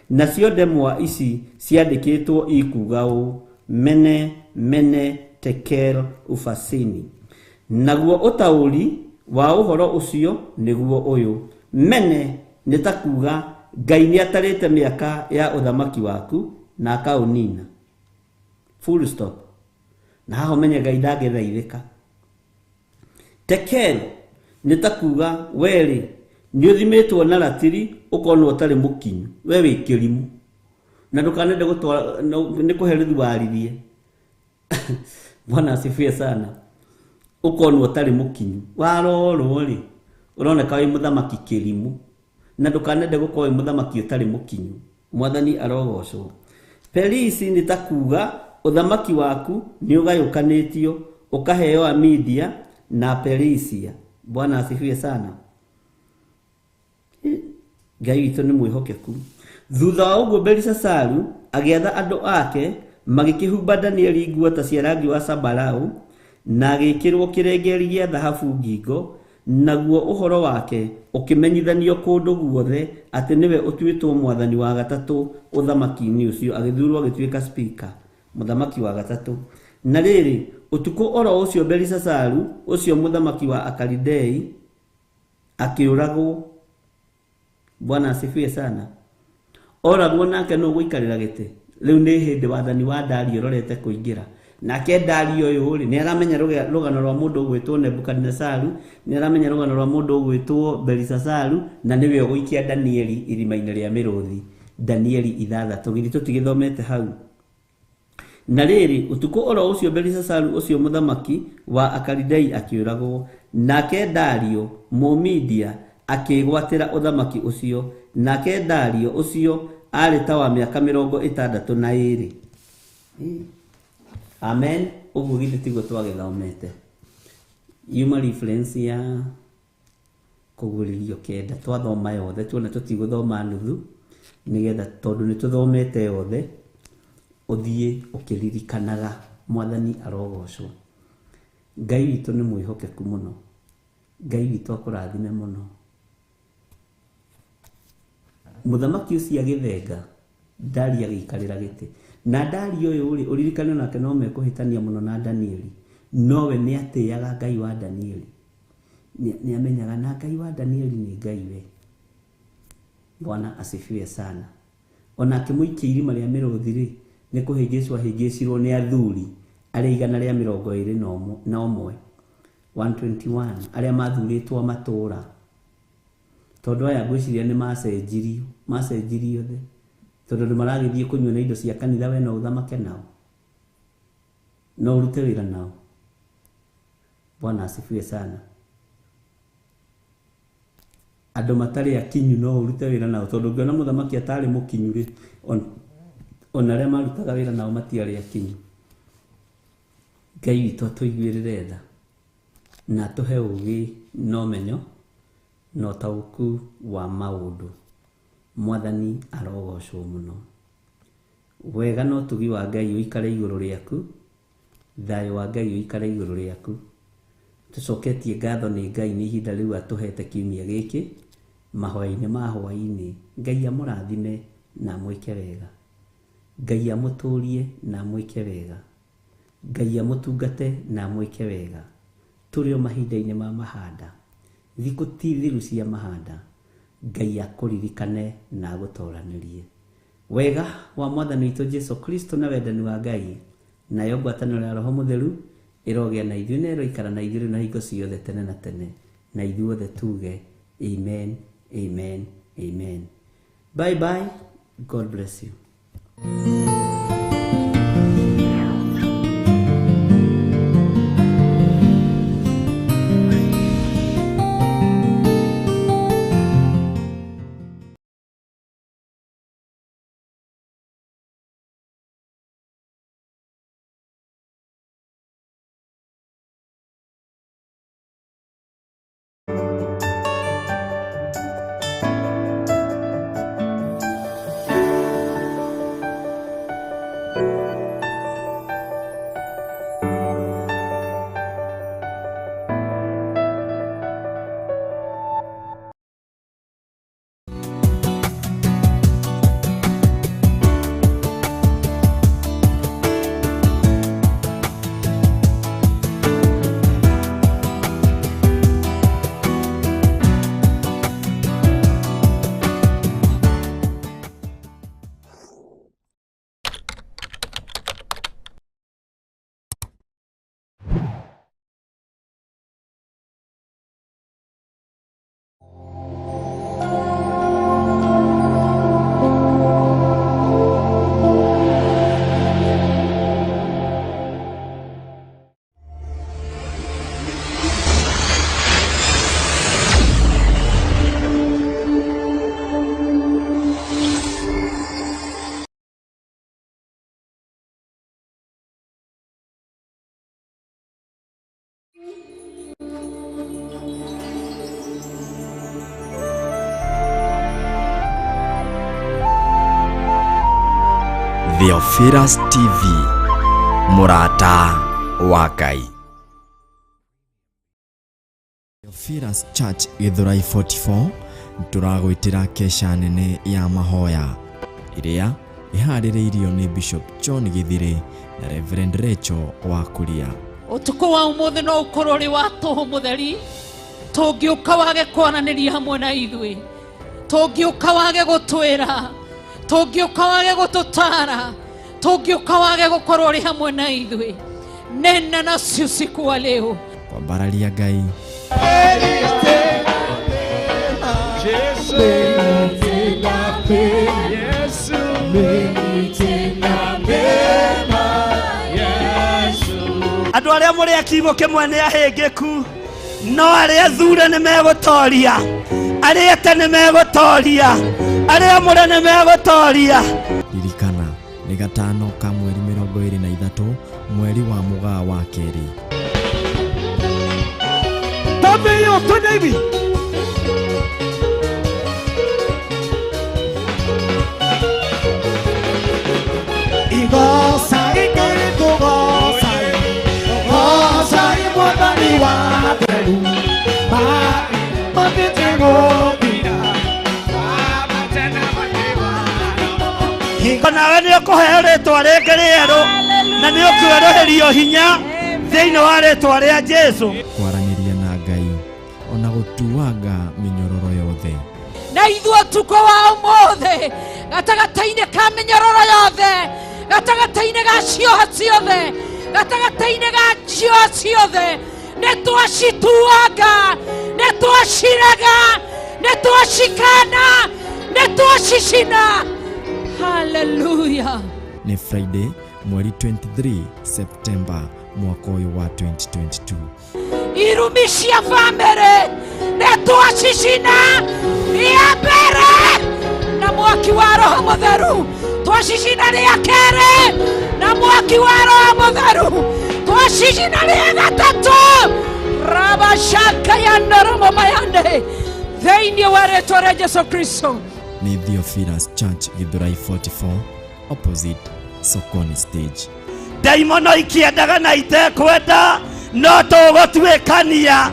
Nacio ndemwa ici ciandĩkĩtwo ikuga ũũ: mene mene tekel ufasini. Naguo ũtaũri wa ũhoro ũcio nĩguo ũyũ: mene nĩ ta kuga Ngai nĩ atarĩte mĩaka ya ũthamaki waku na akaũnina. Full stop. Na haha ũmenye Ngai ndangĩthaithĩka. Tekel nĩ ta kuga werĩ nĩ ũthimĩtwo na ratiri ũkonwo ũtarĩ mũkinyu, we wĩ kĩrimũ na ndũkanende gũtwara nĩ kũherithia waririe. Bwana asifiwe sana. Ũkonwo ũtarĩ mũkinyu, warorwo rĩ ũroneka wĩ mũthamaki kĩrimũ, na ndũkanende gũkorwo wĩ mũthamaki ũtarĩ mũkinyu. Mwathani arogocwo. Perisi nĩ ta kuga ũthamaki waku nĩ ũgayũkanĩtio ũkaheo Amidia na Perisia. Bwana asifiwe sana. Ngai witũ nĩ mwĩhokeku. Thutha wa ũguo Belisasaru agĩatha andũ ake magĩkĩhumba Danieli nguo ta cia rangi wa sambarau, na agĩkĩrwo kĩrengeri gĩa thahabu ngingo, naguo ũhoro wake ũkĩmenyithanio kũndũ guothe atĩ nĩwe ũtuĩtwo mwathani wa gatatũ ũthamaki-inĩ ũcio. Agĩthurwo agĩtuĩka speaker, mũthamaki wa gatatũ. Na rĩrĩ, ũtukũ oro ũcio Belisasaru ũcio mũthamaki wa Akalidei akĩũragwo. Bwana asifiwe sana. Oragwo nake no gũikarĩra gĩtĩ. Rĩu nĩ hĩndĩ wathani wa Dario ũrorete kũingĩra. Nake Dario ũyũ rĩ, nĩ aramenya rũgano rwa mũndũ ũgwĩtwo Nebukadinesaru, nĩ aramenya rũgano rwa mũndũ ũgwĩtwo Belisasaru, na nĩwe ũgũikia Danieli irima-inĩ rĩa mĩrũthi. Danieli 6, githĩ tũtigĩthomete hau? Na rĩrĩ, ũtukũ oro ũcio Belisasaru ũcio mũthamaki wa Akalidei akĩũragwo, nake Dario Mũmedia akĩĩgwatĩra ũthamaki ũcio. Nake Dario ũcio aarĩ ta wa mĩaka 62. Amen. Ũguo githĩ tiguo twagĩthomete? Yuma reference ya kũguũrĩrio 9, twathoma yothe, tuona tũtigũthoma nuthu, nĩgetha tondũ nĩ tũthomete yothe, ũthiĩ ũkĩririkanaga. Mwathani arogocwo. Ngai witũ nĩ mwĩhokeku mũno. Ngai witũ akũrathime mũno. Mũthamaki ũcio agĩthenga, Dario agĩikarĩra gĩtĩ. Na Dario ũyũ rĩ, ũririkane nake no mekũhĩtania mũno na Danieli, nowe nĩ atĩaga Ngai wa Danieli. Nĩ amenyaga na Ngai wa Danieli nĩ Ngai we. Bwana asifiwe sana. Ona akĩmũikia irima rĩa mĩrũthi rĩ, nĩ kũhĩngĩcwo ahĩngĩcirwo nĩ athuri arĩa 121, 121, arĩa mathurĩtwo matũũra. Tondũ aya ngwĩciria nĩ macenjirio othe. Tondũ andũ maragĩthiĩ kũnyua na indo cia kanitha, we no ũthamake nao, no ũrute wĩra nao. Bwana asifiwe sana. Andũ matarĩ akinyu no ũrute wĩra nao, tondũ ũngĩona mũthamaki atarĩ mũkinyu rĩ, ona arĩa marutaga wĩra nao matiarĩ akinyu. Ngai witũ atũiguĩrĩre tha na atũhe ũũgĩ na ũmenyo na ũtaũku wa maũndũ. Mwathani arogocwo mũno. Wega na ũtugi wa Ngai ũikare igũrũ rĩaku, thayũ wa Ngai ũikare igũrũ rĩaku. Tũcoketie ngatho nĩ Ngai nĩ ihinda rĩu atũhete kiumia gĩkĩ, mahoya-inĩ ma hwaĩ-inĩ. Ngai amũrathime na amwĩke wega. Ngai amũtũrie na amwĩke wega. Ngai amũtungate na amwĩke wega. Tũrĩ o mahinda-inĩ ma mahanda, thikũ ti thiru cia mahanda. Ngai akũririkane na agũtoranĩrie. Wega wa Mwathani witũ Jesu Kristo na wendani wa Ngai nayo ngwatanĩro ya Roho Mũtheru ĩrogĩa na ithuĩ na ĩroikara na ithuĩ rĩu na hingo ciothe tene na tene. Na ithuothe tuge amen, amen, amen. Bye bye. God bless you. Theophilus TV, mũrata wa Ngai. Theophilus Church Githurai 44 tũragwĩtĩra kesha nene ya mahoya ĩrĩa ĩharĩrĩirio nĩ Bishop John Githiri na Reverend Rachel wa Kuria. Ũtukũ wa ũmũthĩ no ũkorwo ũrĩ wa tũhũ mũtheri, tũngĩũka wage kwaranĩria hamwe na ithuĩ, tũngĩũka wage gũtwĩra, tũngĩũka wage gũtũtara, tũngĩũka wage gũkorwo ũrĩ hamwe na ithuĩ. Nena nasi usiku wa leo. Kwambararia Ngai. Andũ arĩa mũrĩ a kiugo kĩmwe nĩ ahĩngĩku, no arĩa thure nĩ megũtoria, arĩa ete nĩ megũtoria, arĩa amũre nĩ megũtoria. Ririkana nĩ gatano ka mweri 23 mweri wa mũgaa wa kerĩ. Tondũ twende hivi. Igoca Ngai tũgoca, tũgoca Mwathani wa theru, matĩte gũthira. Hingo nawe nĩ ũkũheo rĩtwa rĩngĩ rĩerũ na nĩ ũkwerũhĩrio hinya thĩinĩ wa rĩtwa rĩa Jesu. Kwaranĩria na Ngai ona gũtuanga mĩnyororo yothe. Na ithuĩ ũtukũ wa ũmũthĩ gatagatĩ-inĩ ka mĩnyororo yothe, gatagatĩ-inĩ ga cioha ciothe, gatagatĩ-inĩ ga cioha ciothe, nĩ twacituanga, nĩ twacirega, nĩ twacikana, nĩ twacicina. Haleluya. Nĩ Friday mweri 23 September mwaka ũyũ wa 2022. Irumi cia bamĩrĩ nĩ twacicina rĩa mbere na mwaki wa Roho Mũtheru, twacicina rĩa kerĩ na mwaki wa Roho Mũtheru, twacicina rĩa gatatũ rabashaka ya noromo mayande thĩinĩ wa rĩtwa rĩa Jesu Kristo. Nĩ Theophilus Church Githurai 44 opposite Sokoni stage. Ndaimono ikĩendaga na itekwenda no tũgũtuĩkania,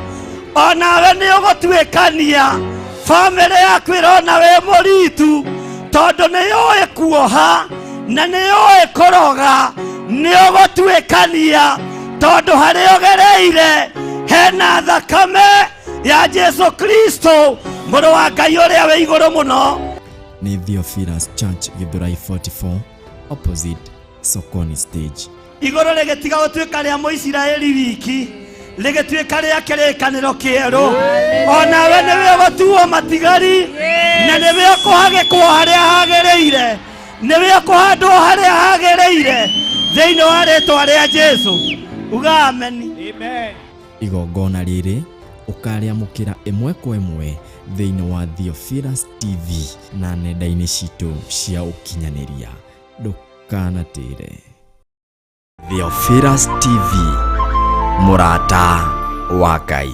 onawe nĩ ũgũtuĩkania. Bamĩrĩ yaku ĩrona wĩ mũritu tondũ nĩ yũĩ kuoha na nĩ yũĩ kũroga, nĩ ũgũtuĩkania tondũ harĩa ũgereire hena thakame ya Jesu Kristo mũrũ wa Ngai ũrĩa wĩ igũrũ mũno. Nĩ Theophilus Church Githurai 44 opposite Sokoni stage. Igũrũ rĩgĩtiga gũtuĩka rĩa Mũisiraeli wiki, rĩgĩtuĩka rĩa kĩrĩkanĩro kĩerũ. Onawe nĩwe ũgũtuo matigari na nĩwe ũkũhagĩkwo harĩa hagĩrĩire, nĩwe ũkũhandwo harĩa hagĩrĩire thĩinĩ wa rĩtwa rĩa Jesu. Uga ameni. Igongona rĩrĩ ũkarĩamũkĩra ĩmwe kwa ĩmwe thĩinĩ wa Theophilus TV na nenda-inĩ citũ cia ũkinyanĩria. Ndũkanatĩre. Theophilus TV, mũrata wa Ngai.